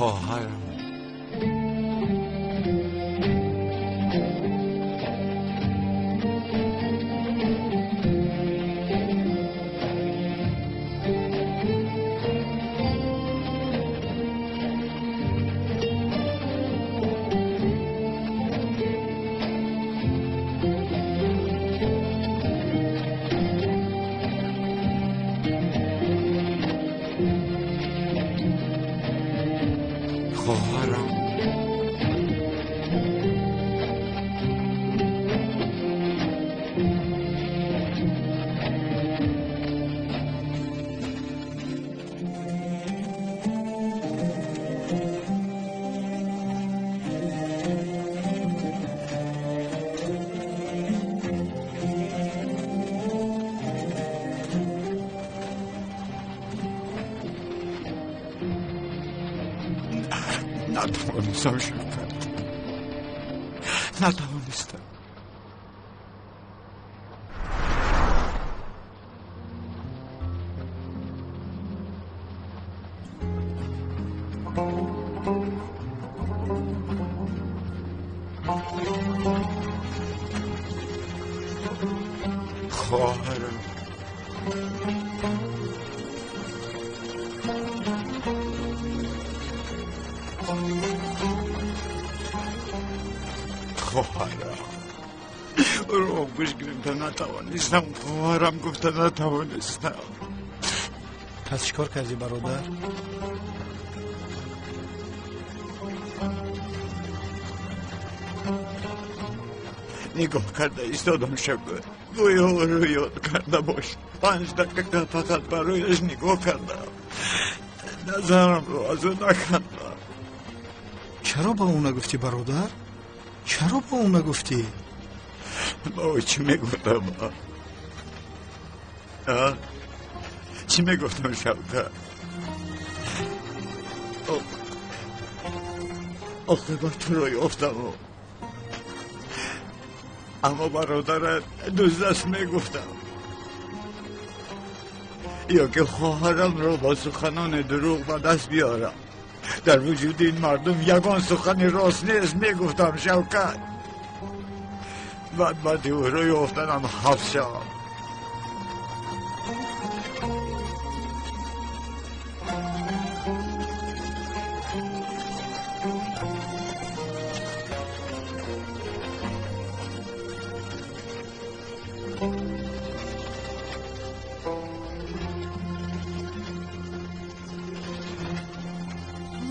خواهرم. نتوانستم شوکت، نتوانستم. خواهرم، خواهرم رو گوش گرفته نتوانستم. خواهرم گفته نتوانستم. پس چیکار کردی برادر؟ نگاه کرده ایستادم شکر، گویا او رو یاد کرده باش. 5 دقیقه فقط برایش نگاه کردم، نظرم رو از او نکردم. چرا با او نگفتی برادر؟ چرا با او نگفتی؟ با او چی میگفتم؟ چی میگفتم شوکت؟ عاقبت رو یافتم، اما برادرت دوست میگفتم، یا که خواهرم رو با سخنان دروغ به دست بیارم. در وجود این مردم یگان سخن راست نیست میگفتم شوکت. بعد او رو یافتنم حبس شدم.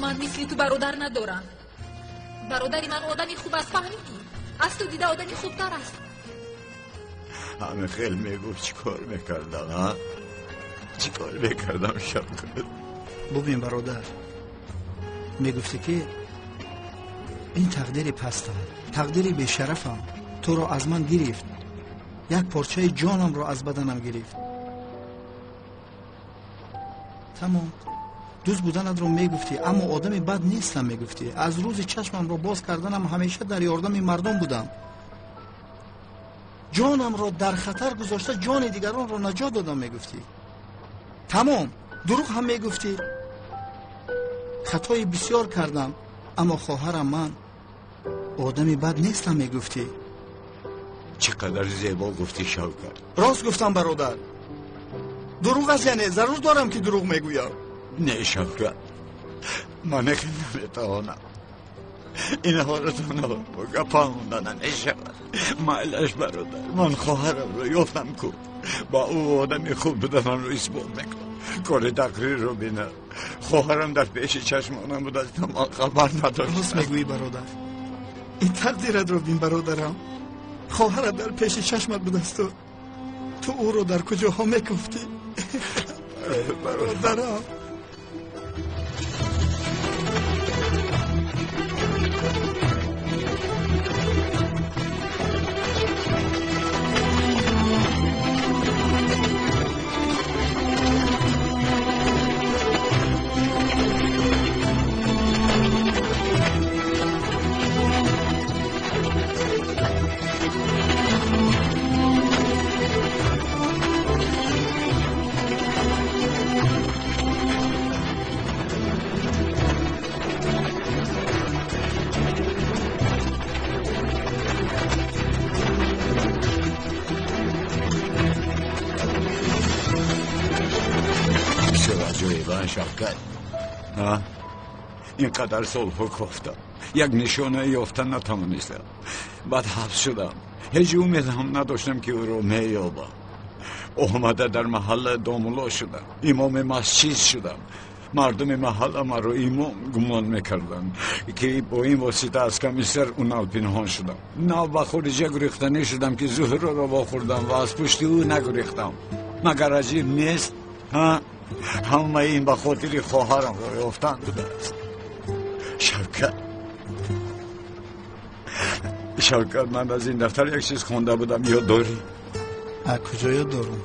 من مثل تو برادر ندارم. برادری من آدمی خوب است، فهمیدی؟ از تو دیده آدمی خوبتر است. همه خیلی میگفت چی کار میکردم؟ ها؟ چی کار میکردم شوکت؟ ببین برادر، میگفتی که این تقدیر پستم، تقدیر بیشرفم تو را از من گرفت، یک پارچه جانم را از بدنم گرفت. تمام. دوست بودنت رو میگفتی، اما آدم بد نیستم میگفتی. از روز چشمم رو باز کردنم همیشه در یاردم مردم بودم. جانم رو در خطر گذاشته جان دیگران رو نجات دادم میگفتی. تمام. دروغ هم میگفتی. خطای بسیار کردم، اما خواهرم من آدم بد نیستم میگفتی. چقدر زیبا گفتی شوکت. راست گفتم برادر. دروغ است یعنی ضرور دارم که دروغ میگویم؟ نه شوکت، من نمیتوانم. این حالتان با گپا مونده نمیشود. مایلش برادر، من خواهرم رو یافتم کو با او آدمی خوب بودنم رو اثبات میکنم. کار تقریر رو بینه، خواهرم در پیش چشمانم بود، از من خبر نداشتم. راست میگویی برادر، این تقدیرت رو بین برادرم. خواهرت در پیش چشمت بود است و تو او رو در کجاها میکفتی. برادرم. Инқадар солҳо кофтам, як нишона ёфта натавонистам. Баъд ҳабс шудам. Ҳеҷ умед ҳам надоштам ки ӯро меёбам. Омада дар маҳалла домулло шудам, имоми масҷид шудам. Мардуми маҳалла маро имом гумон мекарданд, ки бо ин восита аз комиссар Унал пинҳон шудам. Нав ба хориҷа гурехтанӣ шудам, ки Зуҳроро вохӯрдам ва аз пушти ӯ нагурехтам. Магар аҷиб нест? Ҳамаи ин ба хотири хоҳарамро ёфтан будааст. Шавкат, Шавкат, ман аз ин дафтар як чиз хонда будам, ёд дорӣ? Куҷо ёд дорам?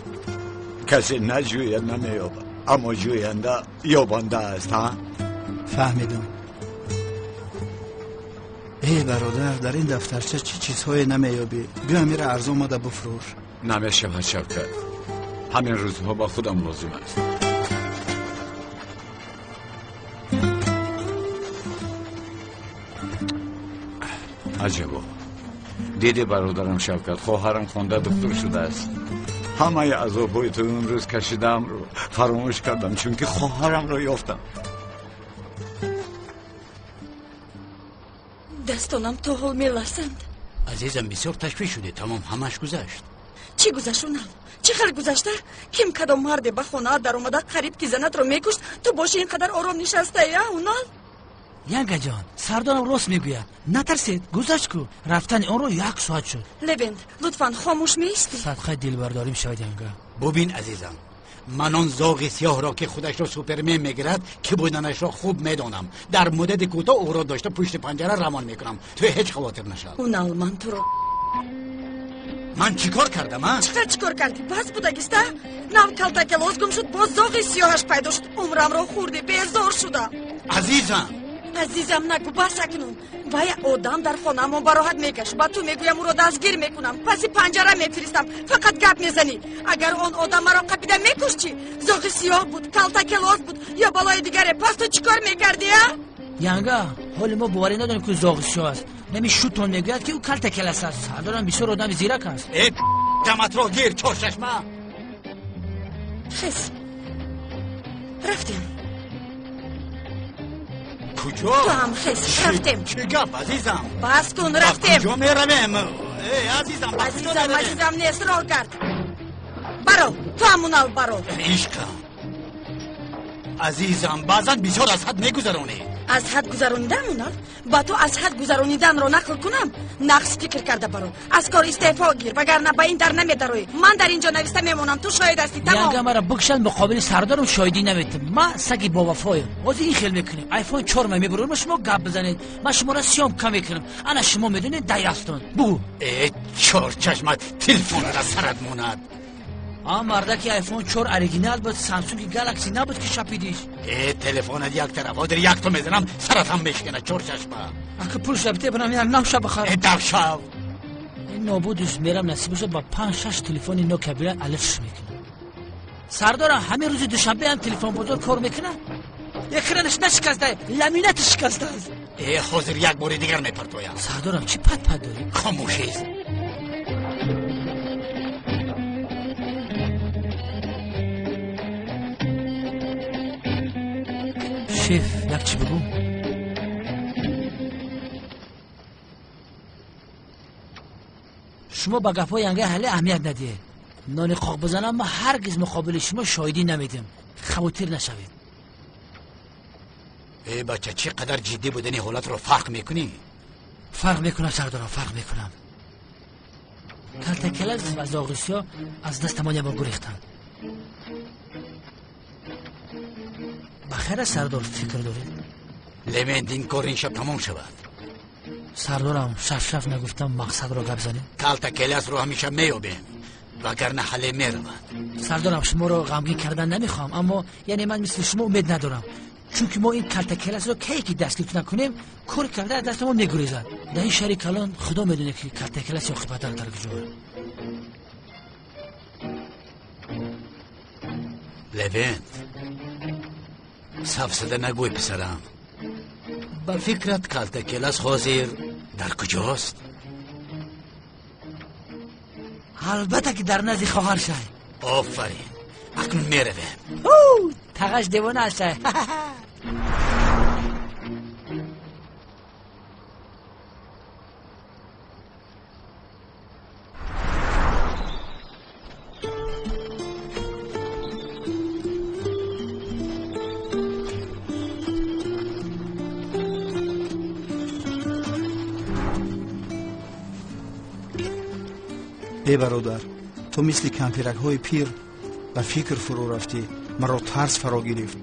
Касе наҷӯяд намеёбад, аммо ҷӯянда ёбанда аст. Ҳа, фаҳмидам. Эй бародар, дар ин дафтарча чӣ чизҳое намеёбӣ? Биё амира арзон омада бифурӯш. Намешавад, Шавкат, ҳамин рӯзҳо ба худам лозим аст. Аҷабо, диди бародарам Шавкат, хоҳарам хонда духтур шудааст. Ҳамаи азобҳои ту он рӯз кашидаамро фаромӯш кардам, чунки хоҳарамро ёфтам. Дастонам то ҳол меларзанд. Азизам, бисёр ташвиш шудӣ. Тамом, ҳамаш гузашт. Чӣ гузашт, Унал? Чӣ хел гузашта? Ким кадом марде ба хонаат даромада қариб ки занатро мекушт, ту боши ин қадар ором нишастаи, а, Унал? Янгаҷон, сардорам рост мегӯяд. Натарсед, гузашт ку. Рафтани онро як соат шуд. Левент, лутфан хомӯш меистӣ? Садқаи дилбардорим шавад, Янга. Бубин, азизам, ман он зоғи сиёҳро, ки худашро супермен мегирад, ки буданашро хуб медонам. Дар муддати кӯтоҳ ӯро дошта пушти панҷара равон мекунам. Ту ҳеҷ хавотир нашав. Унал, ман туро... Ман чӣ кор кардам, а? Чӣ хел чӣ кор кардӣ? Бас будагиста? Нав калтакелос гум шуд, боз зоғи сиёҳаш пайдо шуд. Умрамро хӯрдӣ, безор шудам. Азизам! Азизам нагӯ, бас акнун. Вай одам дар хонаамон бароҳат мегашт. Ба ту мегӯям, ӯро дастгир мекунам, паси панҷара мефиристам. Фақат гап мезанӣ. Агар он одам маро қапида мекушт чӣ? Зоғи сиёҳ буд, калтакелос буд ё балои дигаре. Пас ту чӣ кор мекардӣ, а? Янга, ҳоли мо боварӣ надорем, ки зоғи сиёҳ аст. Нами шутон мегӯяд, ки ӯ калтакелас аст. Сардорам бисёр одами зирак аст. Э, даматро гир, чорчашма. Хез, рафтем. Куҷо? Ту ҳам хез, рафтем. Чӣ гап, азизам? Бас кун, рафтем. Куҷо меравем? Эй, азизам, ба куҷо Азизам, меравем? азизам нест, роҳ кард. Баро, ту ҳам, Унал, баро. Ишқам, азизам, баъзан бисёр аз ҳад мегузаронӣ. Аз ҳад гузаронидан, Унал? Ба ту аз ҳад гузарониданро нақл кунам? Нақс фикр карда баро. Аз кор истеъфо гир, вагарна ба ин дар намедароӣ. Ман дар инҷо нависта мемонам, ту шоҳид ҳастӣ, тамом. Янга, мара бикшад, муқобили сардорам шоҳидӣ наметам. Ман саги бовафоям. Ҳозир ин хел мекунем. Айфон 4 ма мебурам, шумо гап бизанед. Ман шуморо съёмка мекунам. Ана шумо медонед, даястон. Бугӯ. Э, чорчашмат телефонро сарат монад. А мардаки айфон 4 оригинал буд, Самсунги Галакси набуд, ки шапидиш. Э, телефонат як тараф, ҳозир якто мезанам, сарат ҳам мешканад, чорчашма. Ака пул шабите бинам, як нав шаб бихарам. Э, давшав. Ин нобудиш мерам, насиб боша, ба 5-6 телефони Nokia бира алифш мекунам. Сардорам, ҳамин рӯзи душанбе ҳам телефон бозор кор мекунад? Экранаш нашикаста, ламинаташ шикастааст. Э, ҳозир як бори дигар мепартоям. Сардорам, чӣ пат пат дорӣ? Хомӯшист. Шеф, як чӣ бигӯ? Шумо ба гапҳои Янгаи ҳале аҳамият надиҳед. Нони қоқ бизанам, ман ҳаргиз муқобили шумо шоҳидӣ намедиҳам. Хавотир нашавед. Э, бача, чӣ қадар ҷиддӣ будани ҳолатро фарқ мекунӣ? Фарқ мекунам, сардорам, фарқ мекунам. Калтакелас ва зоғи сиёҳ аз дастамон ябор гурехтанд. Ба хайр аст, сардор, фикр доред? Левент, ин кор ин шаб тамом шавад. Сардорам, шафшаф нагуфтам, мақсадро гап занем. Калтакеласро ҳамеша меёбем, вагарна ҳале меравад. Сардорам, шуморо ғамгин кардан намехоҳам, аммо яъне ман мисли шумо умед надорам. Чунки мо ин калтакеласро кае ки дастгир накунем, кор карда аз дастамон мегурезад. Дар ин шаҳри калон худо медонад, ки калтакелас оқибатар дар куҷо. Левент, сафсада нагӯй, писарам. Ба фикрат калтакелас ҳозир дар куҷост? Албатта, ки дар назди хоҳар шай. Офарин, акнун меравем. Тағаш девона аст шай. Э бародар, ту мисли кампиракҳои пир ба фикр фурӯ рафтӣ. Маро тарс фаро гирифт.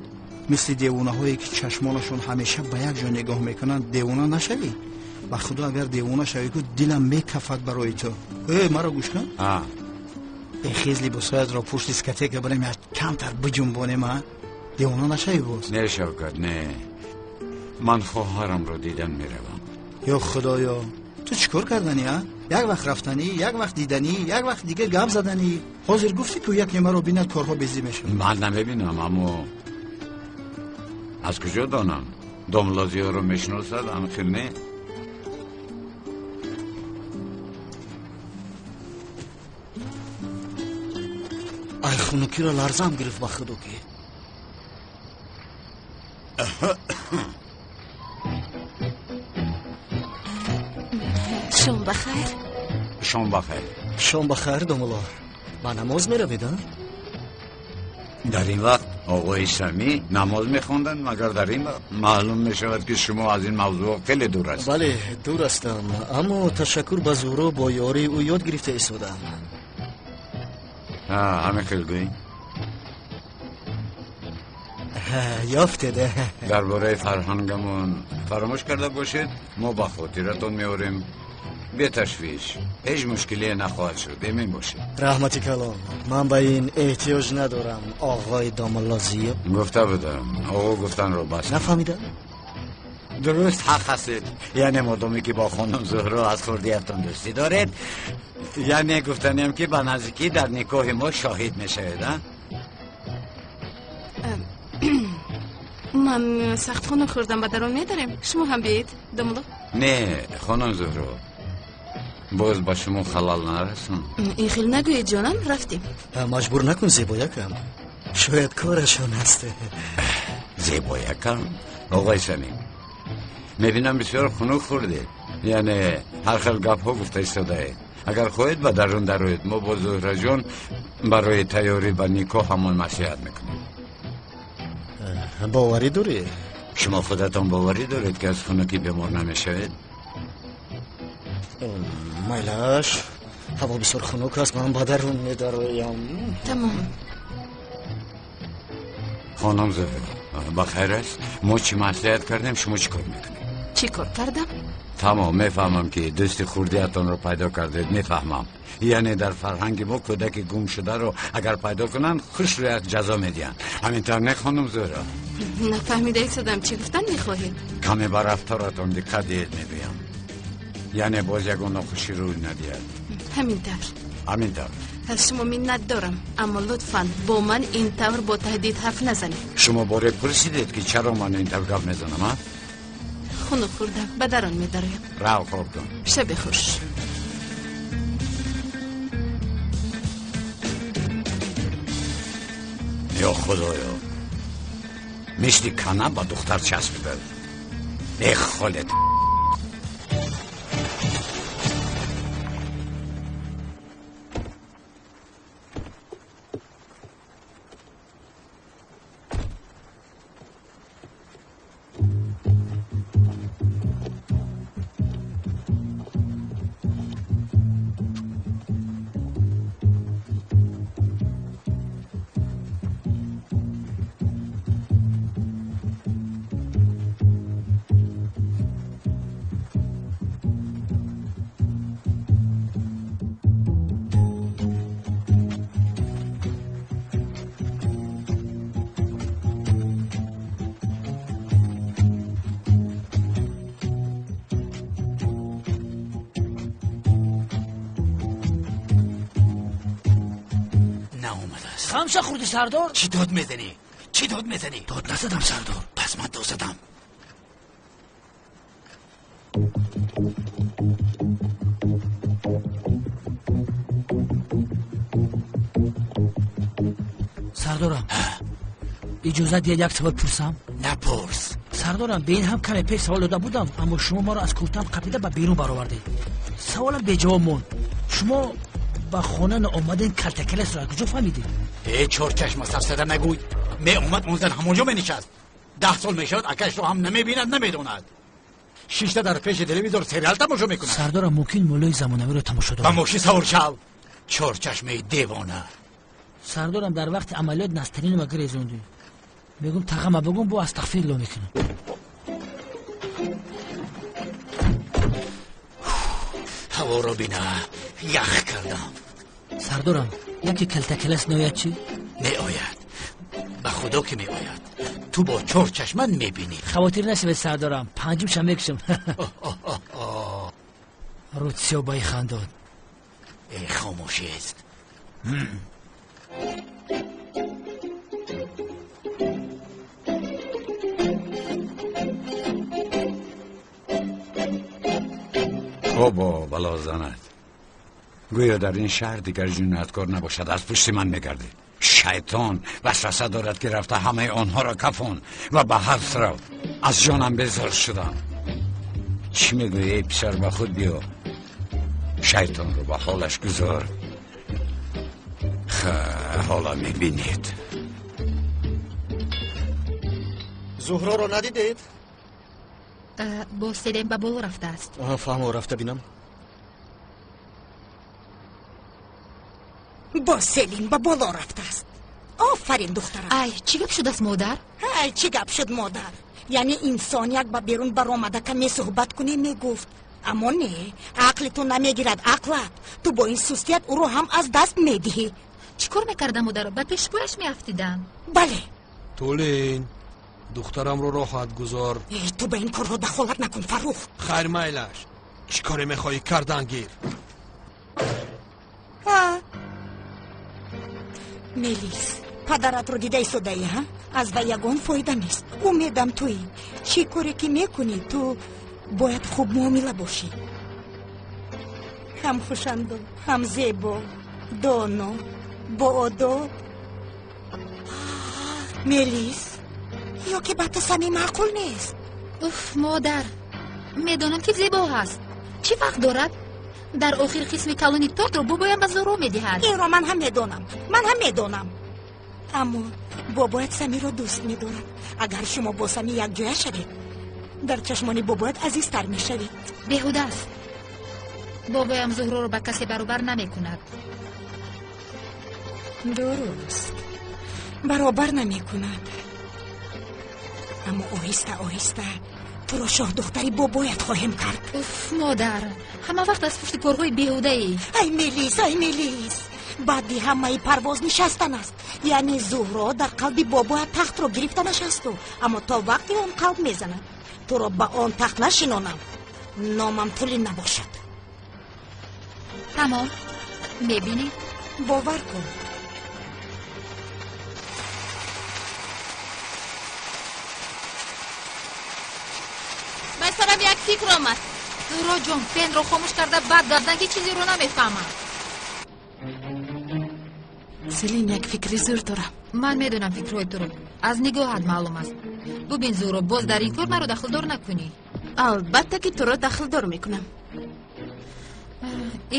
Мисли девонаҳое ки чашмонашон ҳамеша ба як ҷо нигоҳ мекунанд, девона нашавӣ. Ба худо агар девона шавӣ, ку дилам мекафад барои ту. Э, маро гӯш кун. Э, хез, либосҳоятро пушт дискотека барем, як камтар биҷунбонем, а? Девона нашавӣ боз. Не, Шавкат, не, ман хоҳарамро дидан меравам. Ё худоё, ту чӣ кор карданӣ, а? Як вақт рафтанӣ, як вақт диданӣ, як вақт дигар гап заданӣ. Ҳозир гуфтӣ, ку яке маро бинад, корҳо безӣ мешавад. Ман намебинам, аммо аз куҷо донам? Домла Зиёро мешиносад, анхел не? Ай, хунукиро ларзам гирифт, ба худо ки. Шом бахайр. Шом бахайр. Шом бахайр, домулло. Ба намоз меравед, а? Дар ин вақт оғои Самӣ намоз мехонданд, магар дар ин вақт? Маълум мешавад, ки шумо аз ин мавзӯъ хеле дур ҳастед. Бале, дур ҳастам, аммо ташаккур ба Зуҳро, бо ёрии ӯ ёд гирифта истодаам. Ҳамин хел гӯӣ? Ёфтед. Дар бораи фарҳангамон фаромӯш карда бошед, мо ба хотиратон меорем. Беташвиш, ҳеҷ мушкилие нахоҳад шуд, эмин бошед. Раҳмати калон, ман ба ин эҳтиёҷ надорам, оғои домулло Зиё. Гуфта будам, оғо гуфтанро бас. Нафаҳмидам. Дуруст, ҳақ ҳастед. Яъне модоме ки бо хонум Зуҳро аз хурдиятон дӯстӣ доред, яъне гуфтаниям, ки ба наздикӣ дар никоҳи мо шоҳид мешавед, а? Ман сахт хунук хӯрдам, ба дарун медарем. Шумо ҳам биед, домулло. Не, хонум Зуҳро, боз ба шумо халал нарасонам. Ин хел нагӯед, ҷонам, рафтем. Маҷбур накун, зебоякам, шояд корашон аст. Зебоякам? Оғои Самим, мебинам, бисёр хунук хӯрдед, яъне ҳар хел гапҳо гуфта истодаед. Агар хоҳед, ба дарун дароед, мо бо Зуҳраҷон барои тайёрӣ ба никоҳ ҳамон маслиҳат мекунем. Боварӣ дорӣ? Шумо худатон боварӣ доред, ки аз хунукӣ бемор намешавед? Майлаш, ҳаво бисёр хунук аст, ман ба дарун медароям. Тамом. Хонум Зуҳра, ба хайр аст? Мо чӣ маслиҳат кардем, шумо чӣ кор мекунед? Чӣ кор кардам? Тамом, мефаҳмам, ки дӯсти хурдиятонро пайдо кардед, мефаҳмам. Яъне дар фарҳанги мо кӯдаки гумшударо агар пайдо кунанд, хушрӯяк ҷазо медиҳанд. Ҳамин тавр, не, хонум Зуҳра? Нафаҳмида истодам, чӣ гуфтан мехоҳед? Каме ба рафторатон диққат диҳед, мегӯям. Яъне боз ягон нохушӣ рӯй надиҳад. Ҳамин тавр. Ҳамин тавр. Аз шумо миннат дорам, аммо лутфан бо ман ин тавр бо таҳдид ҳарф назанед. Шумо боре пурсидед, ки чаро ман ин тавр гап мезанам, а? Хунук хӯрдам, ба дарун медароям. Рав, хоб кун. Шаби хуш. Ё худоё, мисли кана ба духтар часпида. Э, холет. Хамша хӯрдӣ, сардор? Чӣ дод мезанӣ? Чӣ дод мезанӣ? Дод назадам, сардор. Пас ман дод задам. Сардорам, иҷозат диҳед, як савол пурсам? Напурс. Сардорам, ба ин ҳам каме пеш савол дода будам, аммо шумо маро аз куртам қапида ба берун баровардед. Саволам беҷавоб монд. Шумо ба хона наомаден, калтакаласро аз куҷо фаҳмидед? Э, чорчашма, сарсада нагӯй. Меомад, он зан ҳамонҷо менишаст. 10 сол мешавад, акашро ҳам намебинад, намедонад. Шишта дар пеши телевизор сериал тамошо мекунад. Сардорам, мумкин муллои замонавиро тамошо Ба дорад. мошин савор шав. Чорчашмаи девона. Сардорам, дар вақти амалиёт настаринама гирезондӣ. Мегум тағама бигум, бо астағфирулло мекунам. Ҳаворо бина, ях кардам. Сардорам, яке калтакалас меояд чӣ? Меояд, ба худо ки меояд. Ту бо чор чашмат мебинӣ. Хавотир нашавед, сардорам, панҷумша мекушам. Рӯдсиё ба хандод. Э, хомӯшист. Обо бало занад. Гӯё дар ин шаҳр дигар ҷинояткор набошад, аз пушти ман мегардид. Шайтон васваса дорад, ки рафта ҳамаи онҳоро кафон ва ба ҳабс рав. Аз ҷонам безор шудам. Чӣ мегӯӣ, эй писар, ба худ биё. Шайтонро ба ҳолаш гузор. Ҳола мебинед. Зуҳроро надидед? Бо Селим ба боло рафтааст. Фаҳмо, рафта бинам. Бо Селим ба боло рафтааст. Офарин, духтарам. Ай, чӣ гап шудааст, модар? Ай, чӣ гап шуд, модар? Яъне инсон як ба берун баромада каме суҳбат кунӣ мегуфт. Аммо не, ақли ту намегирад, ақлат. Ту бо ин сустият ӯро ҳам аз даст медиҳӣ. Чӣ кор мекардам, модар? Ба пешпояш меафтидам. Бале. Тулин, духтарамро роҳат гузор. Ту ба ин корҳо дахолат накун, Фаррух. Хайр, майлаш. Чӣ коре мехоҳӣ кардан гир. Мелис, падаратро дида истодаӣ, ҳа? Аз вай ягон фоида нест. Умедам туӣ. Чӣ коре ки мекунӣ, ту бояд хуб муомила бошӣ. Ҳам хушандо, ҳам зебо, доно, боодоб. Мелис, ё ки ба ту сами маъқул нест? Уф, модар, медонам ки зебо ҳаст. Чӣ фарқ дорад? Дар охир қисми калони тортро бобоям ба Зуҳро медиҳад. Инро ман ҳам медонам, ман ҳам медонам. Аммо бобоят Самиро дӯст медорад. Агар шумо бо Сами якҷоя шавед, дар чашмони бобоят азизтар мешавед. Беҳуда аст. Бобоям Зуҳроро ба касе баробар намекунад. Дуруст, баробар намекунад. Аммо оҳиста оҳиста туро шоҳдухтари бобоят хоҳем кард. Уф, модар, ҳама вақт аз пушти корҳои беҳудаӣ. Ай Мелис, ай Мелис, баъди ҳамаи парвоз нишастан аст. Яъне Зуҳро дар қалби бобоят тахтро гирифта нишасту, аммо то вақте он қалб мезанад, туро ба он тахт нашинонам, номам Тулин набошад. Тамом, мебинӣ? Бовар кун. Ба сарам як фикр омад. Зуҳро ҷон, фенро хомӯш карда баъд гап зан, ки чизеро намефаҳмам. Селин, як фикри зур дорам. Ман медонам фикрҳои туро. Аз нигоҳат маълум аст. Бубин, Зуҳро, боз дар ин кор маро дахлдор накунӣ. Албатта ки туро дахлдор мекунам.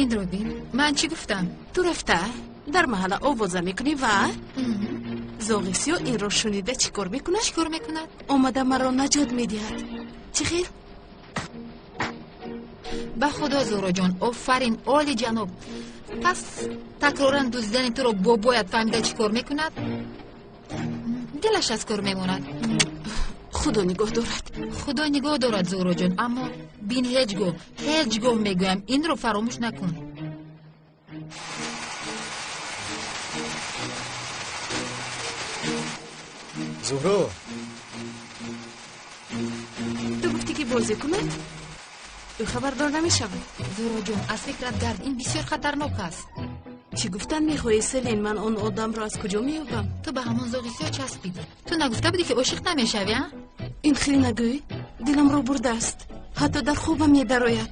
Инро бин, ман чӣ гуфтам? Ту рафта дар маҳалла овоза мекунӣ ва зоғи сиёҳ инро шунида чӣ кор мекунад? Чӣ кор мекунад? Омада маро наҷот медиҳад. Чӣ хел? Ба худо, Зуҳроҷон, офарин, оли ҷаноб. Пас такроран дуздидани туро бобоят фаҳмида чӣ кор мекунад? Дилаш аз кор мемонад. Худо нигоҳ дорад. Худо нигоҳ дорад, Зуҳроҷон, аммо бин, ҳеҷ гоҳ, ҳеҷ гоҳ мегӯям, инро фаромӯш накун. Зуҳро, ту гуфтӣ ки бозӣ кунад, ӯ хабардор намешавад. Зуҳроҷон, аз фикрат гард, ин бисёр хатарнок аст. Чӣ гуфтан мехоҳӣ, Селин? Ман он одамро аз куҷо меёбам? Ту ба ҳамон зоғи сиёҳ часпидӣ. Ту нагуфта будӣ, ки ошиқ намешавӣ, а? Ин хел нагӯй, диламро бурдааст. Ҳатто дар хобам медарояд.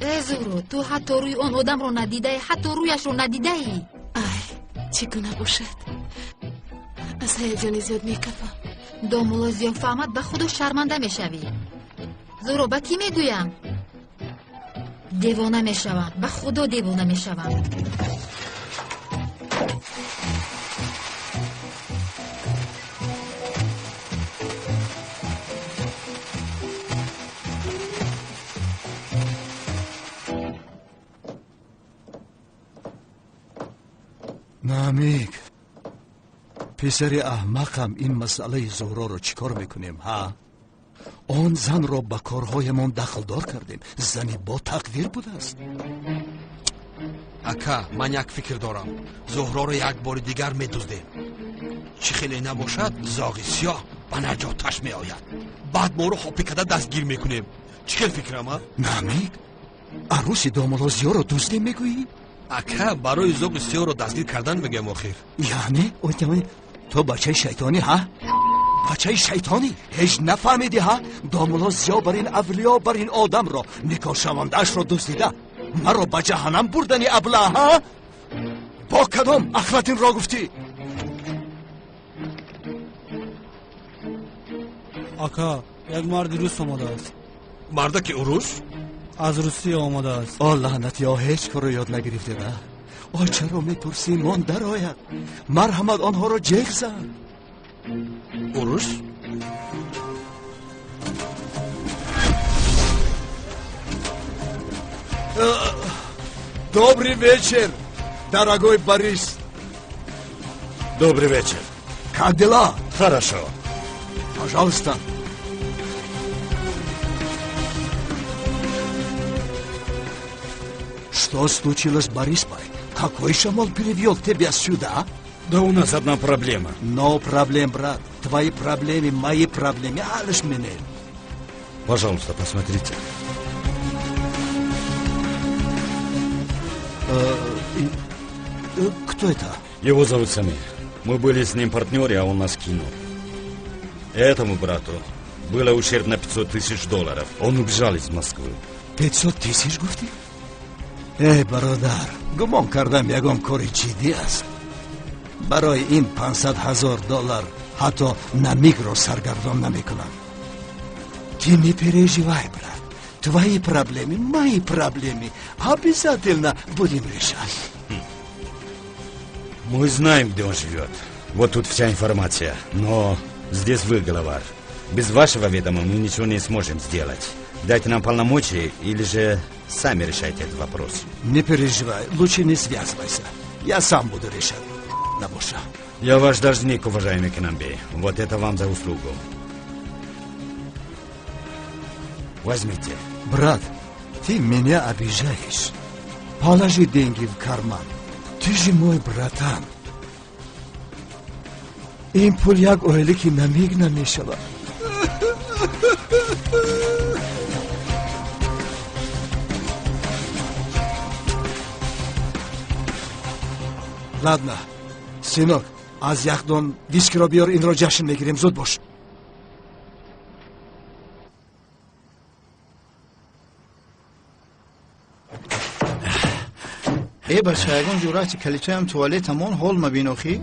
Э, Зуҳро, ту ҳатто рӯи он одамро надидаӣ, ҳатто рӯяшро надидаӣ. Ай, чӣ гуна бошад? Аз ҳаяҷони зиёд мекафам. Домулло зиёд фаҳмад, ба худо шарманда мешавӣ. Зуҳро, ба кӣ мегӯям? Девона мешавам, ба худо девона мешавам. Намик, писари аҳмақам, ин масъалаи Зуҳроро чӣ кор мекунем, ҳа? Он занро ба корҳоямон дахлдор кардем. Зани бо тақдир будааст. Ака, ман як фикр дорам. Зуҳроро як бори дигар медуздем. Чӣ хеле набошад, зоғи сиёҳ ба наҷоташ меояд. Баъд моро хопӣ карда дастгир мекунем. Чӣ хел фикрам, а? Намик, арӯси домулло Зиёро дуздем мегӯӣ? Ака, барои зоғи сиёҳро дастгир кардан мегӯям охир. Яъне ту бачаи шайтонӣ, ҳа? Бачаи шайтонӣ, ҳеҷ нафаҳмидӣ, ҳа? Домулло Зиё бар ин авлиё, бар ин одамро, никоҳшавандаашро дуздида, маро ба ҷаҳаннам бурдани аблаҳ, ҳа? Бо кадом ахлат инро гуфтӣ? Ака, як марди рус омадааст. Мардаки урус? Аз Русия омадааст. О, лаънатиё, ҳеҷ корро ёд нагирифтед, а? О, чаро мепурсӣ? Мон дарояд. Марҳамат, онҳоро ҷеғ зан. Урус? Добрый вечер, дорогой Борис. Добрый вечер. Как дела? Хорошо. Пожалуйста. Что случилось, Борис Бай? Какой шамол перевел тебя сюда? Да у нас одна проблема. No problem, брат. Твои проблемы, мои проблемы. Алиш меня. Пожалуйста, посмотрите. Кто это? Его зовут Самир. Мы были с ним партнеры, а он нас кинул. Этому брату было ущерб на 500 тысяч долларов. Он убежал из Москвы. 500 тысяч, гуфти? Эй, бародар, гумон кардам ягон кори ҷиддӣ аст. Барои ин 500 ҳазор доллар ҳатто Намикро саргардон намекунам. Ты не переживай, брат. Твои проблемы, мои проблемы. Обязательно будем решать. Мы знаем, где он живет. Вот тут вся информация. Но здесь вы, главарь. Без вашего ведома мы ничего не сможем сделать. Дайте нам полномочия или же сами решайте этот вопрос. Не переживай, лучше не связывайся. Я сам буду решать. Набоша. Я ваш должник, уважаемый Кинамбей. Вот это вам за услугу. Возьмите. Брат, ты меня обижаешь. Положи деньги в карман. Ты же мой братан. Ин пул як оилаки Намик намешавад. Ладно, сынок, аз яхдон вискиро биёр, инро ҷашн мегирем, зуд бош. Э, бача, ягон ҷуръати калитоям туалетамон ҳол мабин охӣ?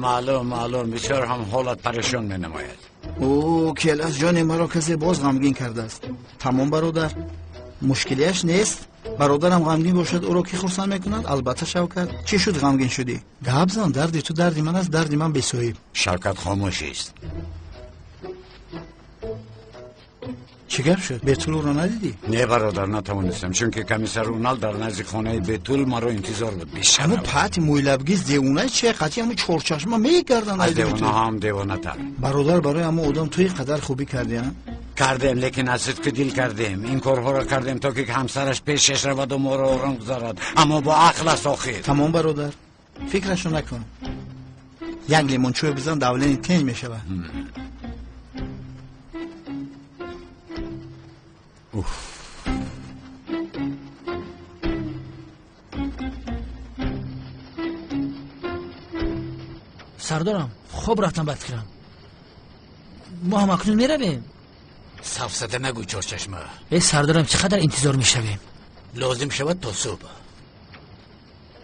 Маълум, маълум, бисёр ҳам ҳолат парешон менамояд. О, келас ҷони маро касе боз ғамгин кардааст. Тамом, бародар, мушкилиаш нест. Бародарам ғамгин бошад, ӯро кӣ хурсанд мекунад? Албатта Шавкат. Чӣ шуд ғамгин шудӣ? Гап зан, дарди ту дарди ман аст, дарди ман бесоҳиб. Шавкат хомӯш аст. Чӣ гап шуд? Бетул ӯро надидӣ? Не, бародар, натавонистам, чунки комиссар Унал дар назди хонаи Бетул маро интизор буд. Ҳамун пати мӯйлабгиз девона че қатъи ҳамун чорчашма мегарданд. Аз девона ҳам девонатар. Бародар, барои ҳамун одам ту ин қадар хубӣ кардӣ, а? Кардем, лекин аз сидқи дил кардем. Ин корҳоро кардем, то ки ҳамсараш пешаш раваду моро ором гузарад, аммо бо ақл аст охир. Тамом, бародар, фикрашо накун. Як лимончой бизан, давление тенҷ мешавад. Сардорам, хоб рафтам ба фикрам. Мо ҳам акнун меравем. Сафсата нагӯ, Чорчашма. Э, сардорам, чӣ қадар интизор мешавем? Лозим шавад то субҳ.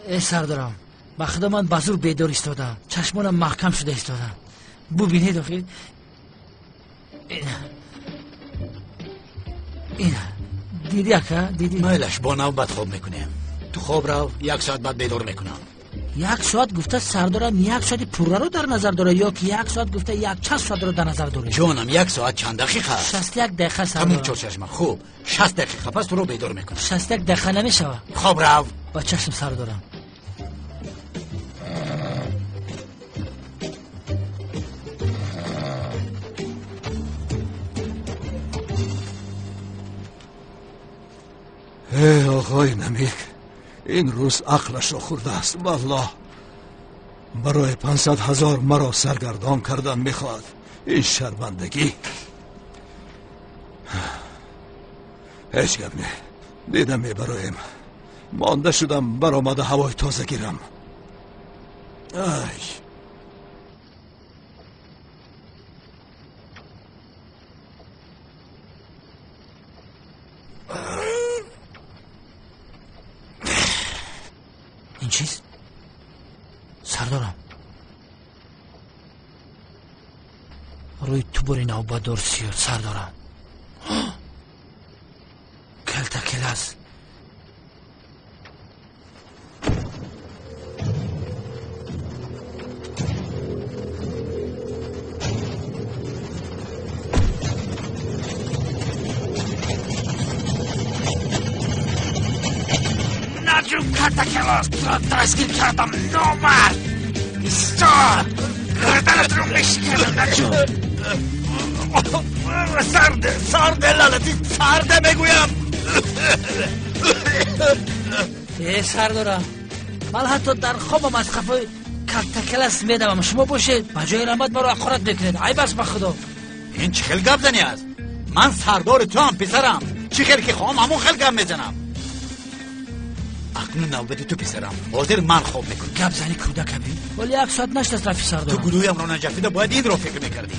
Э, сардорам, ба худо ман ба зур бедор истодам, чашмонам маҳкам шуда истодам. Бубинед охир. Дидӣ, ака, дидӣ? Майлаш, бо навбат хоб мекунем. Ту хоб рав, як соат баъд бедор мекунам. Як соат гуфта, сардорам, як соати пурраро дар назар дора ё ки як соат гуфта як чанд соатро дар назар доред? Ҷонам, як соат чанд дақиқа аст? 61 дақиқа, Тамом, сардорам. Чорчашма, хуб, 60 дақиқа пас туро бедор мекунам. 61 дақиқа намешавад. Хоб рав. Ба чашм, сардорам. Э, оғои Намик, ин рӯз ақлашро хӯрдааст. Валлоҳ, барои 500 ҳазор маро саргардон кардан мехоҳад. Ин шармандагӣ. Ҳеҷ гап не, дида мебароем. Монда шудам, баромада ҳавои тоза гирам. Ай, ин чиз сардорам, рӯи ту бори навбатдор сиёд сардорам. Калтакелас. Наҷум, калтакелас, туро дастгир кардам, номард! Истод, гарданатро мешиканам, наҷум. Сарде, сарде, лалати, сарде мегӯям. Э, сардорам, ман ҳатто дар хобам аз қафои калтакелас медавам. Шумо бошед, ба ҷои раҳмат маро ҳақорат мекунед. Айб аст, ба худо. Ин чӣ хел гапзанӣ аст? Ман сардори туам, писарам. Чӣ хел ки хоҳам, ҳамон хел гап мезанам. Акнун навбати ту, писарам. Ҳозир ман хоб мекунам. Гап зани кӯдака бин, вале як соат нашдаст рафи ту сардорам. Гулӯямро наҷафида бояд инро фикр мекардӣ.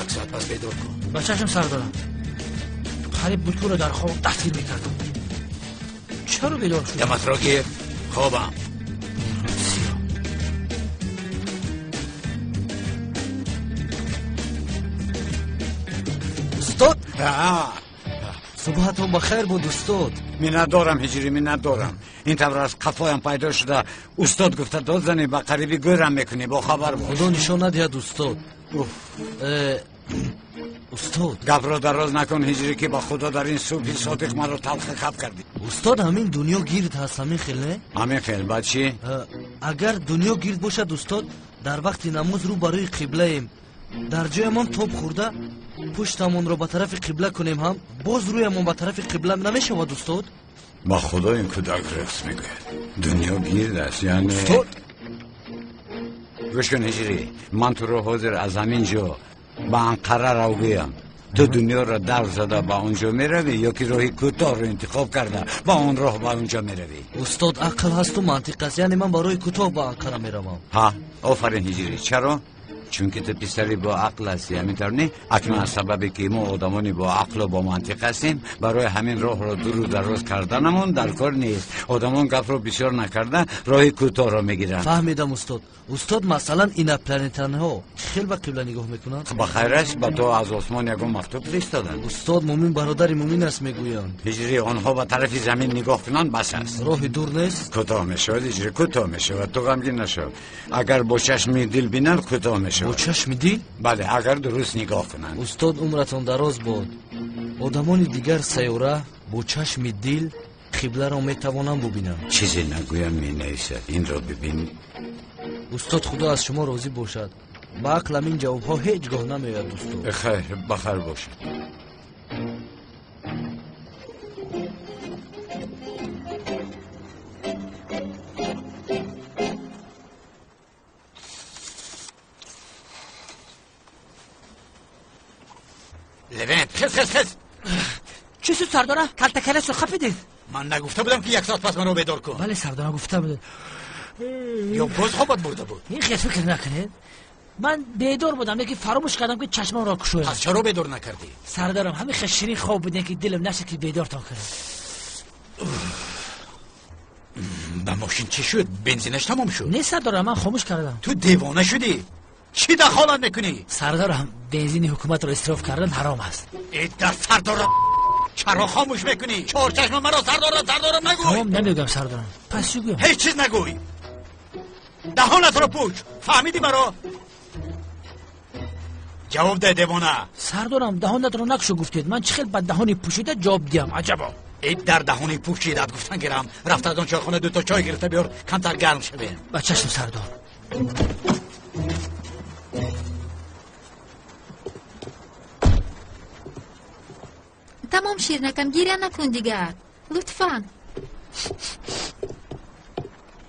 Як соат пас бедор кун. Ба чашм, сардорам. Қариб буд ки ӯро дар хоб дастгир мекардам. Чаро бедор шуд? Даматро гир, хобам. Сиёҳ. Устод, А, субҳатон ба хайр буд, устод. Миннатдорам, Ҳиҷрӣ, миннатдорам. Ин тавр аз қафоям пайдо шуда, устод гуфта дод занӣ, ба қариби гӯрам мекунӣ, бохабар бош. Худо нишон надиҳад, устод. Устод, гапро дароз накун, Ҳиҷрӣ, ки ба худо дар ин субҳи содиқ маро талхи хаб кардӣ. Устод, ҳамин дунё гирд ҳаст, ҳамин хел не? Ҳамин хел, баъд чӣ? Агар дунё гирд бошад, устод, дар вақти намоз рӯ барои қиблаем, дар ҷоямон тоб хӯрда пуштамонро ба тарафи қибла кунем ҳам, боз рӯямон ба тарафи қибла намешавад, устод? Ба худо, ин кӯдак рост мегӯяд. Дунё гирд аст, яъне. Устод, гӯш кун, Ҳиҷрӣ, ман туро ҳозир аз ҳамин ҷо ба Анқара рав гӯям, ту дунёро давр зада ба он ҷо меравӣ ё ки роҳи кӯтоҳро интихоб карда ба он роҳ ба он ҷо меравӣ? Устод, ақл ҳасту мантиқ аст, яъне ман барои кӯтоҳ ба Анқара меравам. Ҳа, офарин, Ҳиҷрӣ. Чаро? Чунки ту писари бо ақл ҳастӣ, ҳамин тавр не? Акнун аз сабабе ки мо одамони бо ақлу бо мантиқ ҳастем, барои ҳамин роҳро дуру дароз карданамон дар кор нест. Одамон гапро бисёр накарда роҳи кӯтоҳро мегиранд. Фаҳмидам, устод. Устод, масалан, инопланетянҳо чӣ хел ба қибла нигоҳ мекунанд? Ба хайр аст, ба ту аз осмон ягон мактуб фиристоданд? Устод, мӯмин бародари мӯмин аст мегӯянд. Ҳиҷрӣ, онҳо ба тарафи замин нигоҳ кунанд, бас аст. Роҳи дур нест? Кӯтоҳ мешавад, Ҳиҷрӣ, кӯтоҳ мешавад. Ту ғамгин нашав. Агар бо чашми дил бинанд, кӯтоҳ Бо мешавад. чашми дил? Бале, агар дуруст нигоҳ кунанд. Устод, умратон дароз бод. Одамони дигар сайёра бо чашми дил қибларо метавонанд бубинанд. Чизе нагӯям, менависад. Инро бибин. Устод, худо аз шумо розӣ бошад. Ба ақлам ин ҷавобҳо ҳеҷ гоҳ намеояд, устод. Хайр, ба хайр бошад. Левент, хез, хез, хез! Чӣ шуд, сардора? Калтакеласро хапидед? Ман нагуфта будам, ки як соат пас маро бедор кун? Бале, сардора, гуфта будед. Ё боз хобат бурда буд? Ин хел фикр накунед. Ман бедор будам, лекин фаромӯш кардам, ки чашмамро кушоям. Пас чаро бедор накардӣ? Сардарам, ҳамин хел ширин хоб будем, ки дилам нашид, ки бедортон кунам. Ба мошин чӣ шуд? Бензинаш тамом шуд? Не, сардорам, ман хомӯш кардам. Ту девона шудӣ? Чӣ дахолат мекунӣ? Сардарам, бензини ҳукуматро исроф кардан ҳаром аст. Э, дар сардора, чаро хомӯш мекунӣ? Чорчашма маро сардорам, сардорам нагӯй. Тамом, намегӯям, сардарам. Пас чӣ гӯям? Ҳеҷ чиз нагӯй, даҳонатро пӯш. Фаҳмидӣ маро? Ҷавоб де, девона. Сардорам, даҳонатро накушо гуфтед. Ман чӣ хел ба даҳони пӯшида ҷавоб диҳам, аҷабо? Э, дар даҳони пӯшидат гуфтан гирам. Рафта аз он чойхона дуто чой гирифта биёр, камтар гарм шавем. Ба чашм, сардор. Тамом ширинакам, гиря накун дигар. Лутфан.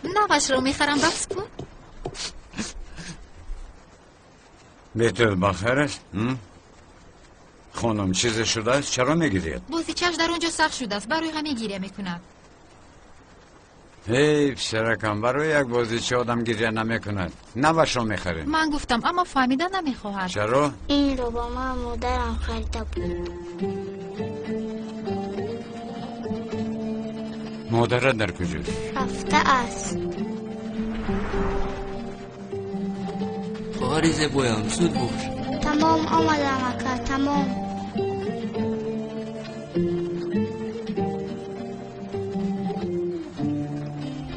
Навашро мехарам, баҳс кун. Бетул бахайр аст? Хонум, чизе шудааст? Чаро мегирияд? Бозичааш дар он ҷо сахт шудааст, барои ҳамин гиря мекунад. Эй, писаракам, барои як бозича одам гиря намекунад. Навашро мехарем. Ман гуфтам, аммо фаҳмида намехоҳад. Чаро? Инро ба ман модарам харида буд. Модарат дар куҷост? Рафта аст. Хоҳари зебоям, зуд бош. Тамом омадам, ака, тамом.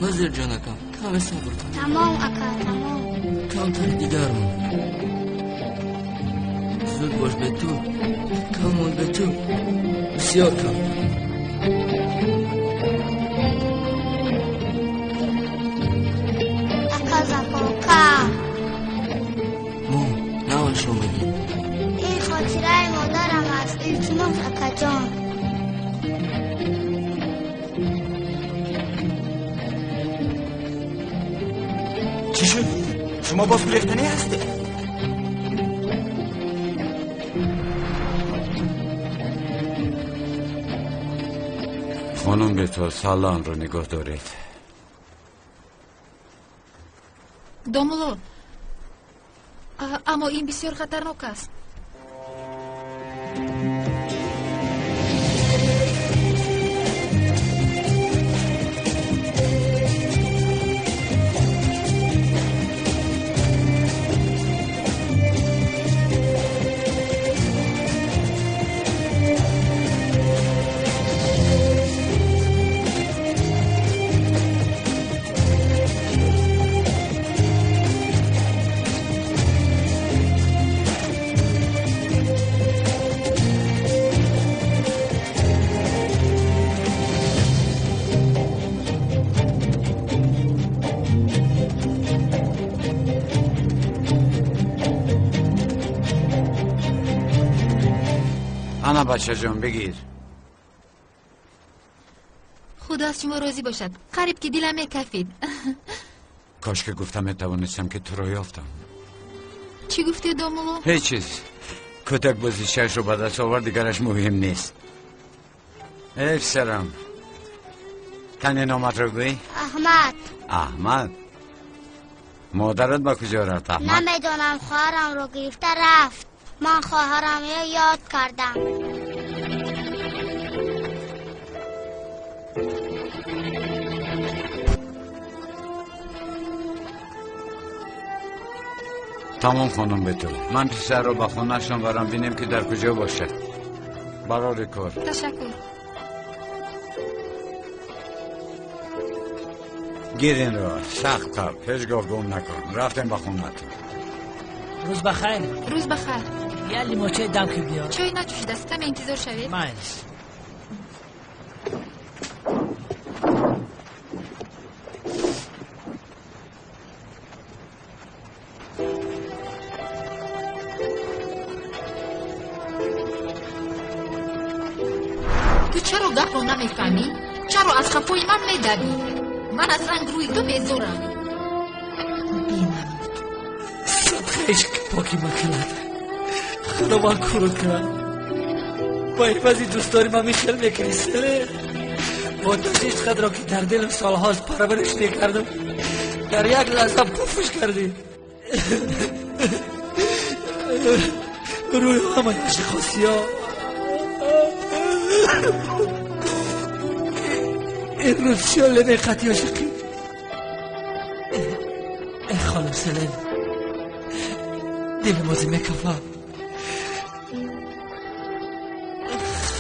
Назир ҷонакам, каме сабр кун. Тамом, ака, тамом. Камтари дигар мон. Зуд бош, Бетул. Кам мон, Бетул. Бисёр кам. Ака, заполка. Мон, навашро мегир. Ин хотираи модарам аст. Илтимос, акаҷон. Чӣ шуд? Шумо боз гурехтанӣ ҳастед? Хонум Бетул, салонро нигоҳ доред. Домулло, аммо ин бисёр хатарнок аст. Ана бачаҷон, бигир. Худо аз шумо розӣ бошад. Қариб ки дилам мекафид. Кош ки гуфта метавонистам ки туро ёфтам. Чӣ гуфтӣ, домулло? Ҳеҷ чиз. Кӯдак бозичаашро ба даст овард, дигараш муҳим нест. Эй писарам, кане номатро гӯй? Аҳмад. Аҳмад? Модарат ба куҷо рафт, Аҳмад? Намедонам, хоҳарамро гирифта рафт. Ман хоҳарамро ёд кардам. Тамом, хонум Бетул, ман писарро ба хонаашон барам, бинем ки дар куҷо бошад. Барори кор. Ташаккур. Гир инро, сахт қаб, ҳеҷ гоҳ гум накун. Рафтем ба хонатон. Рӯз бахайр. Рӯз бахайр. Як лимочаи дам ки биёр. Чой наҷӯшидааст, каме интизор шавед. Майлиш. Ту чаро гапро намефаҳмӣ? Чаро аз қафои ман медавӣ? Ман аз ранг рӯи ту безорам. Бенамуд. Садқаиш поки макунад. Худо ман курут кунад. Ба ивази дӯстдори ман михел мекунӣ, селе? Бо ташвиш қадро ки дар дилам солҳост парвариш мекардам, дар як лаҳза пуфш кардӣ. Рӯи ҳамаи ошиқосиё. Ин рӯз чиё лемеқати ошиқӣ? Э хонум Селен, дилам ози мекафа.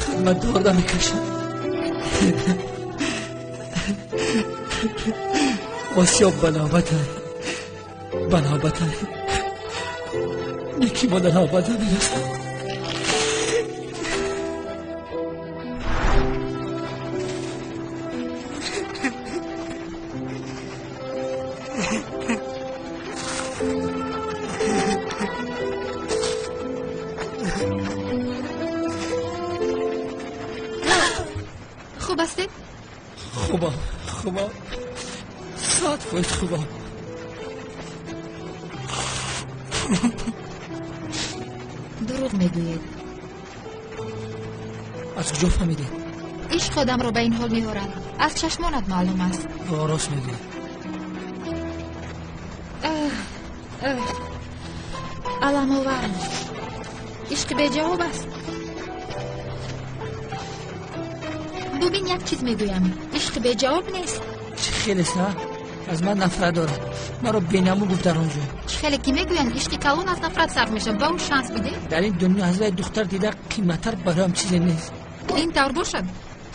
Хидмат дор намекашам. Осиёб ба навбата, ба навбата. Неки мо дар навбат намерасад. Хуб ҳастед? Хубам, хубам, 100% хубам. Дурӯғ мегӯед. Аз куҷо фаҳмидед? Ишқ одамро ба ин ҳол меорад. Аз чашмонат маълум аст. Рост мегӯед. Аламоварам. Ишқ беҷавоб аст. Бубин, як чиз мегӯям. Ишқ беҷавоб нест. Чӣ хелест, а? Аз ман нафрат дорад. Маро бенаму гуфт дар он ҷо. Чӣ хеле ки мегӯянд, ишқи калон аз нафрат сар мешавад. Ба ӯ шанс бидеҳ. Дар ин дунё аз вай духтар дида қиматтар бароям чизе нест. Ин тавр бошад,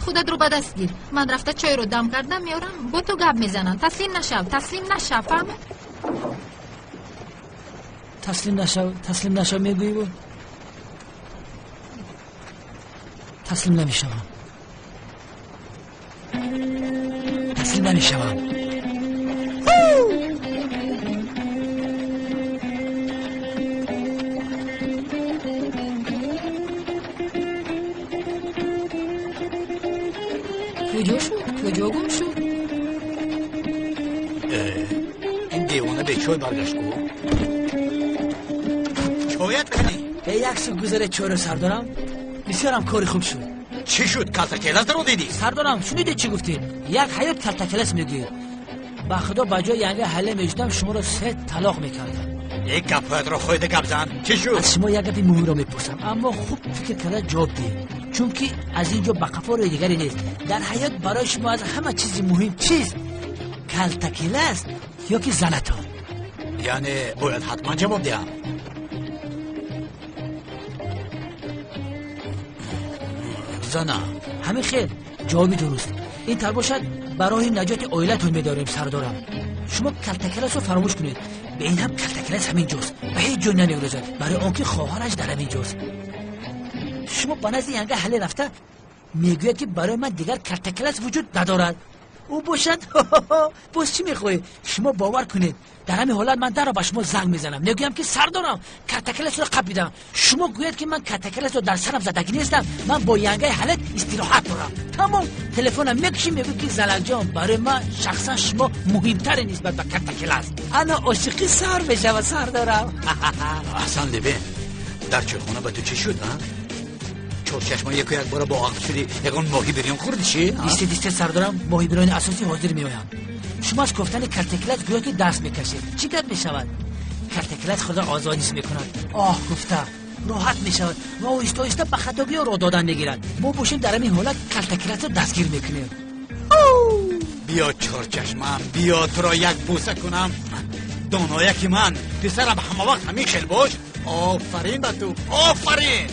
худатро ба даст гир. Ман рафта чойро дам кардам, меорам, бо ту гап мезанам. Таслим нашав, таслим нашав, фаҳм? Таслим нашав, таслим нашав мегӯӣ? Таслим намешавам. Таслим намешавам. Куҷо шуд? Куҷо гум шуд? Ин девона бе чой баргашт ку? Чоят кани? Як су гузаре чойро сардорам. Бисёрам кори хуб шуд. Чӣ шуд? Калтакелас даро дидӣ? Сардорам, шунидед чӣ гуфтед? Як ҳаёт калтакелас мегӯед. Ба худо ба ҷои янга ҳале мешудам, шуморо 3 талоқ мекардам. Як гапҳоятро хӯйда гап зан. Чӣ шуд? Аз шумо як гапи муҳимро мепурсам, аммо хуб фикр карда ҷавоб диҳед, чунки аз ин ҷо ба қафо роҳи дигаре нест. Дар ҳаёт барои шумо аз ҳама чизи муҳим чист? Калтакелас ё ки занатон? Яъне бояд ҳатман ҷавоб диҳам. Занам. Ҳамин хел, ҷавоби дуруст. Ин тар бошад, ба роҳи наҷоти оилатон медорем, сардорам. Шумо калтакеласро фаромӯш кунед. Ба ин ҳам калтакелас ҳамин ҷост, ба ҳеҷ ҷой намегурезад, барои он ки хоҳараш дар ҳамин ҷост. Шумо ба назди янга ҳале рафта мегӯяд, ки барои ман дигар калтакелас вуҷуд надорад. Ӯ бошад боз чӣ мехоҳед? Шумо бовар кунед, дар ҳамин ҳолат ман дарро ба шумо занг мезанам, мегӯям ки сардорам, калтакеласро қапидам. Шумо гӯяд, ки ман калтакеласро дар сарам задагӣ нестам, ман бо янгаи ҳалет истироҳат дорам. Тамом, телефонам мекушӣ, мегӯ ки залалҷон, барои ман шахсан шумо муҳимтаре нисбат ба калтакелас. Ана ошиқӣ сар мешавад, сардорам. Аҳсан лебен, дар чойхона ба ту чӣ шуд, а? Чорчашма яку як бора бо ақл шудӣ, ягон моҳи бирён хӯрдӣ чӣ? Дисте дисте сардорам, моҳибирони асосӣ ҳозир меоянд. Шумо аз кофтани калтакелас гӯё ки даст мекашед. Чӣ гап мешавад? Калтакелас худро озод ҳис мекунад. Оҳ гуфта роҳат мешавад ва оҳиста оҳиста ба хатогиҳо роҳ додан мегирад. Мо бошем дар ҳамин ҳолат калтакеласро дастгир мекунем. Биё чорчашмам, биё туро як бӯса кунам. Донояки ман, писарам ҳама вақт ҳамин хел бош. Офарин ба ту, офарин!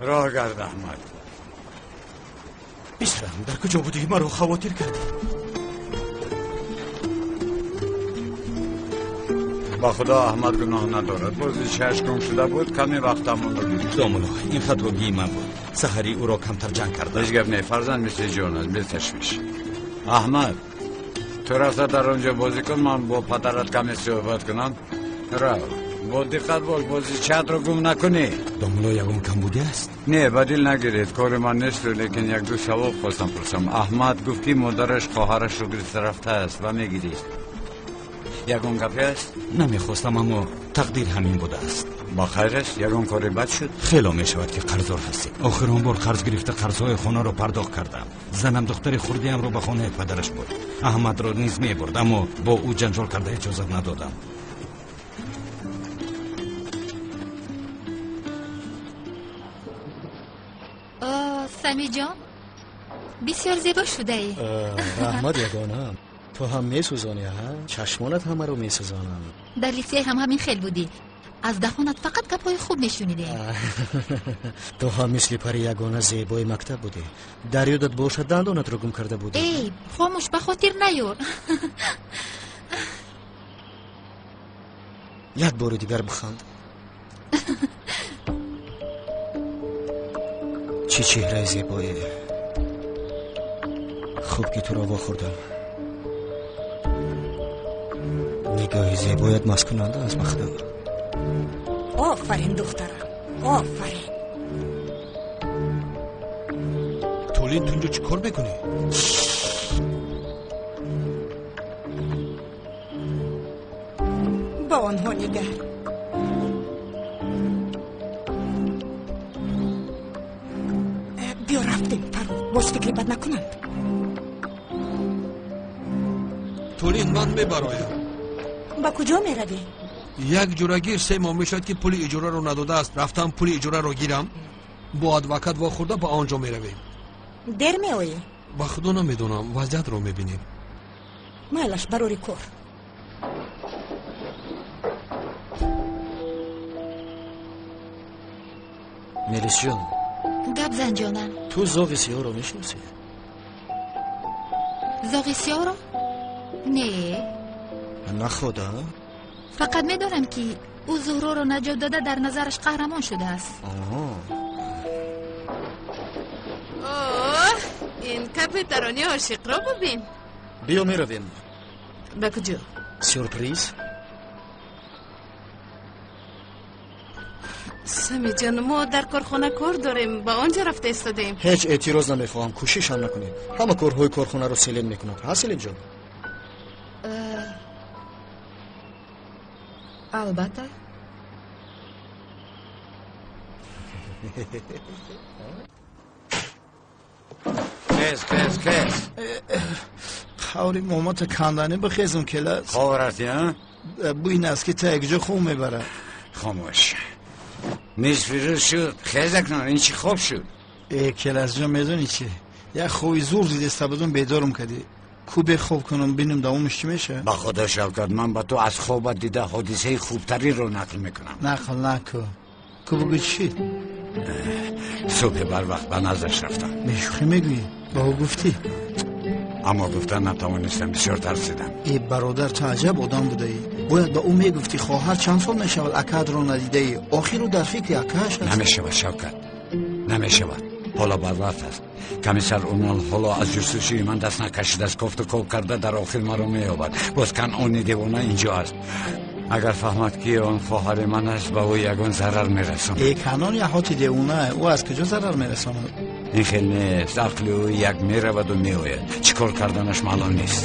Роҳ гард, Аҳмад. Писарам, дар куҷо будӣ? Маро хавотир кардӣ. Ба худо Аҳмад гуноҳ надорад. Бозичааш гум шуда буд, каме вақтамонро гирифт. Домулло, ин хатогии ман буд. Саҳарӣ ӯро камтар ҷанг кардам. Ҳеҷ гап не, фарзанд мисли ҷон аст, беташвиш. Аҳмад, ту рафта дар он ҷо бозӣ кун, ман бо падарат каме суҳбат кунам. Рав, бо диққат бош, бозичаатро гум накунӣ. Домулло, ягон камбудӣ аст? Не, ба дил нагиред, кори ман нест, лекин як-ду савол хостам пурсам. Аҳмад гуфт, ки модараш хоҳарашро гирифта рафтааст ва мегирист. Ягон гапе аст? Намехостам, аммо тақдир ҳамин будааст. Ба хайр аст? Ягон кори бад шуд? Хело мешавад, ки қарздор ҳастем. Охир он бор қарз гирифта қарзҳои хонаро пардохт кардам. Занам духтари хурдиамро ба хонаи падараш бурд. Аҳмадро низ мебурд, аммо бо ӯ ҷанҷол карда иҷозат надодам. Самиҷон, бисёр зебо шудаӣ. Раҳмат, ягонам. Ту ҳам месӯзонӣ, ҳа? Чашмонат ҳамаро месӯзонанд. Дар литсей ҳам ҳамин хел будӣ. Аз даҳонат фақат гапҳои хуб мешунидем. Ту ҳам мисли пари ягона зебои мактаб будӣ. Дар ёдат бошад, дандонатро гум карда будӣ. Эй, хомӯш, ба хотир наёр. Як бори дигар биханд. Чӣ чеҳраи зебое. Хуб ки туро вохӯрдам. Нигоҳи зебоят масткунанда аст, ба худо. Офарин духтарам, офарин. Толин, ту инҷо чӣ кор мекунӣ? Ба онҳо нигар. Биё рафтем, Фаррух, боз фикри бад накунанд. Толин, ман мебароям. Ба куҷо меравӣ? Як ҷурагир 3 моҳ мешавад ки пули иҷораро надодааст. Рафтам пули иҷораро гирам, бо адвокат вохӯрда ба он ҷо меравем. Дер меоӣ? Ба худо намедонам, вазъиятро мебинем. Майлаш, барори кор. Мелисҷон. Гап зан, ҷонам. Ту зоғи сиёҳро мешиносӣ? Зоғи сиёҳро? Не. Находа? Фақат медонам ки ӯ Зуҳроро наҷот дода дар назараш қаҳрамон шудааст. Оҳ, ин капитарони ошиқро бубин. Биё меравем. Ба куҷо? Сюрприз. Самиҷон, мо дар корхона кор дорем, ба он ҷо рафта истодаем. Ҳеҷ эътироз намехоҳам, кӯшиш ҳам накунед. Ҳама корҳои корхонаро Селин мекунад. Ҳа, Селинҷон? Албатта. Хез, хез, хез. Қаври момата кандани бихезум, келас. Хоб рафтӣ, а? Бӯи наски та якҷо хоб мебарад. Хомӯш. Нисфи рӯз шуд. Хез акнун, ин чӣ хоб шуд? Э, келасҷон, медонӣ чӣ? Як хоби зур дидеста будум, бедорум кардӣ. Ку бехоб кунам, бинам давомаш чӣ мешавад? Ба худо, Шавкат, ман ба ту аз хобат дида ҳодисаи хубтариро нақл мекунам. Нақл накун. Ку бугӯ чӣ? Субҳи барвақт ба наздаш рафтам. Бешӯхӣ мегӯӣ? Ба ӯ гуфтӣ? Аммо гуфтан натавонистам, бисёр тарсидам. Э, бародар, ту аҷаб одам будаӣ. Бояд ба ӯ мегуфтӣ хоҳар чанд сол мешавад акаатро надидаӣ. Охир ӯ дар фикри акааш аст. Намешавад, Шавкат, намешавад. Ҳоло барвақт аст. Комиссар Унал ҳоло аз ҷустуҷӯи ман даст накашидааст. Кофту ков карда дар охир маро меёбад. Боз Канъони девона инҷо аст. Агар фаҳмад ки он хоҳари ман аст, ба ӯ ягон зарар мерасонад. Э, Канъон яҳоти девона, ӯ аз куҷо зарар мерасонад? Ин хел нест. Ақли ӯ як мераваду меояд. Чӣ кор карданаш маълум нест.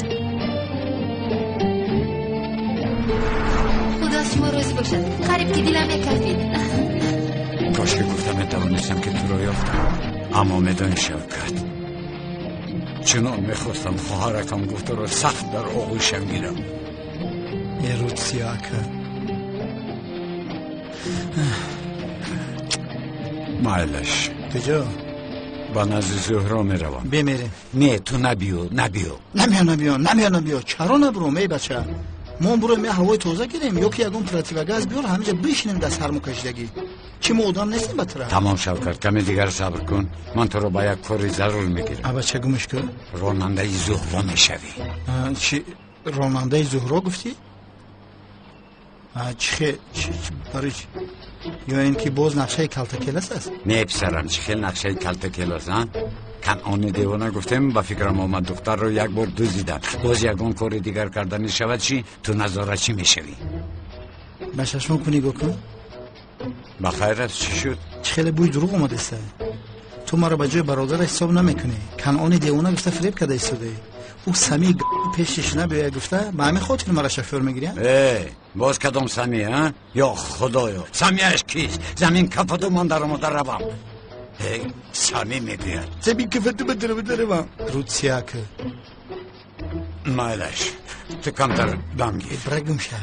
Худо аз шумо розӣ бошад. Қариб ки дилам мекафид. Кош ки гуфта метавонистам ки туро ёфтам. Аммо медонӣ, Шавкат, чунон мехостам хоҳаракам гуфтаро сахт дар оғӯшам гирам. Э, Рутсия ака. Майлаш. Куҷо? Ба назди Зуҳро меравам. Бемерем. Не, ту набиё, набиё. Намеё, набиё, намеё, набиё. Чаро набуром, эй бача? Мо буроем я ҳавои тоза гирем, ё ки ягон противогаз биёр, ҳаминҷа бишинем дар сармокашидагӣ. Чӣ мо одам нестем ба тура? Тамом, Шавкат, каме дигар сабр кун. Ман туро ба як кори зарур мегирам. А бача, гумш кун. Ронандаи Зуҳро мешавӣ. Чӣ ронандаи Зуҳро гуфтӣ? Чӣ барои чӣ? Ё ин ки боз нақшаи калтакелас аст? Не, писарам, чӣ хел нақшаи калтакелас, а? Канъони девона гуфтем, ба фикрам омад духтарро як бор дуздидам. Боз ягон кори дигар карданӣ шавад чӣ? Ту назоратчӣ мешавӣ. Ба чашмон ку нигоҳ кун. Ба хайр аст, чӣ шуд? Чӣ хеле бӯи дурӯғ омадаста. Ту маро ба ҷои бародар ҳисоб намекунӣ. Канъони девона гуфта фиреб карда истодаӣ. Ӯ Самии пешиш набиёя гуфта, ба ҳамин хотир маро шофёр мегирям? Э, боз кадом Самӣ, а? Ё худоё, Самияш кист? Замин кафаду ман даромада равам. Э, Самӣ мегӯяд. Замин кафаду ман даромада равам. Рутсияка. Майлаш, ту камтар дам гир. Бира гум ша.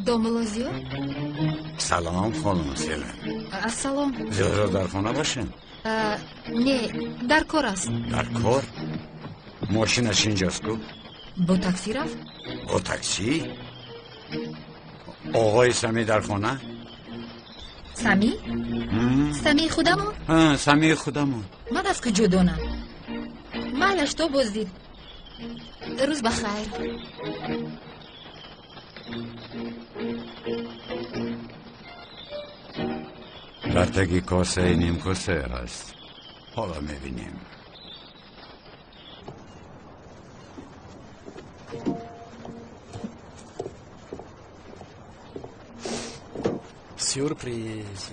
Домулозиё? Салом, хонум Селин. Ассалом. Зуҳро дар хона бошед? Не, дар кор аст. Дар кор? Мошинаш инҷост ку? Бо таксӣ рафт? Бо таксӣ? Оғои Самӣ дар хона? Самӣ? Самии худамон? Самии худамон. Ман аз куҷо донам? Майлаш, то боздид. Рӯз ба хайр. Дар таги косаи нимкосае аст. Ҳоло мебинем. Сюрприз.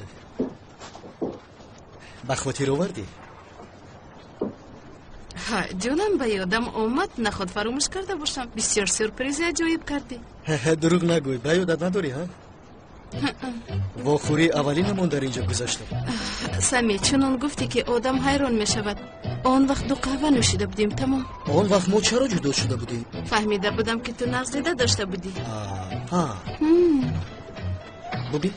Ба хотир овардӣ? Ҳа, ҷонам, ба ёдам омад, наход фаромӯш карда бошам. Бисёр сюрпризи аҷоиб кардӣ. Дурӯғ нагӯй, ба ёдат надорӣ, ҳа? Вохӯрии аввалинамон дар инҷо гузашта. Сами, чунон гуфтӣ, ки одам ҳайрон мешавад. Он вақт ду қаҳва нӯшида будем, тамом. Он вақт мо чаро ҷудо шуда будем? Фаҳмида будам, ки ту нағз дида дошта будӣ. Ҳа. Бубин,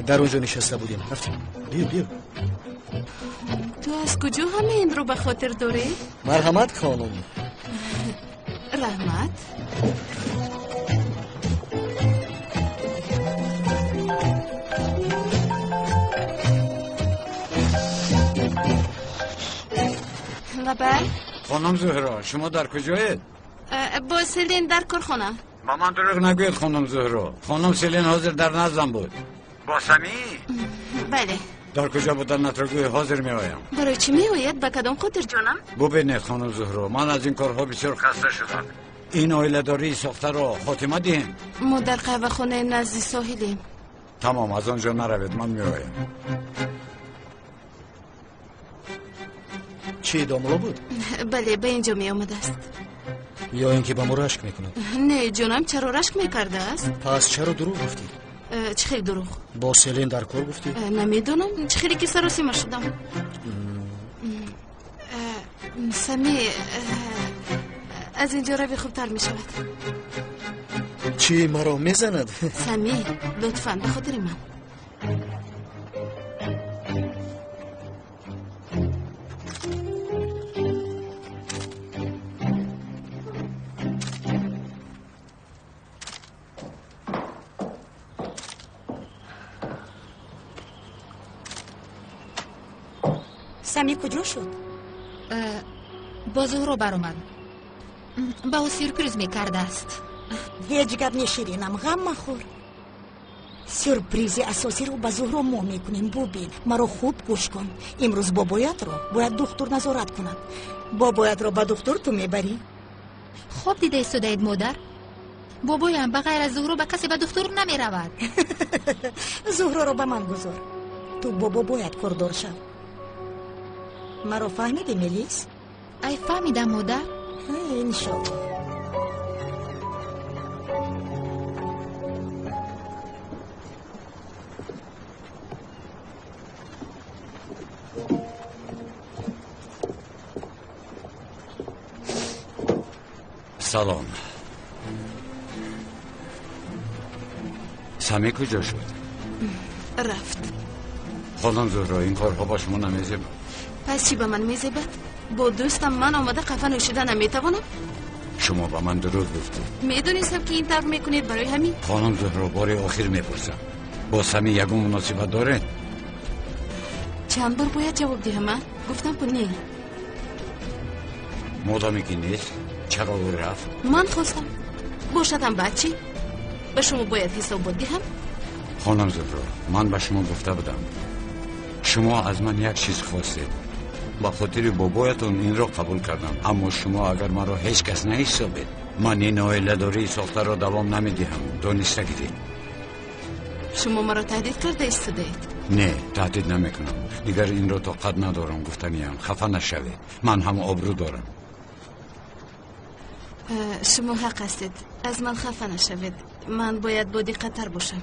дар он ҷо нишаста будем. Рафтем. Биё, биё. Ту аз куҷо ҳама инро ба хотир дорӣ? Марҳамат, хонум. Раҳмат. Лабай. Хонум Зуҳро, шумо дар куҷоед? Бо Селин дар корхона. Ба ман дурӯғ нагӯед, хонум Зуҳро. Хонум Селин ҳозир дар наздам буд. Бо Самӣ? Бале. Дар куҷо буданатро гӯй, ҳозир меоям. Барои чӣ меояд? Ба кадом хотир, ҷонам? Бубинед, хонум Зуҳро, ман аз ин корҳо бисёр хаста шудам. Ин оиладории сохтаро хотима диҳем. Мо дар қаҳвахонаи назди соҳилем. Тамом, аз он ҷо наравед, ман меоям. Чӣ, домло буд? Бале, ба ин ҷо меомадааст. Ё ин ки ба мо рашк мекунад? Не, ҷонам, чаро рашк мекардааст? Пас чаро дурӯғ гуфтӣ? Чӣ хел дурӯғ? Бо Селин дар кор гуфтӣ? Намедонам, чӣ хеле ки саросима шудам. Сами, аз ин ҷо рави, хубтар мешавад. Чӣ, маро мезанад? Сами, лутфан, ба хотири ман. Сами куҷо шуд? Бо Зуҳро баромад. Ба ӯ сюрприз мекардааст. Ҳеҷ гап не, Ширинам, ғам махӯр. Сюрпризи асосиро ба Зуҳро мо мекунем. Бубин, маро хуб гӯш кун. Имрӯз бобоятро бояд духтур назорат кунад. Бобоятро ба духтур ту мебарӣ. Хоб дида истодаед, модар. Бобоям ба ғайр аз Зуҳро ба касе ба духтур намеравад. Зуҳроро ба ман гузор. Ту бо бобоят кордор шав. Маро фаҳмидӣ, Мелис? Ай, фаҳмидам, модар. Иншолло. Салом. Сами куҷо шуд? Рафт. Хонум Зуҳро, ин корҳо ба шумо намезебад. Пас чӣ ба ман мезебад? Бо дӯстам ман омада қафа нӯшида наметавонам? Шумо ба ман дурӯғ гуфтед. Медонистам, ки ин тавр мекунед, барои ҳамин. Хонум Зуҳро, бори охир мепурсам. Бо Сами ягон муносибат доред? Чанд бор бояд ҷавоб диҳам, а? Гуфтам ку не. Модоме ки нест, чаро ӯ рафт? Ман хостам. Бошадам, баъд чӣ? Ба шумо бояд ҳисобот диҳам? Хонум Зуҳро, ман ба шумо гуфта будам. Шумо аз ман як чиз хостед. Ба хотири бобоятон инро қабул кардам. Аммо шумо агар маро ҳеҷ кас наҳисобед, ман ин оиладории сохтаро давом намедиҳам. Дониста гиред. Шумо маро таҳдид карда истодаед? Не, таҳдид намекунам. Дигар инро тоқат надорам, гуфтаниям. Хафа нашавед. Ман ҳам обрӯ дорам. Шумо ҳақ ҳастед. Аз ман хафа нашавед. Ман бояд бодиққаттар бошам.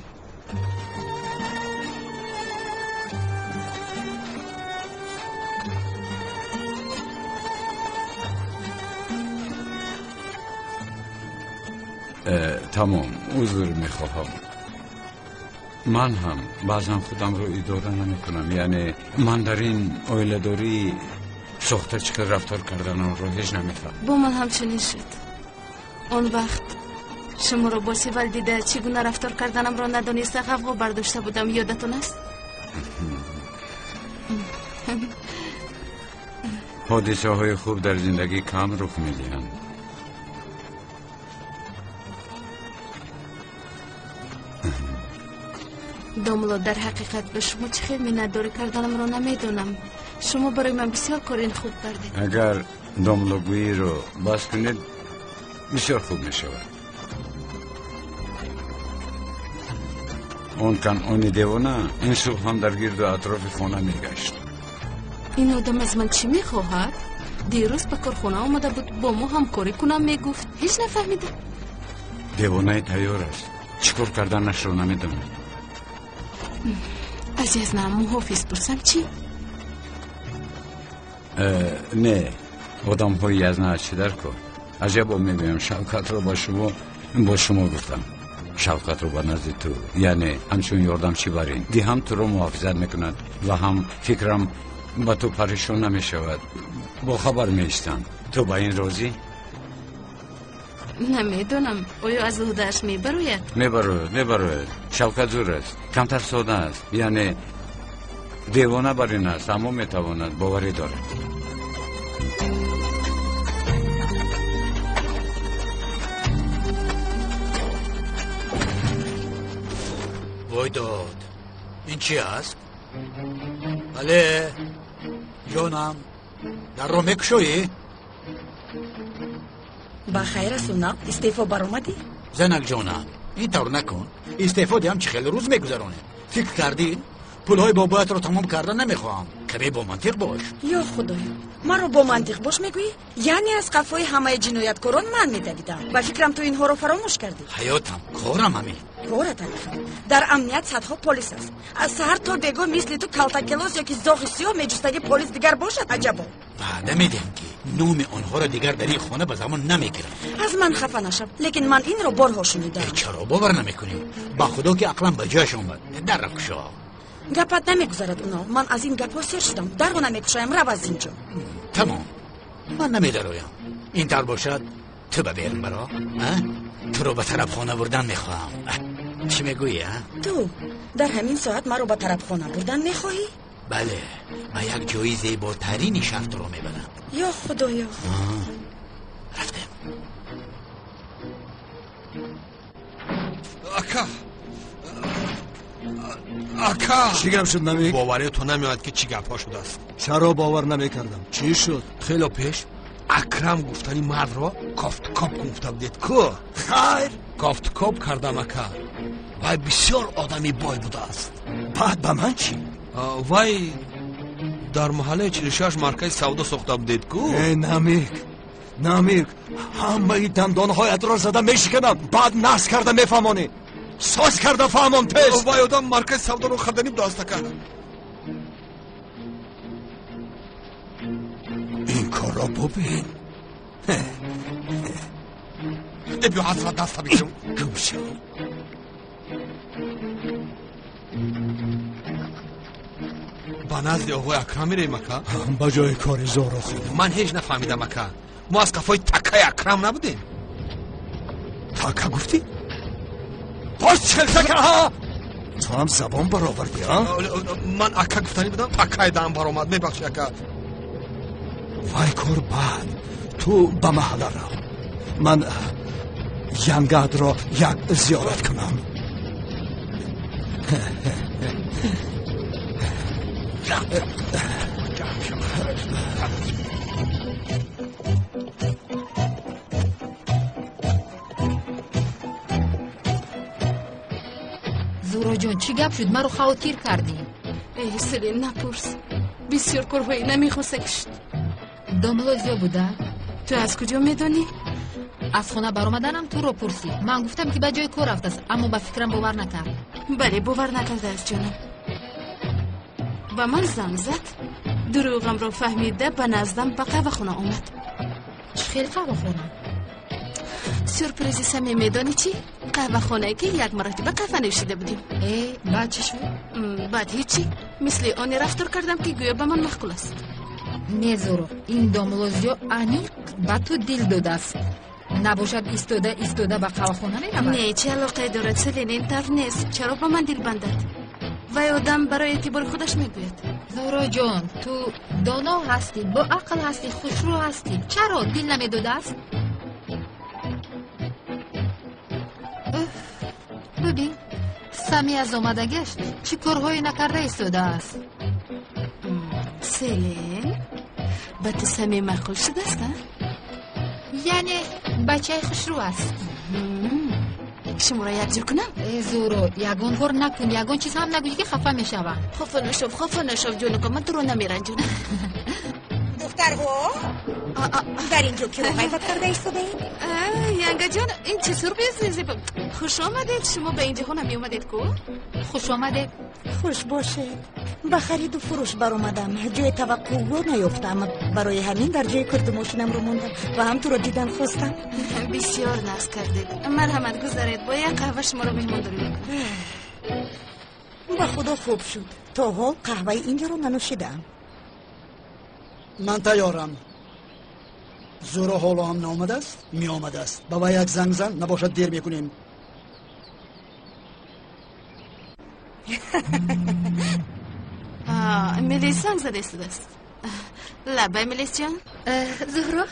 Тамом, узр мехоҳам. Ман ҳам баъзан худамро идора намекунам. Яъне ман дар ин оиладории сохта чӣ хел рафтор карданамро ҳеҷ намефаҳмам. Бо ман ҳамчунин шуд. Он вақт шуморо бо Сивал дида чӣ гуна рафтор карданамро надониста ғавғо бардошта будам, ёдатон аст? Ҳодисаҳои хуб дар зиндагӣ кам рух медиҳанд. Домло, дар ҳақиқат ба шумо чӣ хел миннатдорӣ карданамро намедонам. Шумо барои ман бисёр корин хуб кардед. Агар домлогӯиро бас кунед, бисёр хуб мешавад. Он канъони девона ин субҳ ҳам дар гирду атрофи хона мегашт. Ин одам аз ман чӣ мехоҳад? Дирӯз ба корхона омада буд, бо мо ҳамкорӣ кунам мегуфт. Ҳеҷ нафаҳмидам. Девонаи тайёр аст. Чӣ кор карданашро намедонад. Аз язнам муҳофиз пурсам чӣ? Не, одамҳои язна аз чӣ дар кор? Аҷабо мегӯям, Шавкатро ба шумо гуфтам. Шавкатро ба назди ту, яъне ҳамчун ёрдамчӣ барин. Ди ҳам туро муҳофизат мекунад ва ҳам фикрам ба ту парешон намешавад. Бохабар меистам. Ту ба ин розӣ? Намедонам, оё аз уҳдааш мебарояд? Мебарояд, мебарояд. Шавкат зур аст, камтар сода аст, яъне девона бар ин аст, аммо метавонад, боварӣ дорад. Вой дод, ин чи аст? Бале, ҷонам, дарро мекушоӣ? Ба хайр асту на, истеъфо баромадӣ? Занак ҷонам, ин тавр накун. Истеъфо диҳам чӣ хеле рӯз мегузаронем. Фикр кардӣ? Пулҳои бобоятро тамом карда намехоҳам. Каме бо мантиқ бош. Ё худоё, маро бо мантиқ бош мегӯӣ? Яъне аз қафои ҳамаи ҷинояткорон ман медавидам. Ба фикрам ту инҳоро фаромӯш кардӣ. Ҳаётам, корам ҳамин. Корат ҳамин. Дар амният садҳо полис аст. Аз саҳар то бегоҳ мисли ту калтакелос ёки зоғи сиёҳ меҷустаги полис дигар бошад аҷабо. Ваъда медиҳам ки номи онҳоро дигар дар ин хона ба замон намегирам. Аз ман хафа нашав, лекин ман инро борҳо шунидам. Чаро бовар намекунӣ? Ба худо ки ақлам ба ҷояш омад. Дарро кушо. Гапат намегузарад уно. Ман аз ин гапҳо сер шудам. Дарро намекушоям, рав аз ин ҷо. Тамом, ман намедароям. Ин тавр бошад, ту ба берун баро. Туро ба тарабхона бурдан мехоҳам. Чӣ мегӯӣ, а? Ту дар ҳамин соат маро ба тарабхона бурдан мехоҳӣ? Бале, ба як ҷои зеботарини шаҳр туро мебарам. Ё худоё. Рафтем. Ака, ака, чӣ гап шуд намик? Бовари ту намеояд ки чӣ гапҳо шудааст. Чаро бовар намекардам? Чӣ шуд? Хело пеш Акрам гуфтани мардро кофткоп гуфта будед ку? Хайр, кофткоп кардам ака. Вай бисёр одами бой будааст. Баъд ба ман чӣ? Вай дар маҳаллаи 46 маркази савдо сохта будед ку? Э, намик, намик, ҳамаи дандонҳоятро зада мешиканам. Баъд нас карда мефаҳмонӣ. Соз карда фаҳмон тез. Вай одам маркази савдоро харданӣ будааст ака. Ин корро бубин. Э, биё ҳазрат даста бигирам. Гум шав. Ба назди оғои Акрам мерем ака? Ба ҷои кори зоро худам. Ман ҳеҷ нафаҳмидам ака. Мо аз қафои такаи Акрам набудем. Така гуфтӣ? Боз чӣ хел така, ҳа? Ту ҳам забон баровардӣ, а? Ман ака гуфтанӣ будам, такаи даҳам баромад. Мебахши ака. Вай кор бад. Ту ба маҳалла рав. Ман янгадро як зиёрат кунам. Зуроҷон, чӣ гап шуд? Маро хавотир кардӣ. Эй Селин, напурс. Бисёр корҳои намехоста кишт. Домло зиё буда? Ту аз куҷо медонӣ? Аз хона баромаданам туро пурсид. Ман гуфтам ки ба ҷои кор рафтааст, аммо ба фикрам бовар накард. Бале, бовар накардааст ҷонам. Ба ман занг зад. Дурӯғамро фаҳмида ба наздам ба қаҳвахона омад. Чӣ хел қаҳвахона? Сюрпризи самим медонӣ чӣ? Қаҳвахонае ки як маротиба қаҳва нӯшида будем. Э, баъд чӣ шуд? Баъд ҳечи. Мисли оне рафтор кардам ки гӯё ба ман маъқул аст. Не Зуро, ин домлозиё аниқ ба ту дил додааст. Набошад истода истода ба қаҳвахона меравад? Не, чӣ алоқае дорад Селин, ин тавр нест. Чаро ба ман дил бандад? Вай одам барои эътибори худаш мегӯяд. Зуроҷон, ту доно ҳастӣ, бо ақл ҳастӣ, хушрӯ ҳастӣ. Чаро дил намедодааст? Бубин, Сами аз омадагиаш чӣ корҳое накарда истодааст. Селен, ба ту Сами маъқул шудааст, а? Яъне бачаи хушрӯ аст. Шуморо якҷо кунам? Э, Зуро, ягон кор накун, ягон чиз ҳам нагӯӣ, ки хафа мешавам. Хафа нашав, хафа нашав, ҷонукам, ман туро намеранҷонам. Духтарҳо, дар инҷо киро ғайбат карда истодаед? Янгаҷон, ин чӣ сюрприз? Хуш омадед, шумо ба ин ҷаҳон ҳам меомадед ку? Хуш омадед. Хуш бошед. Ба хариду фурӯш баромадам, ҷои таваққуъгоҳ наёфтам. Барои ҳамин дар ҷои курту мошинамро мондам ва ҳам туро дидан хостам. Бисёр нағз кардед. Марҳамат, гузаред, бо як қаҳва шуморо меҳмондорӣ мекунам. Ба худо хуб шуд. То ҳол қаҳваи инҷоро нанӯшидаам. Ман тайёрам. Зуро ҳоло ҳам наомадааст? Меомадааст. Ба вай як занг зан, набошад дер мекунем. Мелис занг зада истодааст. Лабай, Мелисҷон. Зуҳро,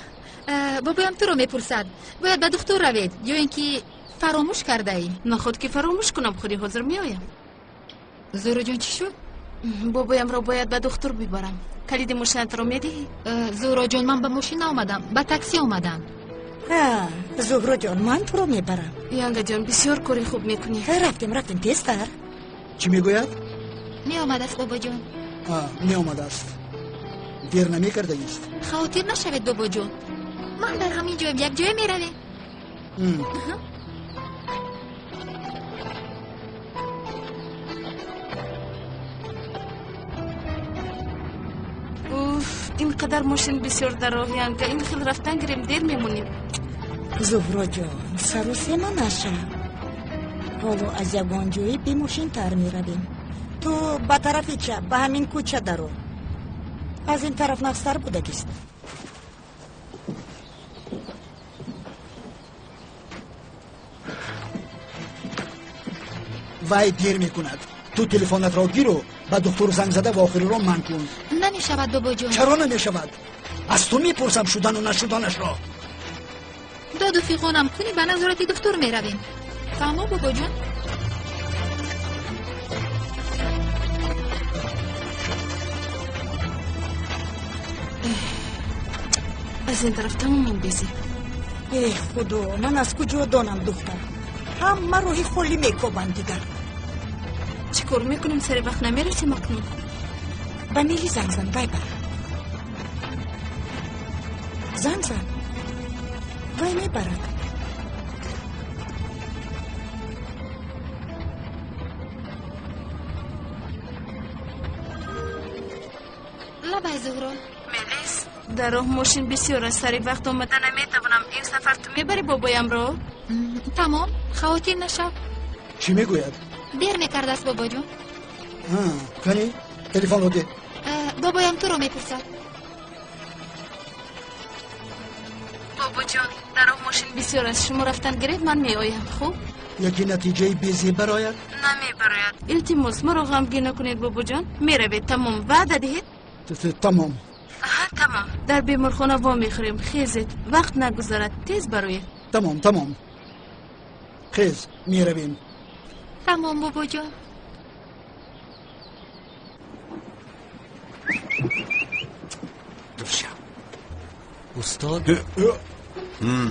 бобоям туро мепурсад. Бояд ба духтур равед ё ин ки фаромӯш кардаӣ? Наход ки фаромӯш кунам, худи ҳозир меоям. Зуҳроҷон, чӣ шуд? Бобоямро бояд ба духтур бибарам. Калиди мошинатро медиҳӣ? Зуҳроҷон, ман ба мошин наомадам, ба такси омадам. Зуҳроҷон, ман туро мебарам. Янгаҷон, бисёр кори хуб мекунӣ. Рафтем, рафтем, тезтар. Чӣ мегӯяд? Меомадааст, бобоҷон. Меомадааст. Дер намекардаист. Хавотир нашавед, бобоҷон. Ман дар ҳамин ҷоем, як ҷое меравем. Уф, ин қадар мошин бисёр дар роҳ, Янга. Ин хел рафтан гирем, дер мемонем. Зуҳроҷон, сарусема нашав. Ҳоло аз ягон ҷои бемошинтар меравем. Ту ба тарафи чап, ба ҳамин кӯча даро. Аз ин тараф нағзтар будагист. Вай дер мекунад. Ту телефонатро гиру ба духтур занг зада вохириро манъ кун. Намешавад, бобоҷон. Чаро намешавад? Аз ту мепурсам шудану нашуданашро. Доду фиғонам кунӣ, ба назорати духтур меравем. Фаҳмо, бобоҷон? Аз ин тараф тамоман безеб. Э, худо, ман аз куҷо донам, духтар? Ҳама роҳи холӣ мекобанд дигар. Чӣ кор мекунем, сари вақт намерасем акнун? Ба Мели занг зан, вай бара. Занг зан, вай мебарад. Лабай, Зуҳро. Мелис, дар роҳ мошин бисёр аст, сари вақт омада наметавонам. Ин сафар ту мебарӣ бобоямро? Тамом, хавотир нашав. Чӣ мегӯяд? Дер мекардааст, бобоҷон. Кани, телефонро деҳ. Бобоям туро мепурсад. Бобоҷон, дар роҳ мошин бисёр аст, шумо рафтан гиред, ман меоям, хуб? Яке натиҷаи безеб барояд? Намебарояд. Илтимос, маро ғамгин накунед, бобоҷон. Меравед, тамом. Ваъда диҳед? Тамом. Тамом. Дар беморхона вомехӯрем. Хезед, вақт нагузарад, тез бароед. Тамом, тамом. Хез, меравем. Тамом, бобоҷон. Устод,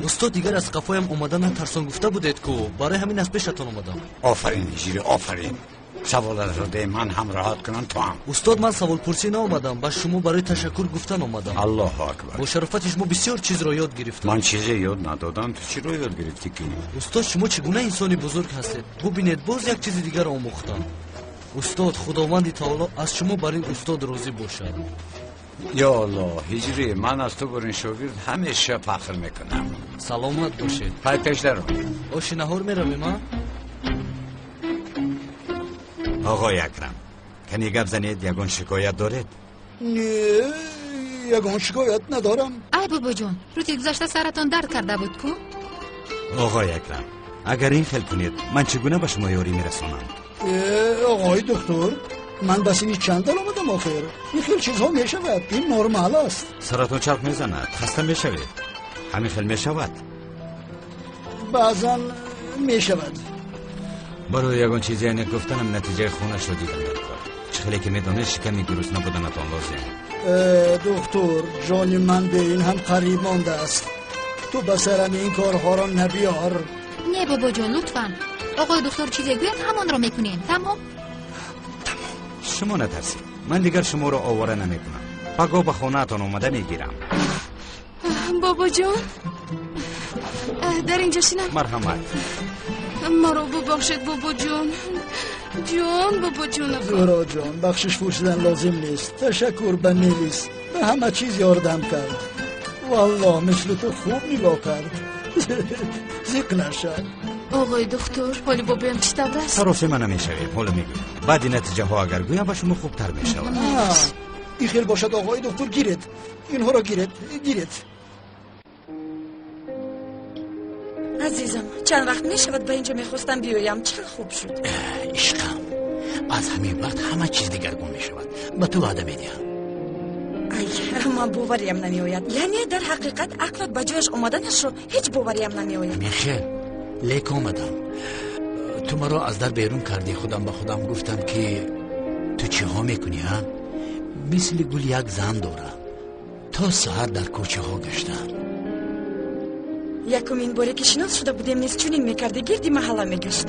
устод, дигар аз қафоям омада натарсон гуфта будед ку, барои ҳамин аз пешатон омадам. Офарин, Ҳиҷрӣ, офарин. Саволатро де, ман ҳам роҳат кунам, ту ҳам. Устод, ман саволпурсӣ наомадам, ба шумо барои ташаккур гуфтан омадам. Аллоҳу акбар. Бо шарофати шумо бисёр чизро ёд гирифтам. Ман чизе ёд надодам, ту чиро ёд гирифтӣ ки? Устод, шумо чӣ гуна инсони бузург ҳастед? Бубинед, боз як чизи дигарро омӯхтам. Устод, худованди таоло аз шумо бар ин устод розӣ бошад. Ё Аллоҳ, Ҳиҷрӣ, ман аз ту бурин шогирд ҳамеша фахр мекунам. Саломат бошед. Пай пеш даро. Оши наҳор меравем, а? Оғои Акрам, кани гап занед, ягон шикоят доред? Не, ягон шикоят надорам. Ай, бобоҷон, рӯзи гузашта саратон дард карда буд ку? Оғои Акрам, агар ин хел кунед, ман чӣ гуна ба шумо ёрӣ мерасонам? Оғои духтур, ман ба синни чанд даромадам охир? Ин хел чизҳо мешавад, ин нормал аст. Саратон чарх мезанад, хаста мешавед. Ҳамин хел мешавад? Баъзан мешавад. Барои ягон чизе аниқ гуфтанам натиҷаи хунашро дидан дар кор. Чӣ хеле ки медонед, шиками гурусна буданатон лозим. Духтур, ҷони ман бе ин ҳам қариб мондааст. Ту ба сарам ин корҳоро набиёр. Не, бобоҷон, лутфан. Оғои духтур чизе гӯяд, ҳамонро мекунем. Тамом? Шумо натарсед. Ман дигар шуморо овора намекунам. Пагоҳ ба хонаатон омада мегирам. Бобоҷон, дар инҷо шинам. Марҳамат. Маро бубахшед, бобоҷон. Ҷон, бобоҷонов. Зуҳроҷон, бахшиш пурсидан лозим нест. Ташаккур ба Мелис, ба ҳама чиз ёрдам кард. Валлоҳ, мисли ту хуб нигоҳ кард. Зиқ нашав. Оғои духтур, ҳоли бобоям чӣ тавр аст? Саросема намешавем, ҳоло мегӯям. Баъди натиҷаҳо агар гӯям, ба шумо хубтар мешавад. Ин хел бошад, оғои духтур, гиред. Инҳоро гиред, гиред. Азизам, чанд вақт мешавад ба инҷо мехостам биёям. Чӣ хел хуб шуд. Ишқам, аз ҳамин вақт ҳама чиз дигаргун мешавад. Ба ту ваъда медиҳам. Ай, ман бовариям намеояд. Яъне дар ҳақиқат ақлат ба ҷояш омаданашро ҳеҷ бовариям намеояд. Михел, лек омадам. Ту маро аз дар берун кардӣ. Худам ба худам гуфтам, ки ту чиҳо мекунӣ, ҳа? Мисли гул як зан дорам. То саҳар дар кӯчаҳо гаштам. Якумин боре ки шинос шуда будем, низ чунин мекардӣ, гирди маҳалла мегашт.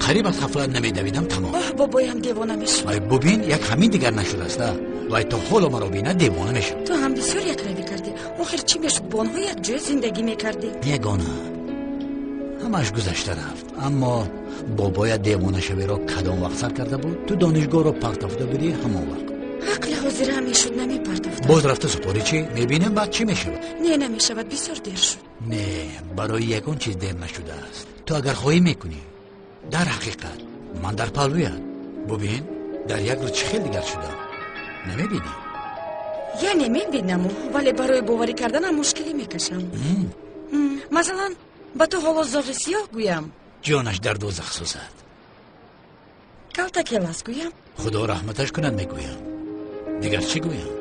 Қариб аз ғафлат намедавидам, тамом. Оҳ, бобоям девона мешуд. Вай, бубин, як ҳамин дигар нашудааст, а? Вай то ҳоло маро бинад, девона мешавад. Ту ҳам бисёр якравӣ кардӣ. Охир чӣ мешуд, бо онҳо якҷоя зиндагӣ мекардӣ? Ягона, ҳамааш гузашта рафт. Аммо бобоя девонашавиро кадом вақт сар карда буд? Ту донишгоҳро партофта будӣ ҳамон вақт. Ақли ҳозира мешуд, намепартофтам. Боз рафта супорӣ чӣ? Мебинем баъд чӣ мешавад. Не, намешавад, бисёр дер шуд. Не, барои ягон чиз дер нашудааст. Ту агар хоҳӣ мекунӣ. Дар ҳақиқат ман дар паҳлӯят. Бубин, дар як рӯз чӣ хел дигар шудам. Намебинӣ? Яъне мебинаму, вале барои боварӣ карданам мушкилӣ мекашам. Масалан, ба ту ҳоло зоғи сиёҳ гӯям. Ҷонаш дар дӯзах сӯзад. Калтакелас гӯям. Худо раҳматаш кунад мегӯям. Дигар чӣ гӯям?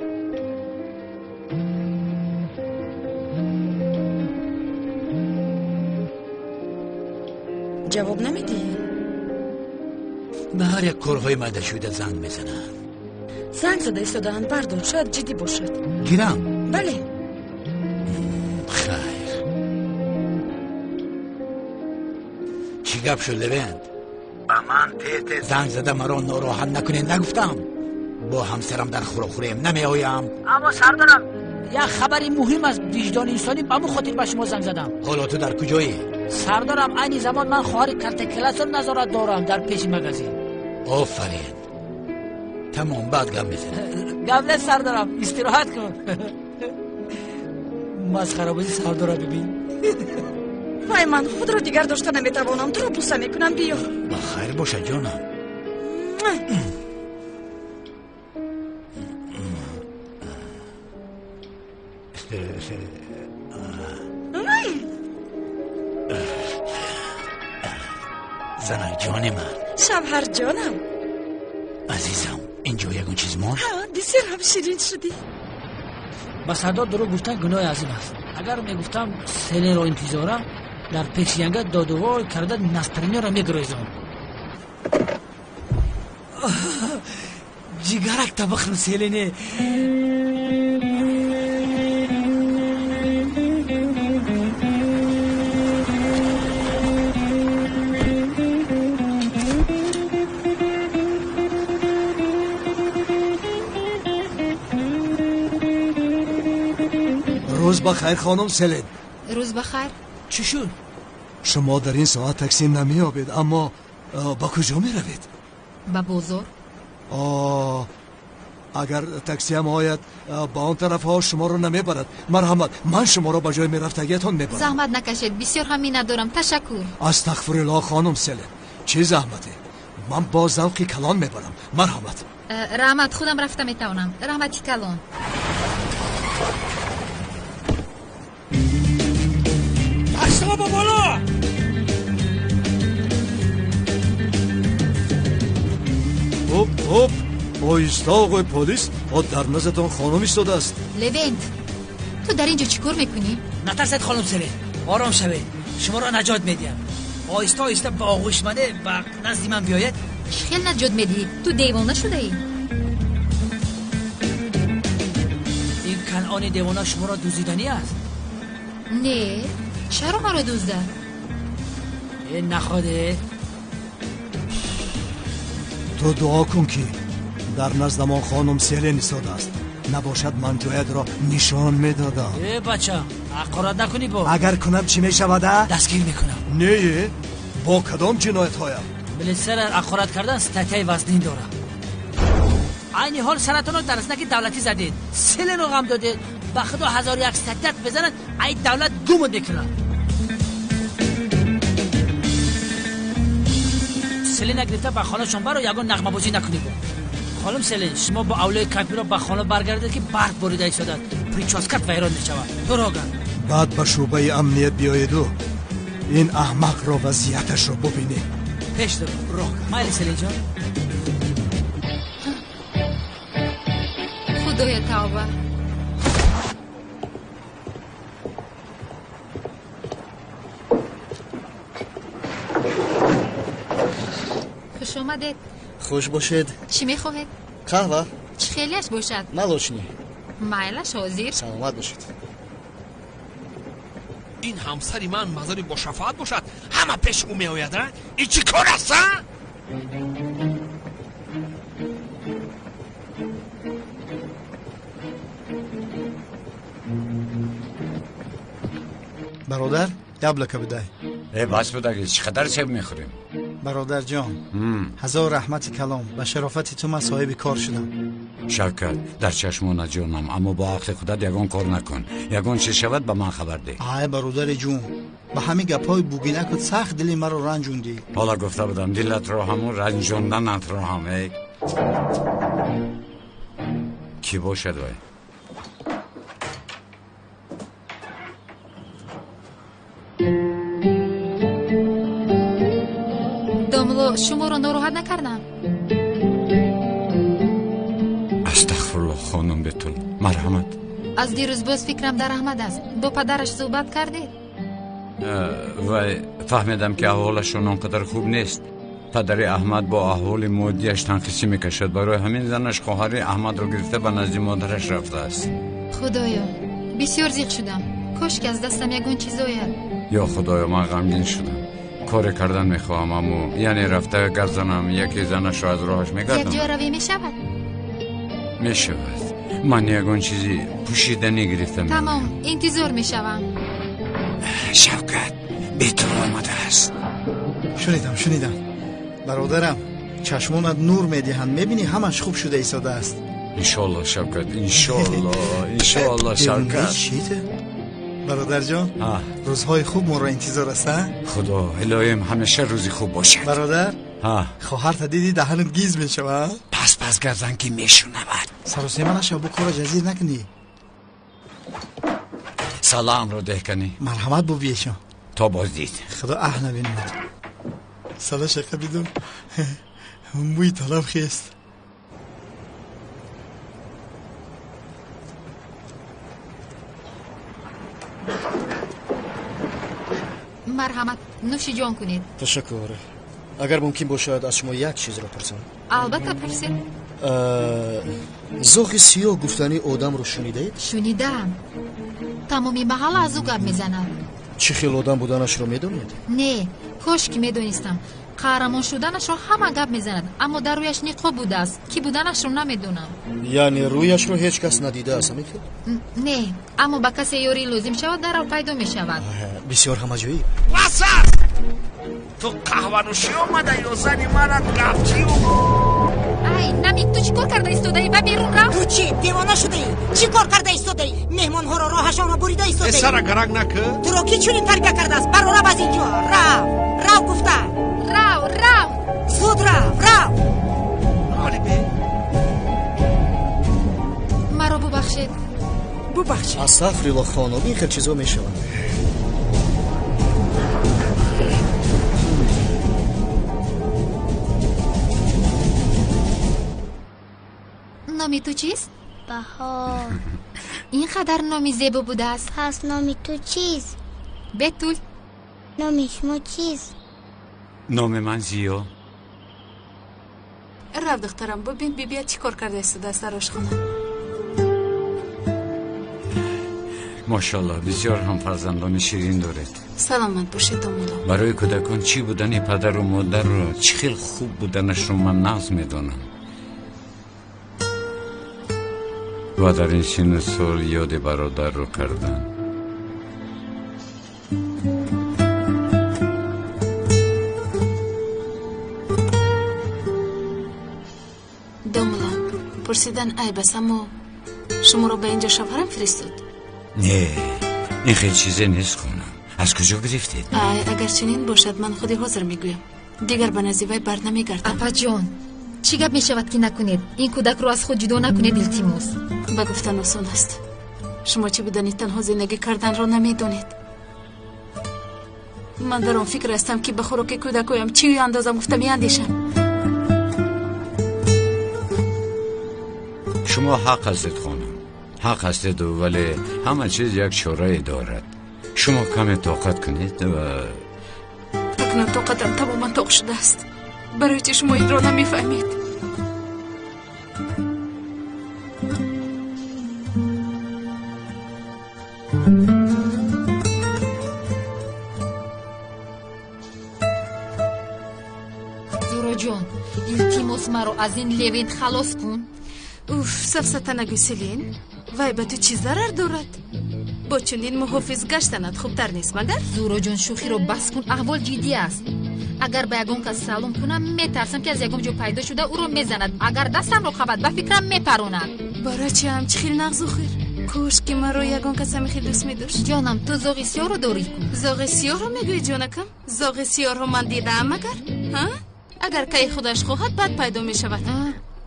Ҷавоб намедиҳӣ? Ба ҳар як корҳои майдашуда занг мезананд. Занг зада истодаанд, бардор, шояд ҷиддӣ бошад. Гирам? Бале. Хайр. Чӣ гап шуд, Левент? Ба ман тез-тез занг зада маро нороҳат накунед нагуфтам. Бо ҳамсарам дар хӯрокхӯрием намеоям. Аммо сардарам, як хабари муҳим аст. Виҷдони инсонӣ ба ҳамун хотир ба шумо занг задам. Ҳоло ту дар куҷоӣ? Сардарам, айни замон ман хоҳари калтакеласро назорат дорам дар пеши магазин. Офарин. Тамом, баъд гап мезанем. Гап нест, сардарам, истироҳат кун. Масхарабозӣ сардора бибин. Вай, ман худро дигар дошта наметавонам. Туро буса мекунам, биё. Ба хайр бошад, ҷонам. Занак ҷони ман. Шавҳар ҷонам. Азизам, инҷо ягон чиз монд? Ҳа, бисёр ҳам ширин шудӣ. Ба сардор дурӯғ гуфтан гуноҳи азим аст. Агар мегуфтам селеро интизорам, дар пеши янга додувой карда настроениеро мегурезон. Ҷигарак табахрам, селене. Рӯз ба хайр, хонум Селен. Рӯз ба хайр. Чӣ шуд? Шумо дар ин соат таксӣ намеёбед, аммо ба куҷо меравед? Ба бозор. Агар таксиам ояд, ба он тарафҳо шуморо намебарад. Марҳамат, ман шуморо ба ҷои мерафтагиятон мебарам. Заҳмат накашед, бисёр ҳам миннатдорам. Ташаккур. Астағфируллоҳ, хонум Селен, чӣ заҳмате? Ман бо завқи калон мебарам. Марҳамат. Раҳмат, худам рафта метавонам. Раҳмати калон. Дастҳо ба боло! Оп, оп, оҳиста, оғои полис, о дар назатон хонум истодааст. Левент, ту дар ин ҷо чӣ кор мекунӣ? Натарсед, хонум Селен, ором шавед, шуморо наҷот медиҳам. Оҳиста оҳиста ба оғӯш мане ба назди ман биёяд. Чӣ хел наҷот медиҳӣ? Ту девона шудаӣ? Ин канъони девона шуморо дуздиданӣ аст? Не, чаро маро дуздад? Э, находе. Ту дуо кун, ки дар наздамон хонум Селен истодааст. Набошад, ман ҷоятро нишон медодам. Э, бача, ҳақорат накунӣ бо. Агар кунам, чӣ мешавад, а? Дастгир мекунам. Не, бо кадом ҷиноятҳоям? Милитсияро ҳақорат кардан статьяи вазнин дорад. Айни ҳол саратонро дар знаки давлатӣ задед, Селену ғам додед. Ба худо, ҳазору як статьят безанад, ай давлат гумот мекунад. Селена гирифта ба хонашон баро, ягон нағмабозӣ накунӣ бо. Хонум Селен, шумо бо авлои кампиро ба хона баргардед, ки барф борида истодад, прическат вайрон мешавад. Дуроган. Баъд ба шӯъбаи амният биёеду ин аҳмақро вазъияташро бубинед. Пеш дур. Майли, Селенҷон. Худоя, тавба! Хуш омадед. Хуш бошед. Чӣ мехоҳед? Қаҳва. Чӣ хелиаш бошад? Молочный. Майлаш, ҳозир. Саломат бошед. Ин ҳамсари ман мазари бошафоат бошад, ҳама пеши ӯ меояд, а? Ин чӣ кор аст, а? Бародар, яблоко бидай. Э, бас будаги, чӣ қадар себ мехӯрем? Бародарҷон, ҳазор раҳмати калом, ба шарофати ту ман соҳиби кор шудам. Шавкат, дар чашмона ҷонам, аммо бо ақли худат ягон кор накун. Ягон чиз шавад, ба ман хабар деҳ. Ай, бародари ҷун, ба ҳамин гапҳои бугинакут сахт дили маро ранҷондӣ. Ҳола гуфта будам, дилатро ҳаму ранҷонданатро ҳам. Эй, кӣ бошад вай? Домло, шуморо нороҳат накардам? Астағфирулло, хонум Бетул, марҳамат. Аз дирӯз боз фикрам дар Аҳмад аст. Бо падараш суҳбат кардед? Вай, фаҳмидам, ки аҳволашон он қадар хуб нест. Падари Аҳмад бо аҳволи моддиаш танқисӣ мекашад. Барои ҳамин занаш хоҳари Аҳмадро гирифта ба назди модараш рафтааст. Худоё, бисёр зиқ шудам. Кош ки аз дастам ягон чиз ояд. Ё худоё, ман ғамгин шудам. Коре кардан мехоҳам, аммо яъне рафта гап занам, яке занашро аз роҳаш мегардонам. Якҷоя равӣ, мешавад? Мешавад. Ман ягон чизи пӯшиданӣ гирифта меоям. Тамом, интизор мешавам. Шавкат, Бетул омадааст. Шунидам, шунидам. Бародарам, чашмонат нур медиҳанд. Мебинӣ, ҳамаш хуб шуда истодааст. Иншоалло, Шавкат, иншоалло, иншоалло, Шавкат. Чита, бародарҷон, рӯзҳои хуб моро интизор аст, а? Худо, илоҳим, ҳамеша рӯзи хуб бошад. Бародар, хоҳарта дидӣ, даҳанат гиз мешава. Пас пас гардан, ки мешунавад. Саросема нашав, бу кора ҷазир накунӣ. Саламро деҳ канӣ. Марҳамат, бубиешон. То боздид. Худо аҳ набинад. Сала шақа бидум, мӯи талаб хест. Марҳамат, нӯши ҷон кунед. Ташаккур. Агар мумкин бошад, аз шумо як чизро пурсам. Албатта, пурсед. Зоғи сиёҳ гуфтани одамро шунидаед? Шунидаам, тамоми маҳалла аз ӯ гап мезанад. Чӣ хел одам буданашро медонед? Не, кош ки медонистам. Қаҳрамон шуданашро ҳама гап мезанад, аммо дар рӯяш ниқоб будааст, кӣ буданашро намедонам. Яъне рӯяшро ҳеҷ кас надидааст, ҳамин хел? Не, аммо ба касе ёрӣ лозим шавад, даррав пайдо мешавад. Бисёр ҳамаҷоиб. Бас аст! Ту қаҳванӯшӣ омада ё зани манат гапчию? Ай, намик, ту чӣ кор карда истодаӣ? Ба берун рав. Ту чӣ, девона шудаӣ? Чӣ кор карда истодаӣ? Меҳмонҳоро роҳашонро бурида истодаӣ. Сара гарак накӣ. Туро кӣ чунин тарбия кардааст? Баро, рав аз ин ҷо, рав, рав гуфта. Рав, рав. Зуд рав, рав. Маро бубахшед. Бубахшед. Астағфирулло, хонум, ин хел чизо мешавад. Номи ту чист? Баҳор. Ин қадар номи зебо будааст. Пас номи ту чист? Бетул. Номи шумо чист? Номи ман Зиё. Рав, духтарам, бибин бибия чӣ кор карда истодааст дар ошхона. Мошаллоҳ, бисёр ҳам фарзандони ширин доред. Саломат бошед, домулло. Барои кӯдакон чӣ будани падару модарро, чӣ хел хуб буданашро ман нағз медонам. Ва дар ин синну сол ёди бародарро кардам. Домулло, пурсидан айб аст, аммо шуморо ба инҷо шавҳарам фиристод? Не, ин хел чизе нест, хонам. Аз куҷо гирифтед? Ай, агар чунин бошад, ман худи ҳозир мегӯям. Дигар ба назди вай бар намегардам. Апаҷон, чӣ гап мешавад ки накунед? Ин кӯдакро аз худ ҷудо накунед, илтимос. Ба гуфтан осон аст. Шумо чӣ будани танҳо зиндагӣ карданро намедонед. Ман дар он фикр ҳастам, ки ба хӯроки кӯдакоям чӣ андозам гуфта меандешам. Шумо ҳақ ҳастед, хонам, ҳақ ҳастед, вале ҳама чиз як чорае дорад. Шумо каме тоқат кунед ва акнун тоқатам тамоман тоқ шудааст. Барои чӣ шумо инро намефаҳмед? Зуроҷон, илтимос, маро аз ин Левент халос кун. Уф, сафсата нагӯ, Селин. Вай ба ту чӣ зарар дорад? Бо чунин муҳофиз гаштанат хубтар нест, магар? Зуроҷон, шӯхиро бас кун, аҳвол ҷиддӣ аст. Агар ба ягон кас салом кунам, метарсам, ки аз ягон ҷо пайдо шуда ӯро мезанад. Агар дастамро қабад, ба фикрам мепаронад. Барачаам, чӣ хел нағзу хир. Кош ки маро ягон кас ҳамин хел дӯст медошт. Ҷонам, ту зоғи сиёҳро дорӣ ку? Зоғи сиёҳро мегӯӣ, ҷонакам? Зоғи сиёҳро ман дидаам, магар? Ҳа? Агар кай худаш хоҳад, баъд пайдо мешавад.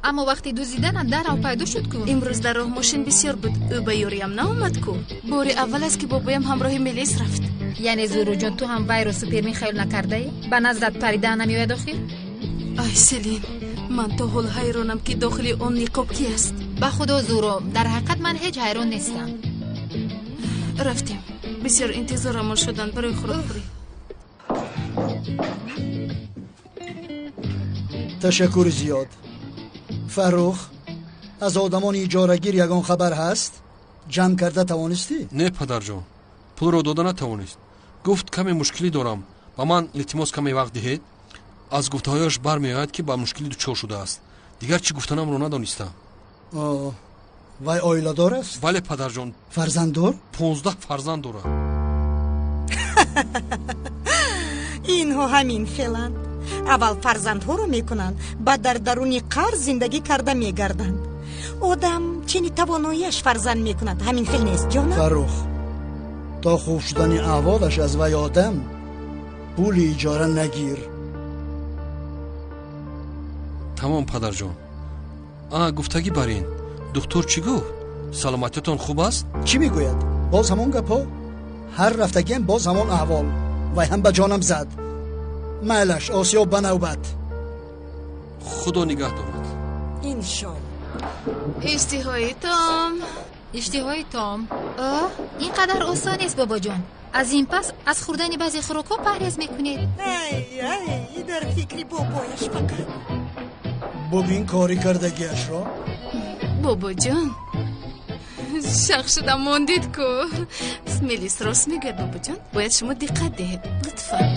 Аммо вақти дуздиданам дарҳол пайдо шуд ку. Имрӯз дар роҳ мошин бисёр буд, ӯ ба ёриям наомад ку. Бори аввал аст, ки бобоям ҳамроҳи милис рафт. Яъне, Зуроҷон, ту ҳам вайро супермен хаёл накардаӣ? Ба наздат парида намеояд охир? Ай, Селин, ман то ҳол ҳайронам, ки дохили он ниқоб ки аст. Ба худо, Зуро, дар ҳақиқат ман ҳеҷ ҳайрон нестам. Рафтем, бисёр интизорамон шуданд барои хӯрокхӯрӣ. Ташаккури зиёд. Фаррух, аз одамони иҷорагир ягон хабар ҳаст? Ҷамъ карда тавонистӣ? Не, падарҷон, пулро дода натавонист. Гуфт, каме мушкилӣ дорам, ба ман илтимос каме вақт диҳед. Аз гуфтаҳояш бармеояд, ки ба мушкилӣ дучор шудааст. Дигар чӣ гуфтанамро надонистам. Вай оиладор аст? Бале, падарҷон. Фарзанддор? 15 фарзанд дорад. Инҳо ҳамин хеланд. Аввал фарзандҳоро мекунанд, баъд дар даруни қарз зиндагӣ карда мегарданд. Одам чини тавоноияш фарзанд мекунад, ҳамин хел нест, ҷонам? Фаррух, то хуб шудани аҳволаш аз вай одам пули иҷора нагир. Тамом, падарҷон. А, гуфтагӣ бар ин, духтур чӣ гуфт? Саломатиятон хуб аст? Чӣ мегӯяд? Боз ҳамон гапҳо. Ҳар рафтагиам боз ҳамон аҳвол. Вай ҳам ба ҷонам зад. Майлаш, осиё ба навбат. Худо нигаҳ дорад. Иншолло. Иштиҳои том. Иштиҳои том. Ин қадар осон нест, бобоҷон. Аз ин пас аз хӯрдани баъзе хӯрокҳо парҳез мекунед. Ай, ай, дар фикри бобояш фақат. Бубин кори кардагиашро. Бобоҷон, шах шуда мондед ку. Мелис рост мегӯяд, бобоҷон. Бояд шумо диққат диҳед, лутфан.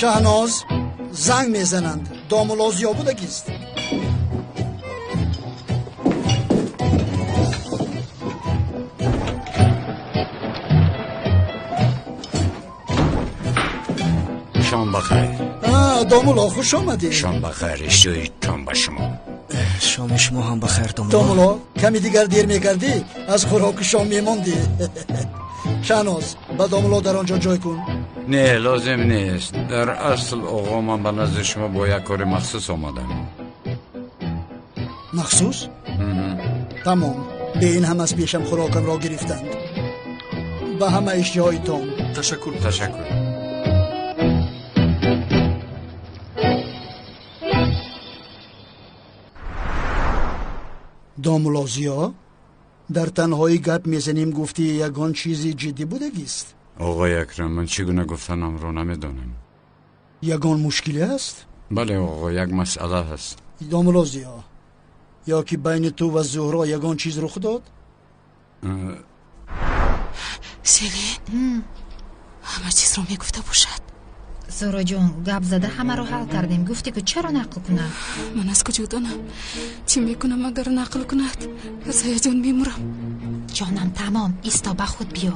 Шаҳноз, занг мезананд. Домулло Зиё будагист. Шом бахайр. Домулло, хуш омадед. Шом бахайр, иштиҳои том ба шумо. Шоми шумо ҳам бахайр, домулло. Домулло, ками дигар дер мекардӣ, аз хӯроки шом мемондӣ. Шаҳноз, ба домулло дар он ҷо ҷой кун. Не, лозим нест. Дар асл, оғо, ман ба назди шумо бо як кори махсус омадам. Махсус? Тамом, бе ин ҳам аз пешам хӯрокамро гирифтанд. Ба ҳама иштиҳои том. Ташаккур. Ташаккур. Домулло Зиё, Дар танҳоӣ гап мезанем гуфтӣ, ягон чизи ҷиддӣ будагист? Оғои Акрам, ман чӣ гуна гуфтанамро намедонам. Ягон мушкиле ҳаст? Бале оғо, як масъала ҳаст. Домулло Зиё, ё ки байни ту ва Зуҳро ягон чиз рух дод? Селин, ҳама чизро мегуфта бошад. Зуҳроҷон, гап зада ҳамаро ҳал кардем. Гуфтӣ ку чаро нақл кунад? Ман аз куҷо донам? Чӣ мекунам агар нақл кунад? Аз ҳаяҷон мемурам. Ҷонам, тамом, исто, ба худ биё.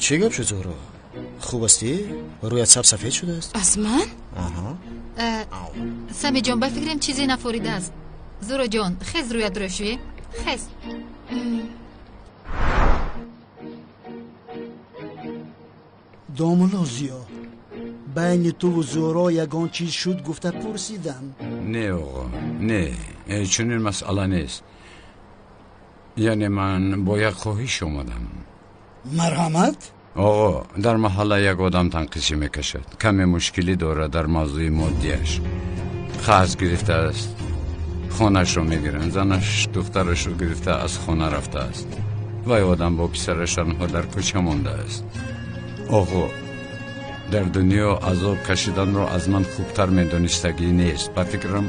Чӣ гап шуд, Зуҳро? Хуб ҳастӣ? Рӯят саб сафед шудааст. Аз ман? Аҳа. Самиҷон, ба фикрам чизе нафоридааст. Зуҳроҷон, хез рӯятро шӯе. Хез. Домулло Зиё, байни туву Зуҳро ягон чиз шуд гуфта пурсидам. Не оғо, не, чунин масъала нест. Яъне ман бо як хоҳиш омадам. Марҳамат? Оғо, дар маҳалла як одам танқисӣ мекашад. Каме мушкилӣ дорад дар мавзӯи моддиаш. Қарз гирифтааст, хонаашро мегиранд, занаш духтарашро гирифта аз хона рафтааст. Вай одам бо писараш танҳо дар кӯча мондааст. Оғо, дар дунё азоб кашиданро аз ман хубтар медонистагӣ нест. Ба фикрам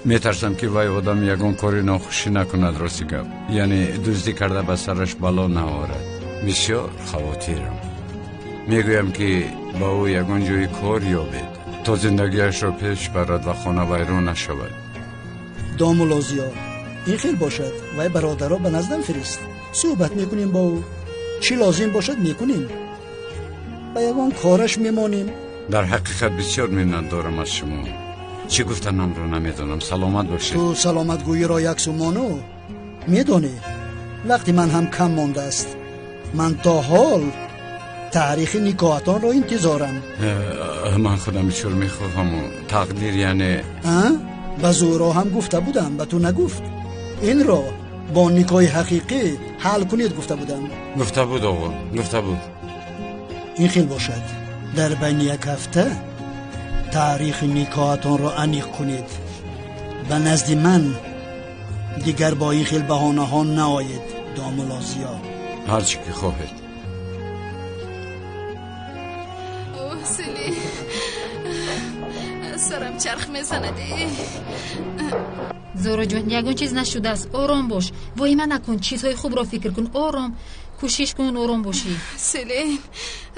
метарсам ки вай одам ягон кори нохушӣ накунад, рости гап. Яъне дуздӣ карда ба сараш бало наорад. Бисёр хавотирам. Мегӯям ки ба ӯ ягон ҷои кор ёбед то зиндагиашро пеш барад ва хона вайрон нашавад. Домулло Зиё, ин хел бошад, вай бародарро ба наздам фирист. Суҳбат мекунем бо ӯ. Чӣ лозим бошад мекунем. Ба ягон кораш мемонем. Дар ҳақиқат бисёр миннатдорам аз шумо. Чӣ гуфтанамро намедонам. Саломат бошед. Ту саломатгӯиро як сумону медонӣ. Вақти ман ҳам кам мондааст. Ман то ҳол таърихи никоҳатонро интизорам. Ман худам бисёр мехоҳаму тақдир яъне. Ба Зуҳро ҳам гуфта будам, ба ту нагуфт. Инро бо никоҳи ҳақиқӣ ҳал кунед гуфта будам. Гуфта буд оғо, гуфта буд. Ин хел бошад, дар байни як ҳафта таърихи никоҳатонро аниқ кунед. Ба назди ман дигар бо ин хел баҳонаҳо наоед, домулло Зиё. Ҳар чӣ ки хоҳед. Селин, сарам чарх мезанад. Зуҳроҷон, ягон чиз нашудааст. Ором бош, воҳима накун, чизҳои хубро фикр кун. Ором, кӯшиш кун ором бошӣ. Селин,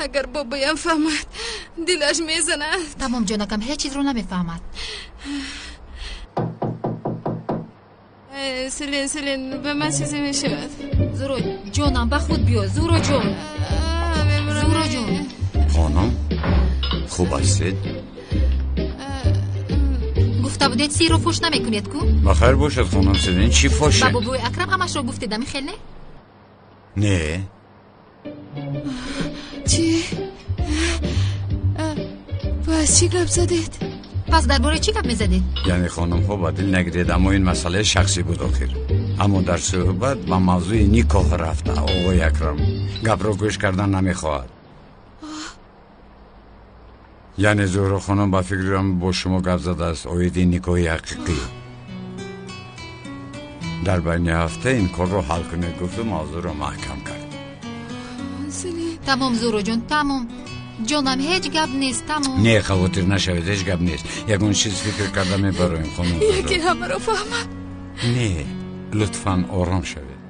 агар бобоям фаҳмад, дилаш мезанад. Тамом ҷонакам, ҳеҷ чизро намефаҳмад. Селин, Селин, ба ман чизе мешавад. Зуҳро ҷонам, ба худ биё. Зуҳро ҷон, Зуҳро ҷон. Хонум, хуб ҳастед? Гуфта будед сирро фош намекунед ку? Ба хайр бошад хонум Селин, чӣ фоше? Ба бобои Акрам ҳамашро гуфтед, ами хел не? Не. Чӣ? Пас чӣ гап задед? Пас дар бораи чӣ гап мезадед? Яъне хонумҳо ба дил нагиред, аммо ин масъалаи шахсӣ буд охир. Аммо дар суҳбат ба мавзӯи никоҳ рафта оғои Акрам гапро гӯш кардан намехоҳад. Яъне Зуҳро хонум ба фикрам бо шумо гап задааст оиди никоҳи ҳақиқӣ. Дар байни ҳафта ин корро ҳал кунед гуфту мавзӯъро маҳкам кард. Тамом Зуҳроҷон, тамом. Ҷонам, ҳеҷ гап нест, тамом. Не, хавотир нашавед, ҳеҷ гап нест. Ягон чиз фикр карда мебароем, хонум Зуҳро. Яке ҳамаро фаҳмад. Не, лутфан ором шавед.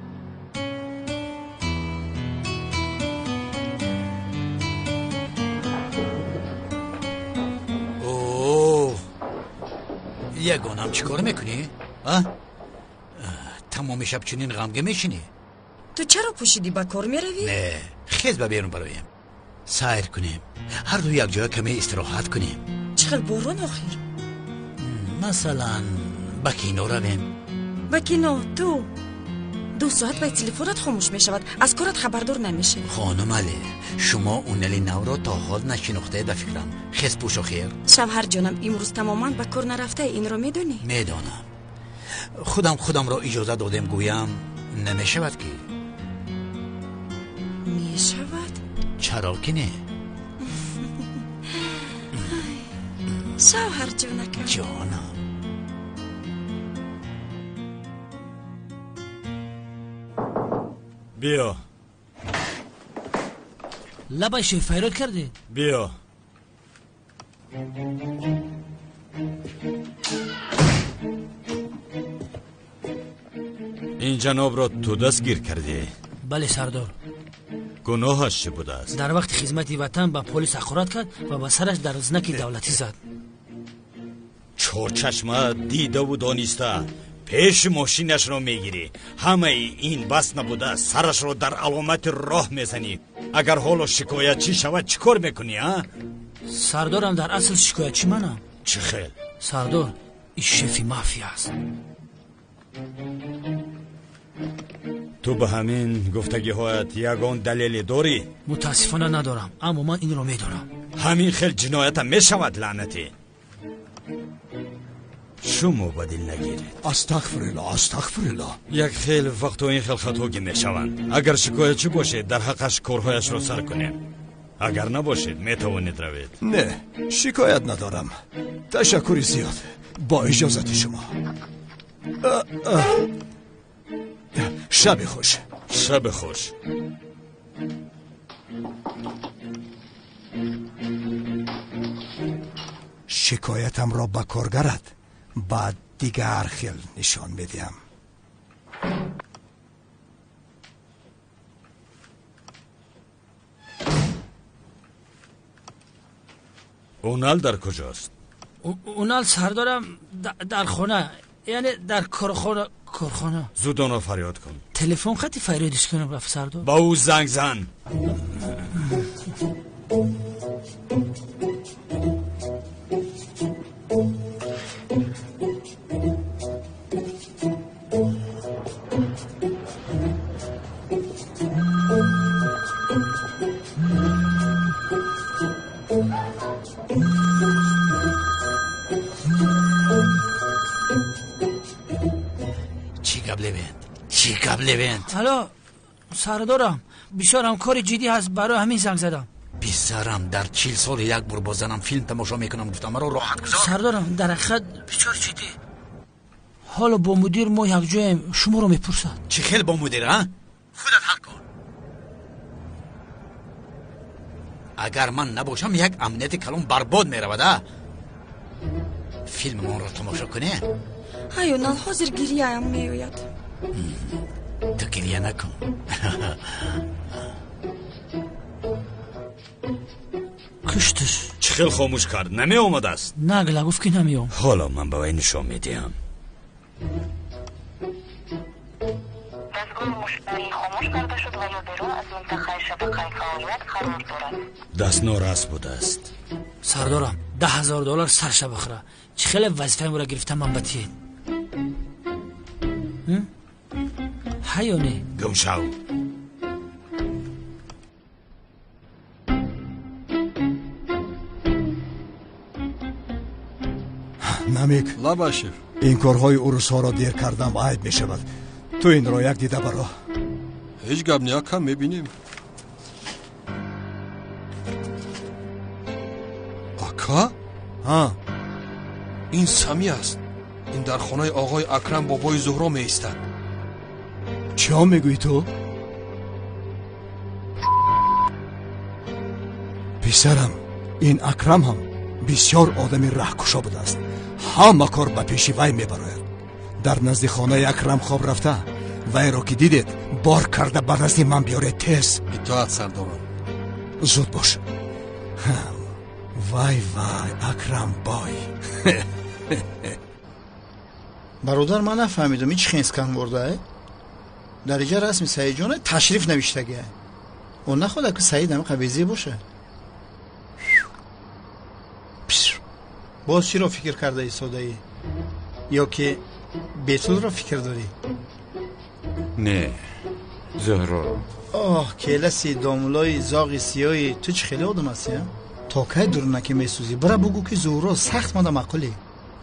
Ягонам чӣ кор мекунӣ? Тамоми шаб чунин ғамгин мешинӣ? Ту чаро пӯшидӣ, ба кор меравӣ? Не, хез ба берун бароем, сайр кунем, ҳарду якҷоя каме истироҳат кунем. Чӣ хел борон охир? Масалан, ба кино равем. Ба кино? Ту 2 соат вай телефонат хомӯш мешавад, аз корат хабардор намешавӣ. Хонум Али, шумо унели навро то ҳол нашинохтаед ба фикрам. Хез пӯш охир. Шавҳарҷонам, имрӯз тамоман ба кор нарафтаи, инро медонӣ? Медонам. Худам худамро иҷоза додем, гӯям намешавад ки. Мешавад? Чаро ки не? Шавҳарҷонакам. Ҷонам. Биё. Лабай шеф, файрод кардед? Биё. Ин ҷанобро ту дастгир кардӣ? Бале, сардор. Гуноҳаш чӣ будааст? Дар вақти хизмати ватан ба полис ҳақорат кард ва ба сараш дар знаки давлатӣ зад. Чорчашма дидаву дониста пеши мошинашро мегирӣ. Ҳамаи ин бас набуда, сарашро дар аломати роҳ мезанӣ. Агар ҳоло шикоятчӣ шавад, чӣ кор мекунӣ, а? Сардорам, дар асл шикоятчӣ манам. Чӣ хел? Сардор, ин шефи мафия аст. Ту ба ҳамин гуфтагиҳоят ягон далеле дорӣ? Мутаассифона надорам, аммо ман инро медонам. Ҳамин хел ҷиноятам мешавад, лаънатӣ. Шумо ба дил нагиред. Астағфируллоҳ, астағфируллоҳ. Як хел вақтҳо ин хел хатогӣ мешаванд. Агар шикоятчӣ бошед, дар ҳаққаш корҳояшро сар кунем. Агар набошед, метавонед равед. Не, шикоят надорам. Ташаккури зиёд. Бо иҷозати шумо. Шаби хуш. Шаби хуш. Шикоятамро ба коргарат ба дигар хел нишон медиҳам. Унал дар куҷост? Унал сардорам дар хона, яъне дар корхона. Корхона. Зуд онро фарёд кун. Телефон хати фарёдиш кунам, рафт сардор. Ба ӯ занг зан. Алло, сардорам, бисёрам кори ҷиддӣ ҳаст, барои ҳамин занг задам. Писарам, дар 40 сол як бор бо занам филм тамошо мекунам, гуфтам маро роҳат гузор. Сардорам, дар ҳақиқат бисёр ҷиддӣ. Ҳоло бо мудир мо якҷоем, шуморо мепурсад. Чӣ хел бо мудир, а? Худат ҳал кун. Агар ман набошам, як амнияти калон барбод меравад, а? Филмонро тамошо кунем? Ҳайонал, ҳозир гирияам меояд. Ту гирия накун. Кушташ. Чӣ хел хомӯш кард? Намеомадааст? Нагла, гуфт ки намеом. Ҳоло ман ба вай нишон медиҳам. Даст нораст будааст. Сардорам, $10,000 сарша бихӯра. Чӣ хеле вазифаамро гирифтам ман ба тиед. Ҳа ё не? Гум шав. Намик. Лабай, шеф. Ин корҳои урусҳоро дер кардам айб мешавад. Ту инро як дида баро. Ҳеҷ гап не, акам, мебинем. Ака? Ҳа? Ин Сами аст. Ин дар хонаи оғои Акрам бобои Зуҳро меистад. Чиҳо мегӯӣ ту? Писарам, ин Акрам ҳам бисёр одами раҳкушо будааст. Ҳама кор ба пеши вай мебарояд. Дар назди хонаи Акрам хоб рафта, вайро ки дидед, бор карда ба назди ман биёред тез. Итоат, сардорам. Зуд бош. Вай вай, Акрам бой. Бародар, ман нафаҳмидам, ин чӣ хинскан бурдае? Дар иҷа расми Саидҷона ташриф навиштагия. Он нахоҳад ки Саид ҳамин қабезӣ боша. Боз чиро фикр карда истодаӣ? Ё ки Бетулро фикр дорӣ? Не, Зуҳроро. Оҳ, келаси домулои зоғи сиёҳи ту чӣ хеле одам ҳастӣ, а? То кай дурунаки месӯзӣ? Бира бугӯ ки Зуҳро сахт мада маъқулӣ.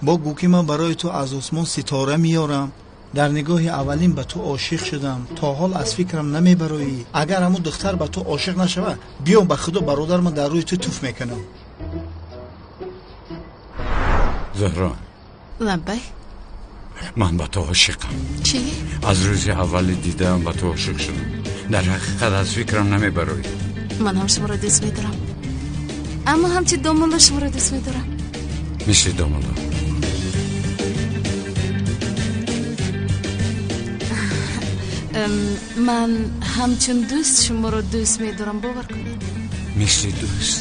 Бо гӯ ки ман барои ту аз осмон ситора меёрам. Дар нигоҳи аввалин ба ту ошиқ шудам. То ҳол аз фикрам намебароӣ. Агар ҳамун духтар ба ту ошиқ нашавад, биё ба худо бародар, ман дар рӯи ту туф мекунам. Зуҳро. Лаббай. Ман ба ту ошиқам. Чӣ? Аз рӯзи аввали дидаам ба ту ошиқ шудам. Дар ҳақиқат аз фикрам намебароӣ. Ман ҳам шуморо дӯст медорам, аммо ҳамчун домулло шуморо дӯст медорам. Мисли домулло? Ман ҳамчун дӯст шуморо дӯст медорам, бовар кунед. Мисли дӯст?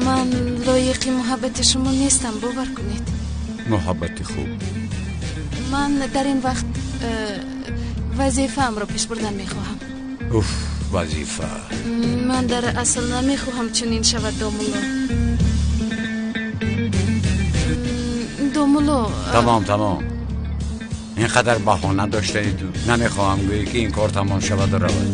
Ман лоиқи муҳаббати шумо нестам, бовар кунед. Муҳаббати хуб. Ман дар ин вақт вазифаамро пеш бурдан мехоҳам. Уф, вазифа. Ман дар асл намехоҳам чунин шавад, домулло. Домулло. Тамом, тамом. Ин қадар баҳона доштаи ту. Намехоҳам гӯӣ ки ин кор тамом шавад ва равад.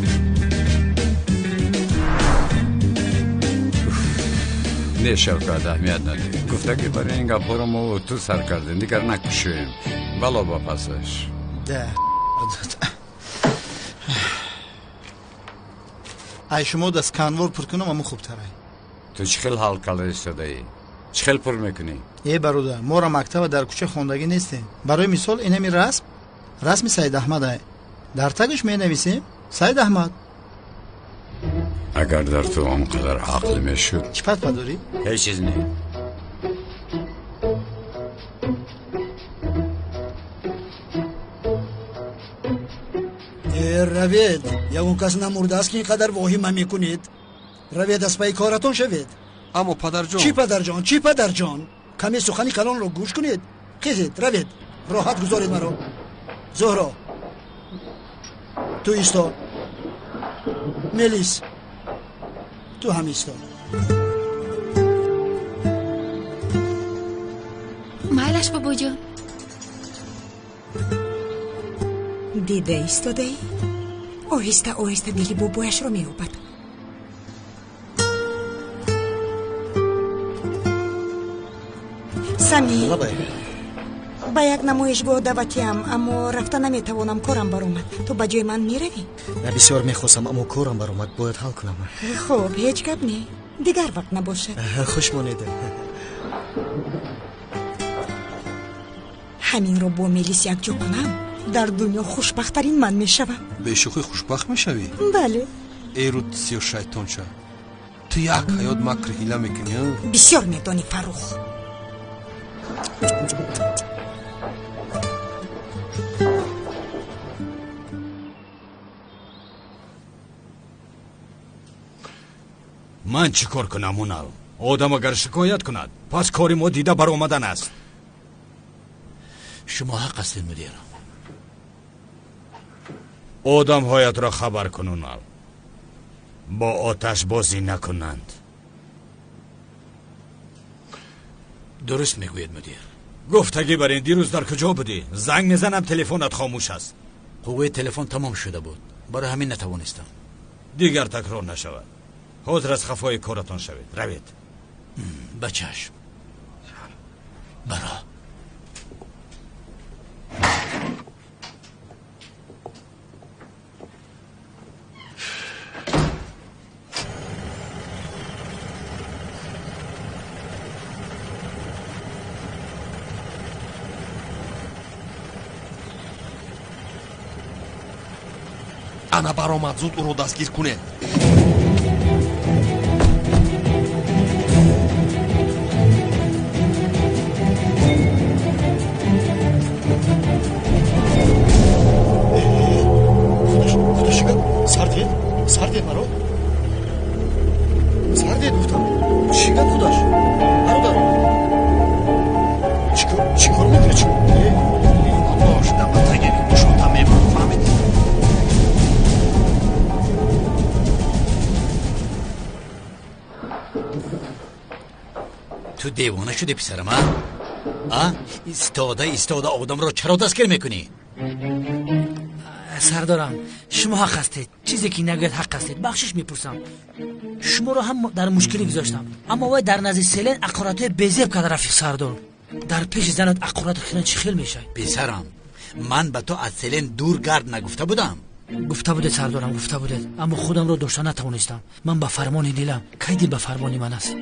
Не, Шавкат, аҳамият надиҳ. Гуфта ки барои ин гапҳоро мо ту сар кардем, дигар накушоем. Бало ба пасаш. Да. Ай шумо даст канвор пур кунам, аммо хубтарай. Ту чӣ хел ҳал карда истодаӣ? Чӣ хел пур мекунӣ? Э бародар, моро мактаба дар кӯча хондагӣ нестем. Барои мисол инами расм, расми Саид Аҳмад ай. Дар тагаш менависем Саид Аҳмад. Агар дар ту он қадар ақл мешуд. Чӣ пат дорӣ? Ҳеҷ чиз не. Равед, ягон кас намурдааст ки ин қадар воҳима мекунед. Равед, аз пайи коратон шавед. Аммо падарҷон. Чӣ падарҷон, чӣ падарҷон? Каме сухани калонро гӯш кунед. Хезед, равед, роҳат гузоред маро. Зуҳро, ту исто. Мелис, ту ҳам исто. Майлаш, бобоҷон. Дида истодаӣ? Оҳиста оҳиста дили бобояшро меёбад. Сами, ба як намоишгоҳ даъватиам, аммо рафта наметавонам, корам баромад. Ту ба ҷои ман меравӣ? Бисёр мехостам, аммо корам баромад, бояд ҳал кунам. Хуб, ҳеҷ гап не, дигар вақт набошад. Хуш монед. Ҳаминро бо Мелис якҷо кунам, дар дунё хушбахттарин ман мешавам. Бешӯхӣ хушбахт мешавӣ? Бале. Эй рӯд сиё шайтонча, ту як ҳаёт макр ҳила мекунӣ? Бисёр медонӣ, Фаррух. Ман чӣ кор кунам, Унал? Одам агар шикоят кунад, пас кори мо дида баромадан аст. Шумо ҳақ ҳастед, мудир. Одамҳоятро хабар кун, Унал. Бо оташ бозӣ накунанд. Дуруст мегӯед, мудир. Гуфтагӣ бар ин дирӯз дар куҷо будӣ? Занг мезанам, телефонат хомӯш аст. Қувваи телефон тамом шуда буд, барои ҳамин натавонистам. Дигар такрор нашавад. Ҳозир аз хафои коратон шавед. Равед. Ба чашм. Баро. Ана баромад, зуд ӯро дастгир кунед. Сардед, сардед маро. Сардед гуфтам. Чӣ гап худаш? Бародар. Чӣ кор мекунӣ? Чӣ? Бош, ба таги кушота мемон, фаҳмидӣ? Ту девона шудӣ, писарам, а? А? Истода, истода одамро чаро дастгир мекунӣ? Сардорам, шумо ҳақ ҳастед. Чизе ки нагӯяд ҳақ ҳастед. Бахшиш мепурсам. Шуморо ҳам дар мушкилӣ гузоштам, аммо вай дар назди Селен ақоратҳои безеб карда, рафиқ сардор. Дар пеши занат ақорат хиран чӣ хел мешавад? Писарам, ман ба ту аз Селен дур гард нагуфта будам. Гуфта будед, сардорам, гуфта будед, аммо худамро дошта натавонистам. Ман ба фармони дилам. Кай дил ба фармони ман аст?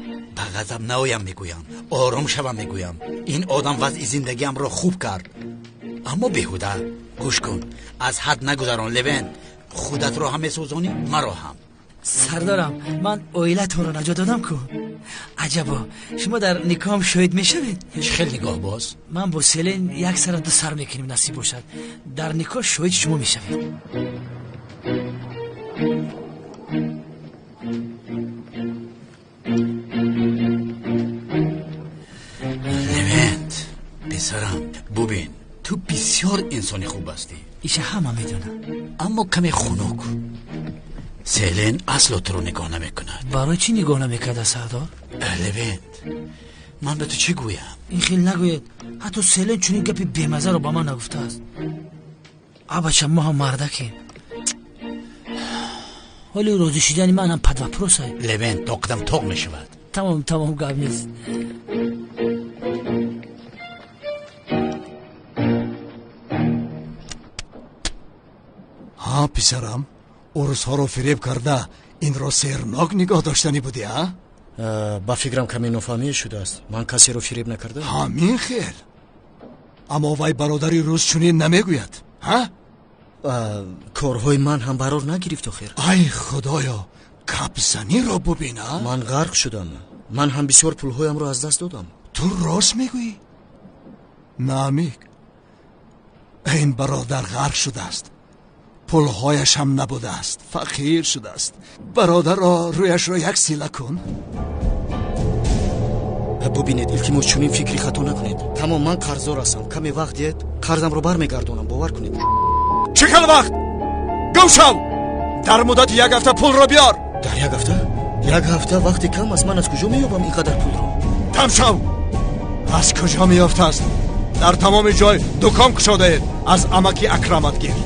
Ба ғазаб наоям мегӯям, ором шавам мегӯям. Ин одам вазъи зиндагиамро хуб кард, аммо беҳуда. Гӯш кун, аз ҳад нагузарон Левент. Худатро ҳам месӯзонӣ, маро ҳам. Сардорам, ман оилатонро наҷот додам ку. Аҷабо, шумо дар никоҳам шоҳид мешавед? Хеле нигоҳ боз. Ман бо Селен як сара ду сар мекунем, насиб бошад. Дар никоҳ шоҳид шумо мешавед. Левент, писарам, бубин, ту бисёр инсони хуб ҳастӣ. Иша ҳама медонам. Аммо каме хунук. Селен асло туро нигоҳ намекунад. Барои чӣ нигоҳ намекарда, сардор? Левент, ман ба ту чӣ гӯям? Ин хел нагӯед. Ҳатто Селен чунин гапи бемазаро ба ман нагуфтааст. Абача, мо ҳам мардакем. Ҳоли розӣ шудани ман ҳам под вопросай. Левент, тоқидам тоқ мешавад. Тамом, тамом, гап нест. Ҳа, писарам, урусҳоро фиреб карда инро сернок нигоҳ доштанӣ будӣ, а? Ба фикрам каме нофаҳмие шудааст. Ман касеро фиреб накардам. Ҳамин хел. Аммо вай бародари рус чунин намегӯяд, ҳа? Корҳои ман ҳам барор нагирифт охир. Ай худоё, капзаниро бубин, а? Ман ғарқ шудам. Ман ҳам бисёр пулҳоямро аз даст додам. Ту рост мегӯӣ? Намик, ин бародар ғарқ шудааст. Пулҳояш ҳам набудааст, фақир шудааст. Бародарро рӯяшро як сила кун. Бубинед, илтимос, чунин фикри хато накунед. Тамом, ман қарздор ҳастам. Каме вақт диҳед, қарзамро бармегардонам, бовар кунед. Чӣ хел вақт? Гум шав! Дар муддати як ҳафта пулро биёр. Дар як ҳафта? Як ҳафта вақти кам аст. Ман аз куҷо меёбам ин қадар пулро? Дам шав! Аз куҷо меёфтааст? Дар тамоми ҷой дукон кушодаед. Аз амаки Акрамат гир.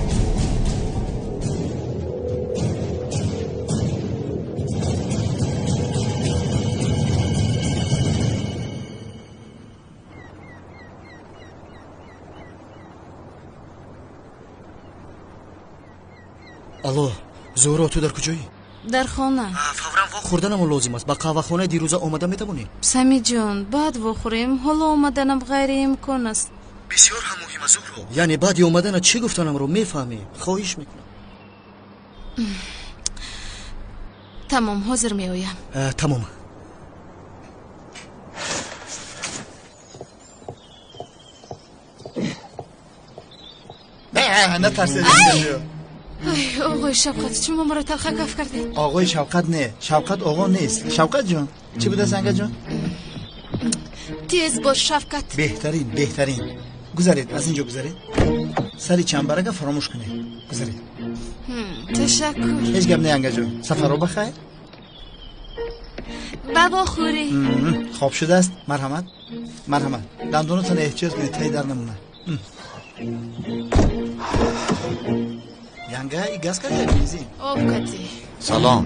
Алло, Зуҳро, ту дар куҷоӣ? Дар хона. Фавран вохӯрданамон лозим аст. Ба қаҳвахонаи дирӯза омада метавонӣ? Самиҷон, баъд вохӯрем. Ҳоло омаданам ғайриимкон аст. Бисёр ҳам муҳим аст, Зуҳро. Яъне баъди омаданат чӣ гуфтанамро мефаҳмӣ. Хоҳиш мекунам. Тамом, ҳозир меоям. Тамом. Натарсед. Оғои Шавқат, шумо маро талха каф кардед. Оғои Шавқат не, Шавқат оғо нест. Шавқат ҷон, чӣ будааст, анга ҷон? Тез бош, Шавкат. Беҳтарин, беҳтарин. Гузаред, аз инҷо гузаред. Сари чамбарага фаромӯш кунед. Гузаред. Ташаккур. Ҳеҷ гап не, анга ҷон. Сафаро бахайр. Ба вохӯрӣ. Хоб шудааст. Марҳамат, марҳамат. Дандонатон эҳтиёт кунед, тай дар намонад. Янга, и газ кадя бензин? Об кадӣ. Салом.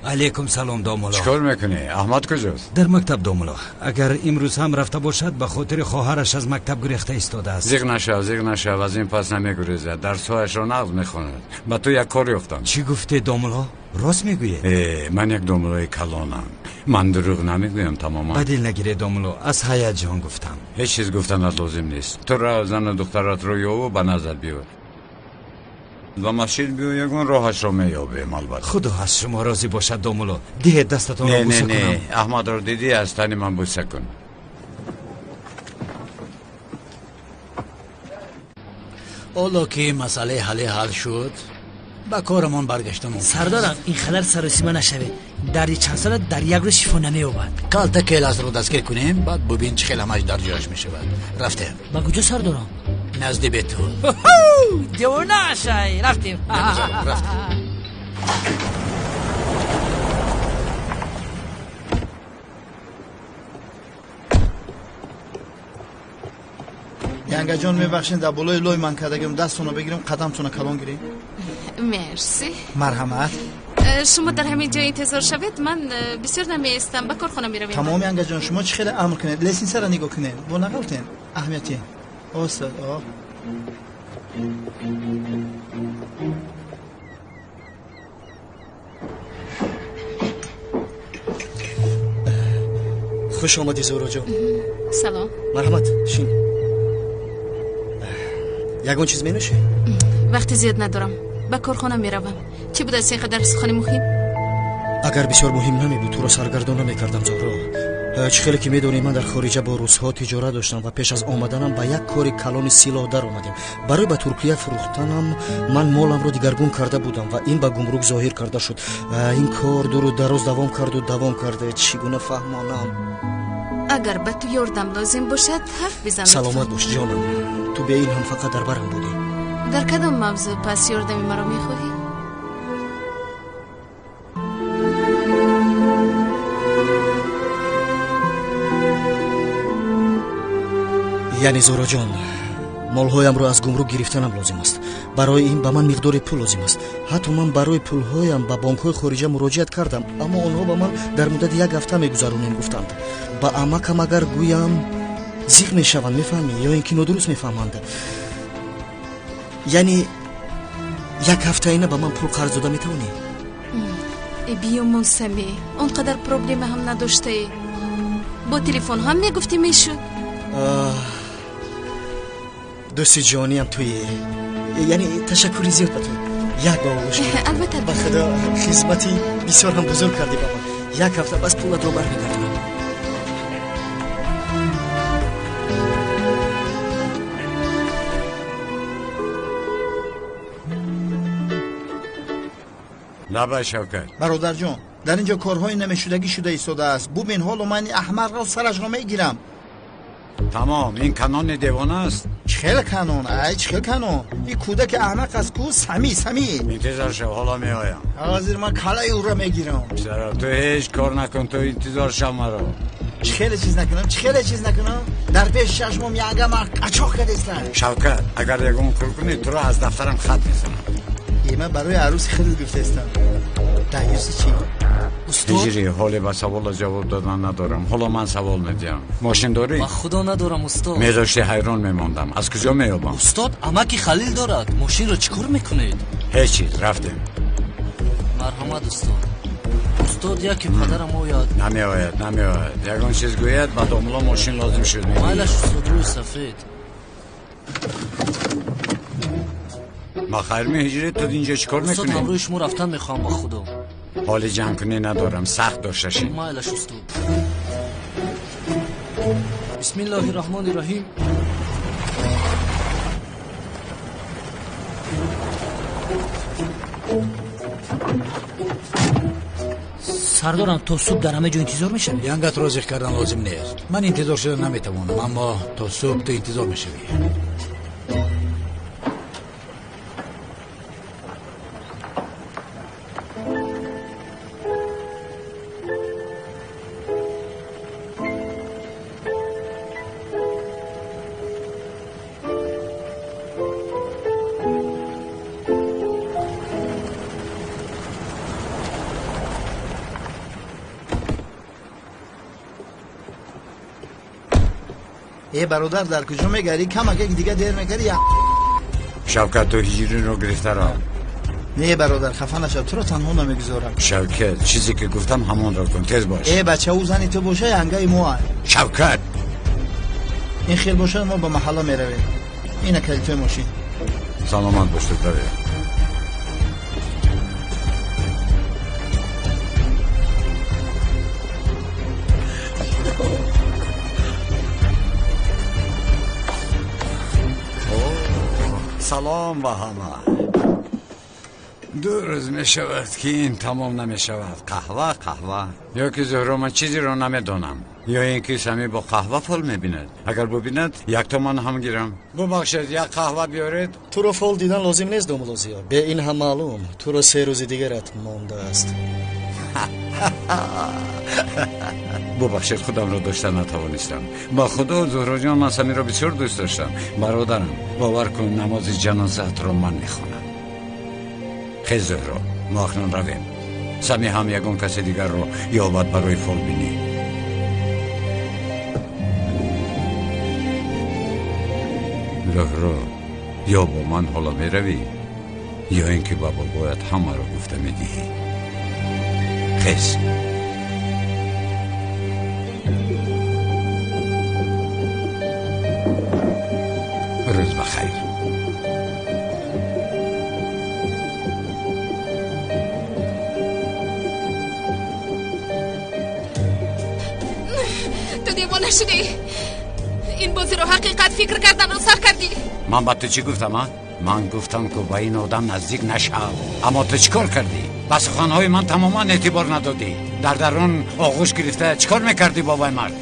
Алейкум салом, домулло. Чӣ кор мекунӣ? Аҳмад куҷост? Дар мактаб, домулло. Агар имрӯз ҳам рафта бошад, ба хотири хоҳараш аз мактаб гурехта истодааст. Зиғ нашав, зиғ нашав, аз ин пас намегурезад. Дарсҳояшро нағз мехонад. Ба ту як кор ёфтам. Чӣ гуфте, домулло? Рост мегӯед? Ман як домуллои калонам. Ман дурӯғ намегӯям тамоман. Ба дил нагире, домулло, аз ҳаяҷон гуфтам. Ҳеҷ чиз гуфтанат лозим нест. Ту рав зану духтаратро ёву ба назар биёр. Ба масҷид биё, ягон роҳашро меёбем, албатта. Худо аз шумо розӣ бошад, домулло. Диҳед дастатонро бӯса кунам. Не, Аҳмадро дидӣ, аз тани ман бӯса кун. Ҳоло ки масъалаи ҳале ҳал шуд, ба корамон баргаштам. Сардорам, ин қадар саросима нашавед. Дарди чанд сола дар як рӯз шифо намеёбад. Калта келасро дастгир кунем, баъд бубин чӣ хел ҳамаш дар ҷояш мешавад. Рафтем. Ба куҷо, сардорам? Назди бету. Девона шай, рафтем. Рафтем. Янга ҷон, мебахшед, дар болои лой ман кардагим. Дастонро бигирем, қадамтонро калон гирем. Мерси. Марҳамат. Шумо дар ҳамин ҷо интизор шавед, ман бисёр намеистам, ба корхона меравем. Тамом, янга ҷон, шумо чӣ хеле амр кунед. Лестницаро нигоҳ кунед, бо нағалтен. Аҳамияти. Остад, о. Хуш омадӣ, Зуҳроҷон. Салом. Марҳамат, шин. Ягон чиз менӯшӣ? Вақти зиёд надорам, ба корхона меравам. Чӣ будааст ин қадар сухани муҳим? Агар бисёр муҳим намебуд, туро саргардон намекардам, Зуҳро. Чӣ хеле ки медонӣ, ман дар хориҷа бо русҳо тиҷорат доштам ва пеш аз омаданам ба як кори калони силоҳ даромадем. Барои ба Туркия фурӯхтанам ман моламро дигаргун карда будам ва ин ба гумрук зоҳир карда шуд. Ин кор дуру дароз давом карду давом карда. Чӣ гуна фаҳмонам? Агар ба ту ёрдам лозим бошад, ҳарф бизан. Саломат бош, ҷонам. Ту бе ин ҳам фақат дар барам будӣ. Дар кадом мавзӯъ пас ёрдами маро мехоҳӣ? Яъне, Зуҳроҷон, молҳоямро аз гумрук гирифтанам лозим аст. Барои ин ба ман миқдори пул лозим аст. Ҳатто ман барои пулҳоям ба бонкҳои хориҷа муроҷиат кардам, аммо онҳо ба ман дар муддати як ҳафта мегузаронем гуфтанд. Ба амакам агар гӯям, зиқ мешаванд, мефаҳмӣ, ё ин ки нодуруст мефаҳманд. Яъне як ҳафтаина ба ман пул қарз дода метавонӣ? Биёмон, Сами, он қадар проблема ҳам надоштаӣ. Бо телефон ҳам мегуфтӣ, мешуд. Дӯсти ҷониям туе. Яъне ташаккури зиёд ба ту. Як ба оғӯш гирифтам. Албатта. Ба худо, хизмати бисёр ҳам бузург кардӣ ба ман. Як ҳафта бас пулатро бармегардонам. Лабай, Шавкат. Бародарҷон, дар ин ҷо корҳои намешудагӣ шуда истодааст. Бубин, ҳоло ман ин аҳмақро сарашро мегирам. Тамом, ин канони девона аст. Чӣ хел канон? Ай, чӣ хел канон? Ин кӯдаки аҳмақ аст ку, Сами, Сами. Интизор шав, ҳоло меоям. Ҳозир ман калаи ӯро мегирам. Чаро ту ҳеҷ кор накун, ту интизор шав маро. Чӣ хеле чиз накунам, чӣ хеле чиз накунам? Дар пеши чашмом янга ман қачоқ кардестан. Шавкат, агар ягон кор кунӣ, туро аз дафтарам хат мезанам. Е, ман барои арӯси худат гуфтаистам. Даюси чӣ? Ҳиҷрӣ, ҳоле ба савола ҷавоб додан надорам. Ҳоло ман савол медиҳам. Мошин дорӣ? Ба худо надорам, устод. Медошти, ҳайрон мемондам. Аз куҷо меёбам? Устод, амаки Халил дорад. Мошинро чӣ кор мекунед? Ҳеҷ чиз, рафтем. Марҳамат, устод. Устод, яке падарам ояд. Намеояд, намеояд. Ягон чиз гӯяд, ба домуло мошин лозим шуд. Майлаш, устод, рӯи сафед. Ба хайр меҳиҷрӣ, ту инҷо чӣ кор Устод, мекунӣ? ҳамроҳи шумо рафтан мехоҳам, ба худо. Ҳоли ҷангкунӣ надорам, сахт дошта шин. Майлаш, устод. Бисмиллоҳи раҳмони раҳим. Сардорам, то субҳ дар ҳама ҷо интизор мешавӣ? Янгатро зиқ кардан лозим нест. Ман интизор шуда наметавонам, аммо то субҳ ту интизор мешавӣ. Е, бародар, дар куҷо мегарӣ? Камак як дига дер мекарди. Шавкат, ту ҳиҷриро гирифта рав. Не, бародар, хафа нашав, туро танҳо намегузорам. Шавкат, чизе ки гуфтам, ҳамонро кун, тез бош. Э, бача, ӯ зани ту боша, янгаи мо ай. Шавкат! Ин хел бошад, мо ба маҳалла меравем. Ина калитои мошин. Саломат бош, раве. Салом ба ҳама. Ду рӯз мешавад, ки ин тамом намешавад. Қаҳва, қаҳва. Ё ки Зуҳро, ман чизеро намедонам, ё ин ки Сами бо қаҳва фол мебинад. Агар бубинад, якто ман ҳам гирам. Бубахшед, як қаҳва биёред. Туро фол дидан лозим нест, домулозиё. Бе ин ҳам маълум, туро 3 рӯзи дигарат мондааст. Бубахшед, худамро дошта натавонистам. Ба худо, Зуҳроҷон, ман Самиро бисёр дӯст доштам. Бародарам, бовар кун, намози ҷанозаатро ман мехонам. Хез, Зуҳро, мо акнун равем. Сами ҳам ягон касе дигарро ёбад барои фолбинӣ. Зуҳро, ё бо ман ҳоло меравӣ, ё ин ки ба бобоят ҳамаро гуфта медиҳӣ. Хез. Девона шудӣ? Ин бозиро ҳақиқат фикр карданро сар кардӣ? Ман ба ту чӣ гуфтам, а? Ман гуфтам, ки ба ин одам наздик нашав. Аммо ту чӣ кор кардӣ? Ба суханҳои ман тамоман эътибор надодӣ. Дар дарун оғӯш гирифта чӣ кор мекардӣ бо вай мард?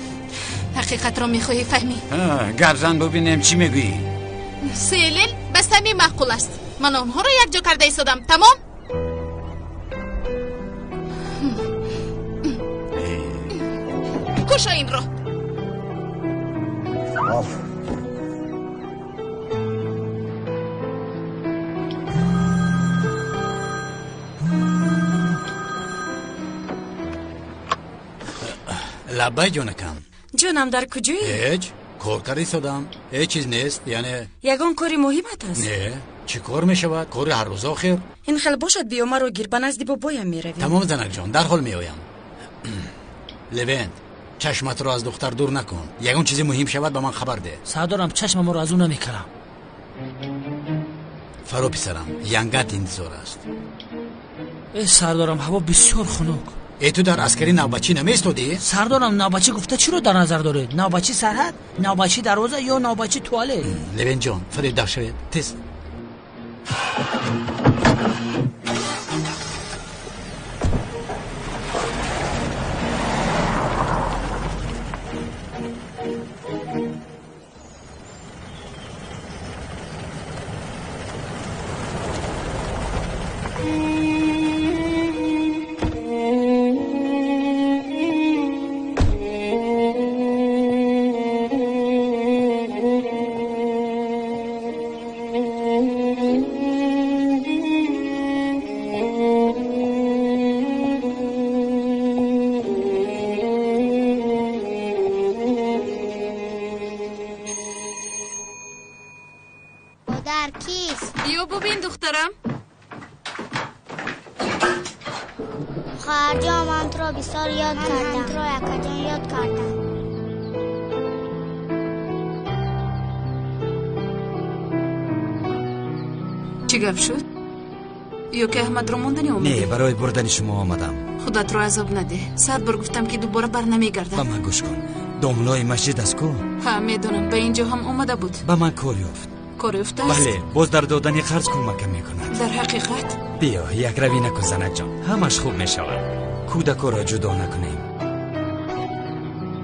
Ҳақиқатро мехоҳӣ фаҳмӣ? Гап зан, бубинем чӣ мегӯӣ. Селел ба сами маъқул аст. Ман онҳоро якҷо карда истодам. Тамом? Кушо инро. Лаббай, ҷонакам. Ҷонам, дар куҷоӣ? Ҳеҷ, кор карда истодам. Ҳеҷ чиз нест, яъне. Ягон кори муҳимат аст? Не, чӣ кор мешавад? Кори ҳаррӯза охир. Ин хел бошад, биё маро гир, ба назди бобоям меравем. Тамом, занакҷон, дарҳол меоям. Левент, чашматро аз духтар дур накун. Ягон чизи муҳим шавад, ба ман хабар деҳ. Сардорам, чашмамро аз ӯ намекунам. Фаро, писарам, янгат интизор аст. Э, сардорам, ҳаво бисёр хунук. Э, ту дар аскари навбатчӣ намеистодӣ? Сардорам, навбатчӣ гуфта чиро дар назар доред? Навбатчи сарҳад, навбатчи дарвоза ё навбатчи туалет? Левентҷон, фаред, даф шавед, тез. Чӣ гап шуд? Ё ки Аҳмадро монданӣ омадӣ? Не, барои бурдани шумо омадам. Худатро азоб надеҳ. 100 бор гуфтам, ки дубора бар намегардам. Ба ман гӯш кун. Домлои масҷид аст ку? Ҳа, медонам, ба ин ҷо ҳам омада буд. Ба ман кор ёфт. Кор ёфтааст? Бале, боз дар додани қарз кӯмакам мекунад. Дар ҳақиқат? Биё, якравӣ накун, занакҷон. Ҳамаш хуб мешавад. Кӯдакоро ҷудо накунем.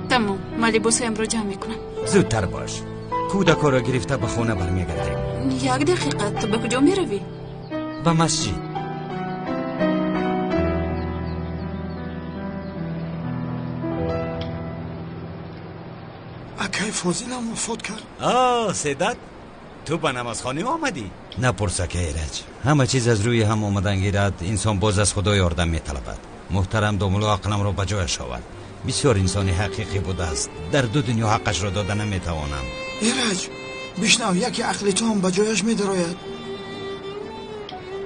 Тамом, ман либосаямро ҷамъ мекунам. Зудтар бош. Кӯдакоро гирифта ба хона бармегардем. Як дақиқа, ту ба куҷо меравӣ? Ба масҷид. Акай Фозилам вафот кард. О, Седат, ту ба намозхонӣ омадӣ? Напурс, ака Эраҷ. Ҳама чиз аз рӯи ҳам омадан гирад, инсон боз аз Худо ёрдам металабад. Муҳтарам домулло ақламро ба ҷояш овард. Бисёр инсони ҳақиқӣ будааст. Дар ду дунё ҳаққашро дода наметавонам. Эраҷ, бишнав, яке ақли ту ҳам ба ҷояш медарояд.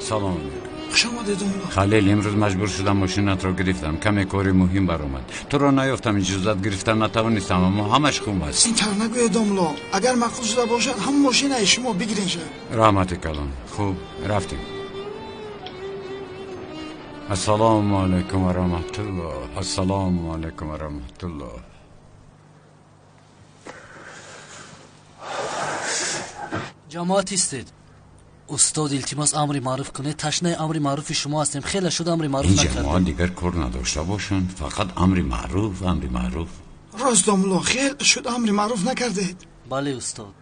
Салом. Хуш омадед, домулло. Халил, имрӯз маҷбур шудам мошинатро гирифтам. Каме кори муҳим баромад. Туро наёфтам, иҷозат гирифтам натавонистам, аммо ҳамаш хуб аст. Ин тавр нагӯед, домулло. Агар маъқул шуда бошад, ҳам мошинаи шумо бигирен шад. Раҳмати калон. Хуб, рафтем. Ассалому алайкум ва раҳматуллоҳ. Ассалому алайкум ва раҳматуллоҳ. Ҷамоат истед. Устод, илтимос, амри маъруф кунед. Ташнаи амри маъруфи шумо ҳастем. Хеле шуд амри маъруф Ин накардем. ҷамоат дигар кор надошта бошанд, фақат амри маъруф, амри маъруф. Рост, домулло, хеле шуд амри маъруф накардед. Бале, устод.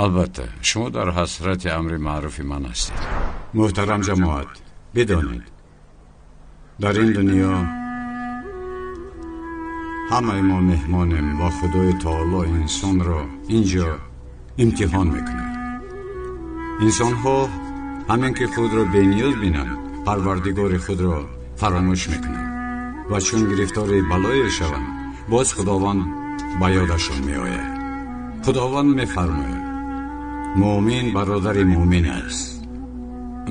Албатта, шумо дар ҳасрати амри маъруфи ман ҳастед. Муҳтарам ҷамоат, бидонед, дар ин дунё ҳамаи мо меҳмонем ва Худои Таоло инсонро инҷо имтиҳон мекунад. Инсонҳо ҳамин ки худро бениёз бинанд, Парвардигори худро фаромӯш мекунанд ва чун гирифтори балое шаванд, боз Худованд ба ёдашон меояд. Худованд мефармояд: муъмин бародари муъмин аст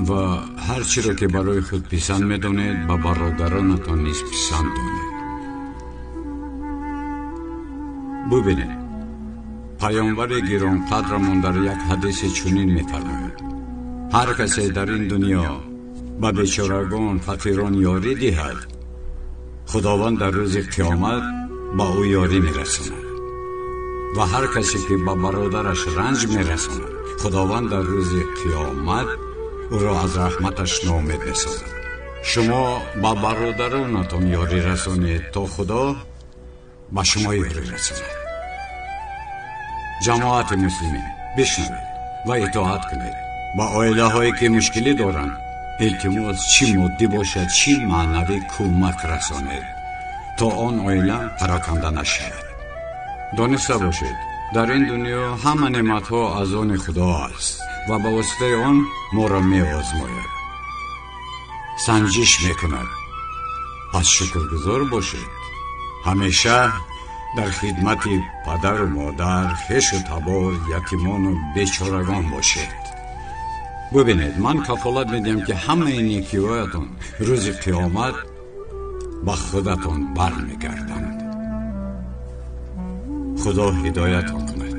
ва ҳар чиро ки барои худ писанд медонед, ба бародаронатон низ писанд донед. Бубинед, паёмбари гиронқадрамон дар як ҳадисе чунин мефармояд: ҳар касе дар ин дунё ба бечорагон, фақирон ёрӣ диҳад, Худованд дар рӯзи қиёмат ба ӯ ёрӣ мерасонад ва ҳар касе ки ба бародараш ранҷ мерасонад, Худованд дар рӯзи қиёмат ӯро аз раҳматаш ноумед месозад. Шумо ба бародаронатон ёрӣ расонед, то Худо ба шумо ёрӣ расонад. Ҷамоати муслимин, бишнавед ва итоат кунед. Ба оилаҳое ки мушкилӣ доранд, илтимос, чӣ моддӣ бошад, чӣ маънавӣ кӯмак расонед, то он оила пароканда нашавад. Дониста бошед, дар ин дунё ҳама неъматҳо аз они Худо аст ва ба воситаи он моро меозмояд, санҷиш мекунад. Пас шукргузор бошед, ҳамеша дар хидмати падару модар, хешу табор, ятимону бечорагон бошед. Бубинед, ман кафолат медиҳам, ки ҳамаи некиҳоятон рӯзи қиёмат ба худатон бармегарданд. Худо ҳидоятон кунад.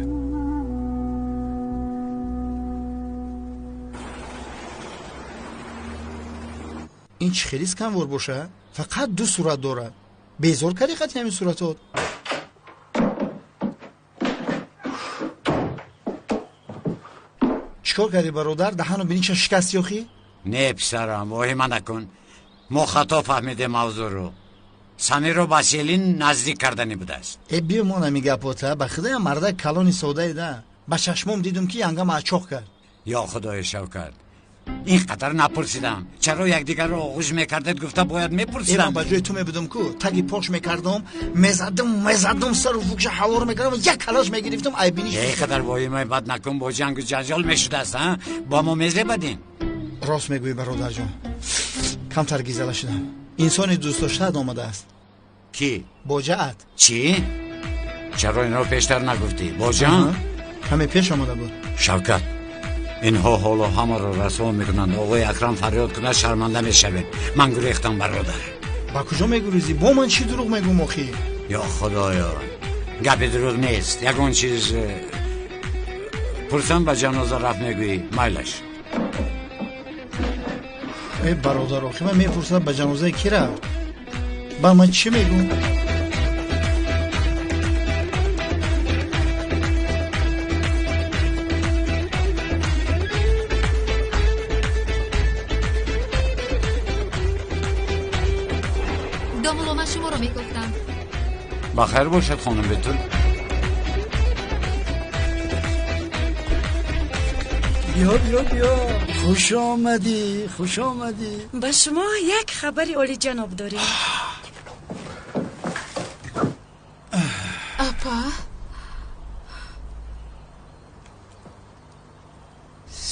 Ин чӣ хеле сканвор боша? Фақат ду сурат дорад. Безор кардӣ қати ҳамин суратот. Чикор кардӣ, бародар? Даҳану бинича шикасти охӣ? Не, писарам, воҳима накун. Мо хато фаҳмидем мавзӯъро. Самирро ба Селин наздик кардани будааст. Э, бимон ҳами гапота. Ба худоям, мардак калони содаеда. Ба чашмом дидум, ки янгама ачоқ кард. Ё Худои Шавкат, ин қадар напурсидам. Чаро якдигарро оғӯш мекардед, гуфта бояд мепурсидам. Э, ман ба ҷои ту мебудам ку, таги пош мекардам, мезадам, мезадам, сару фукша ҳавор мекардам, як калош мегирифтам, айбиниш. Ин қадар воҳимаи бад накун, бо ҷангу ҷанҷол мешудааст, а? Бо мо мезебадин. Рост мегӯӣ, бародарҷон, камтар гизала шудам. Инсони дӯстдоштаат омадааст. Кӣ? Боҷаат. Чӣ? Чаро инро пештар нагуфтӣ, боҷаам? Каме пеш омада буд. Шавкат, инҳо ҳоло ҳамаро расво мекунанд. Оғои Акрам фарёд кунад, шарманда мешавед. Ман гурехтам, бародар. Ба куҷо мегурезӣ? Бо ман чӣ дурӯғ мегӯм охӣ? Ё Худоё, гапи дурӯғ нест. Ягон чиз пурсам, ба ҷаноза рафт мегӯӣ. Майлаш. Э, бародар, охи ман мепурсам, ба ҷанозаи кӣ рафт? Ба ман чӣ мегӯм? Домулло, ман шуморо мегуфтам. Ба хайр бошад, хонум Бетул. Биё, биё, биё, хуш омадӣ, хуш омадӣ. Ба шумо як хабари олиҷаноб дорем. Апа,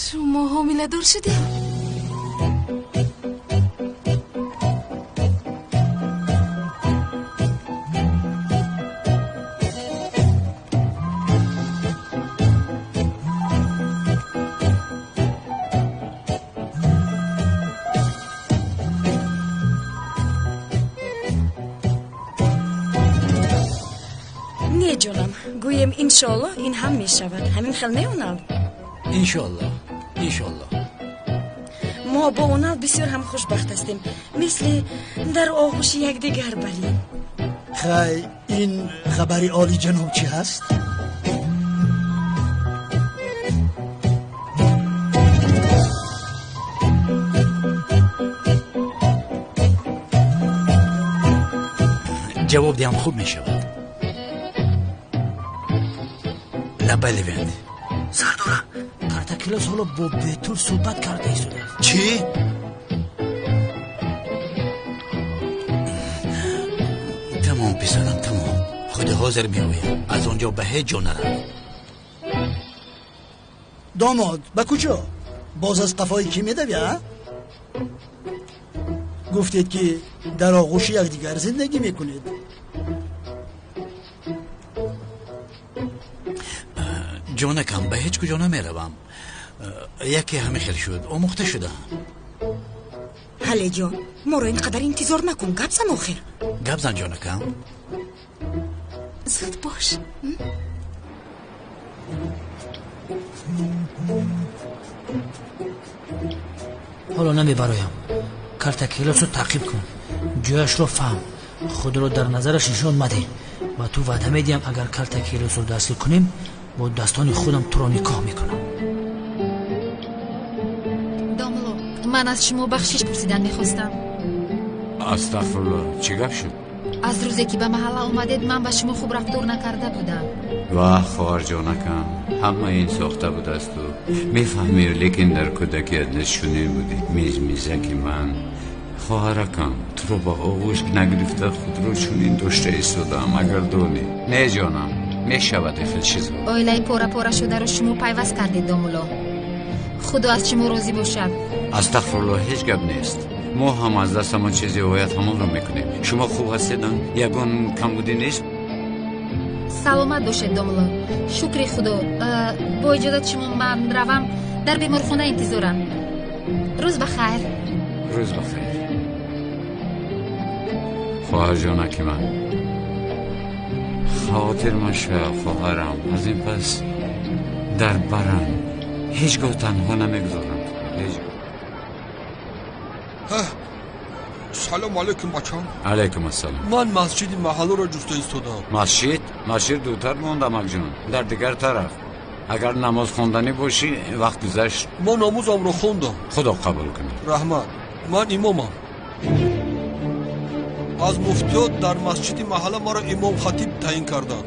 шумо ҳомиладор шудед? Не, ҷонам, гӯем, иншоаллоҳ, ин ҳам мешавад. Ҳамин хел не, Унал? Иншоаллоҳ, иншоаллоҳ. Мо бо Унал бисёр ҳам хушбахт ҳастем, мисли дар оғӯши якдигар барем. Хай, ин хабари олиҷаноб чӣ ҳаст? Ҷавоб диҳам, хуб мешавад. Лабай, Левент. Сардорам, Картакилос ҳоло бо Бетул суҳбат карда истодааст. Чӣ? Тамом, писарам, тамом. Худи ҳозир меоям. Аз он ҷо ба ҳеҷ ҷо нарав. Домод, ба куҷо? Боз аз қафои кӣ медавӣ, а? Гуфтед, ки дар оғӯши якдигар зиндагӣ мекунед. Ҷонакам, ба ҳеҷ куҷо намеравам. Яке ҳамин хел шуд, омӯхта шудам. Ҳале, ҷон, моро ин қадар интизор накун, гап зан охир. Гап зан, ҷонакам. Зуд бош. Ҳоло намебароям. Картакелосро таъқиб кун, ҷояшро фаҳм, худро дар назараш нишон мадеҳ. Ба ту ваъда медиҳам, агар калтаки русро дастгир кунем, бо дастони худам туро никоҳ мекунам. Домло, ман аз шумо бахшиш пурсидан мехостам. Астағфирулло, чӣ гап шуд? Аз рӯзе ки ба маҳалла омадед, ман ба шумо хуб рафтор накарда будам. Ваҳ, хоҳарҷонакам, ҳама ин сохта будасту мефаҳмӣ, лекин дар кӯдакият низ чунин будӣ. Мизмизаки ман, хоҳаракам, туро ба оғӯш нагирифта худро чунин дошта истодаам, агар донӣ. Не ҷонам, мешавад ин хел чизҳо. Оилаи пора-пора шударо шумо пайваст кардед, домулло. Худо аз шумо розӣ бошад. Астағфирулло, ҳеҷ гап нест. Мо ҳам аз дастамон чизе ояд, ҳамонро мекунем. Шумо хуб ҳастед, ягон камбудӣ нест? Саломат бошед, домулло. Шукри худо. Бо иҷозати шумо ман равам, дар беморхона интизорам. Рӯз ба хайр. Рӯз ба хайр. Хоҳарҷонаки ман, хотир машав, хоҳарам. Аз ин пас дар барам ҳеҷ гоҳ танҳо намегузорам. Ҳеҷ гоҳ. Салом алейкум, бачам. Алейкум ассалом. Ман масҷиди маҳалларо ҷуста истодам. Масҷид? Масҷид дуртар монда, амакҷон, дар дигар тараф. Агар намоз хонданӣ бошӣ, вақт гузашт. Ман намозамро хондам. Худо қабул кунад. Раҳмат. Ман имомам. Аз муфтиёт дар масҷиди маҳалла маро имом хатиб таъин карданд.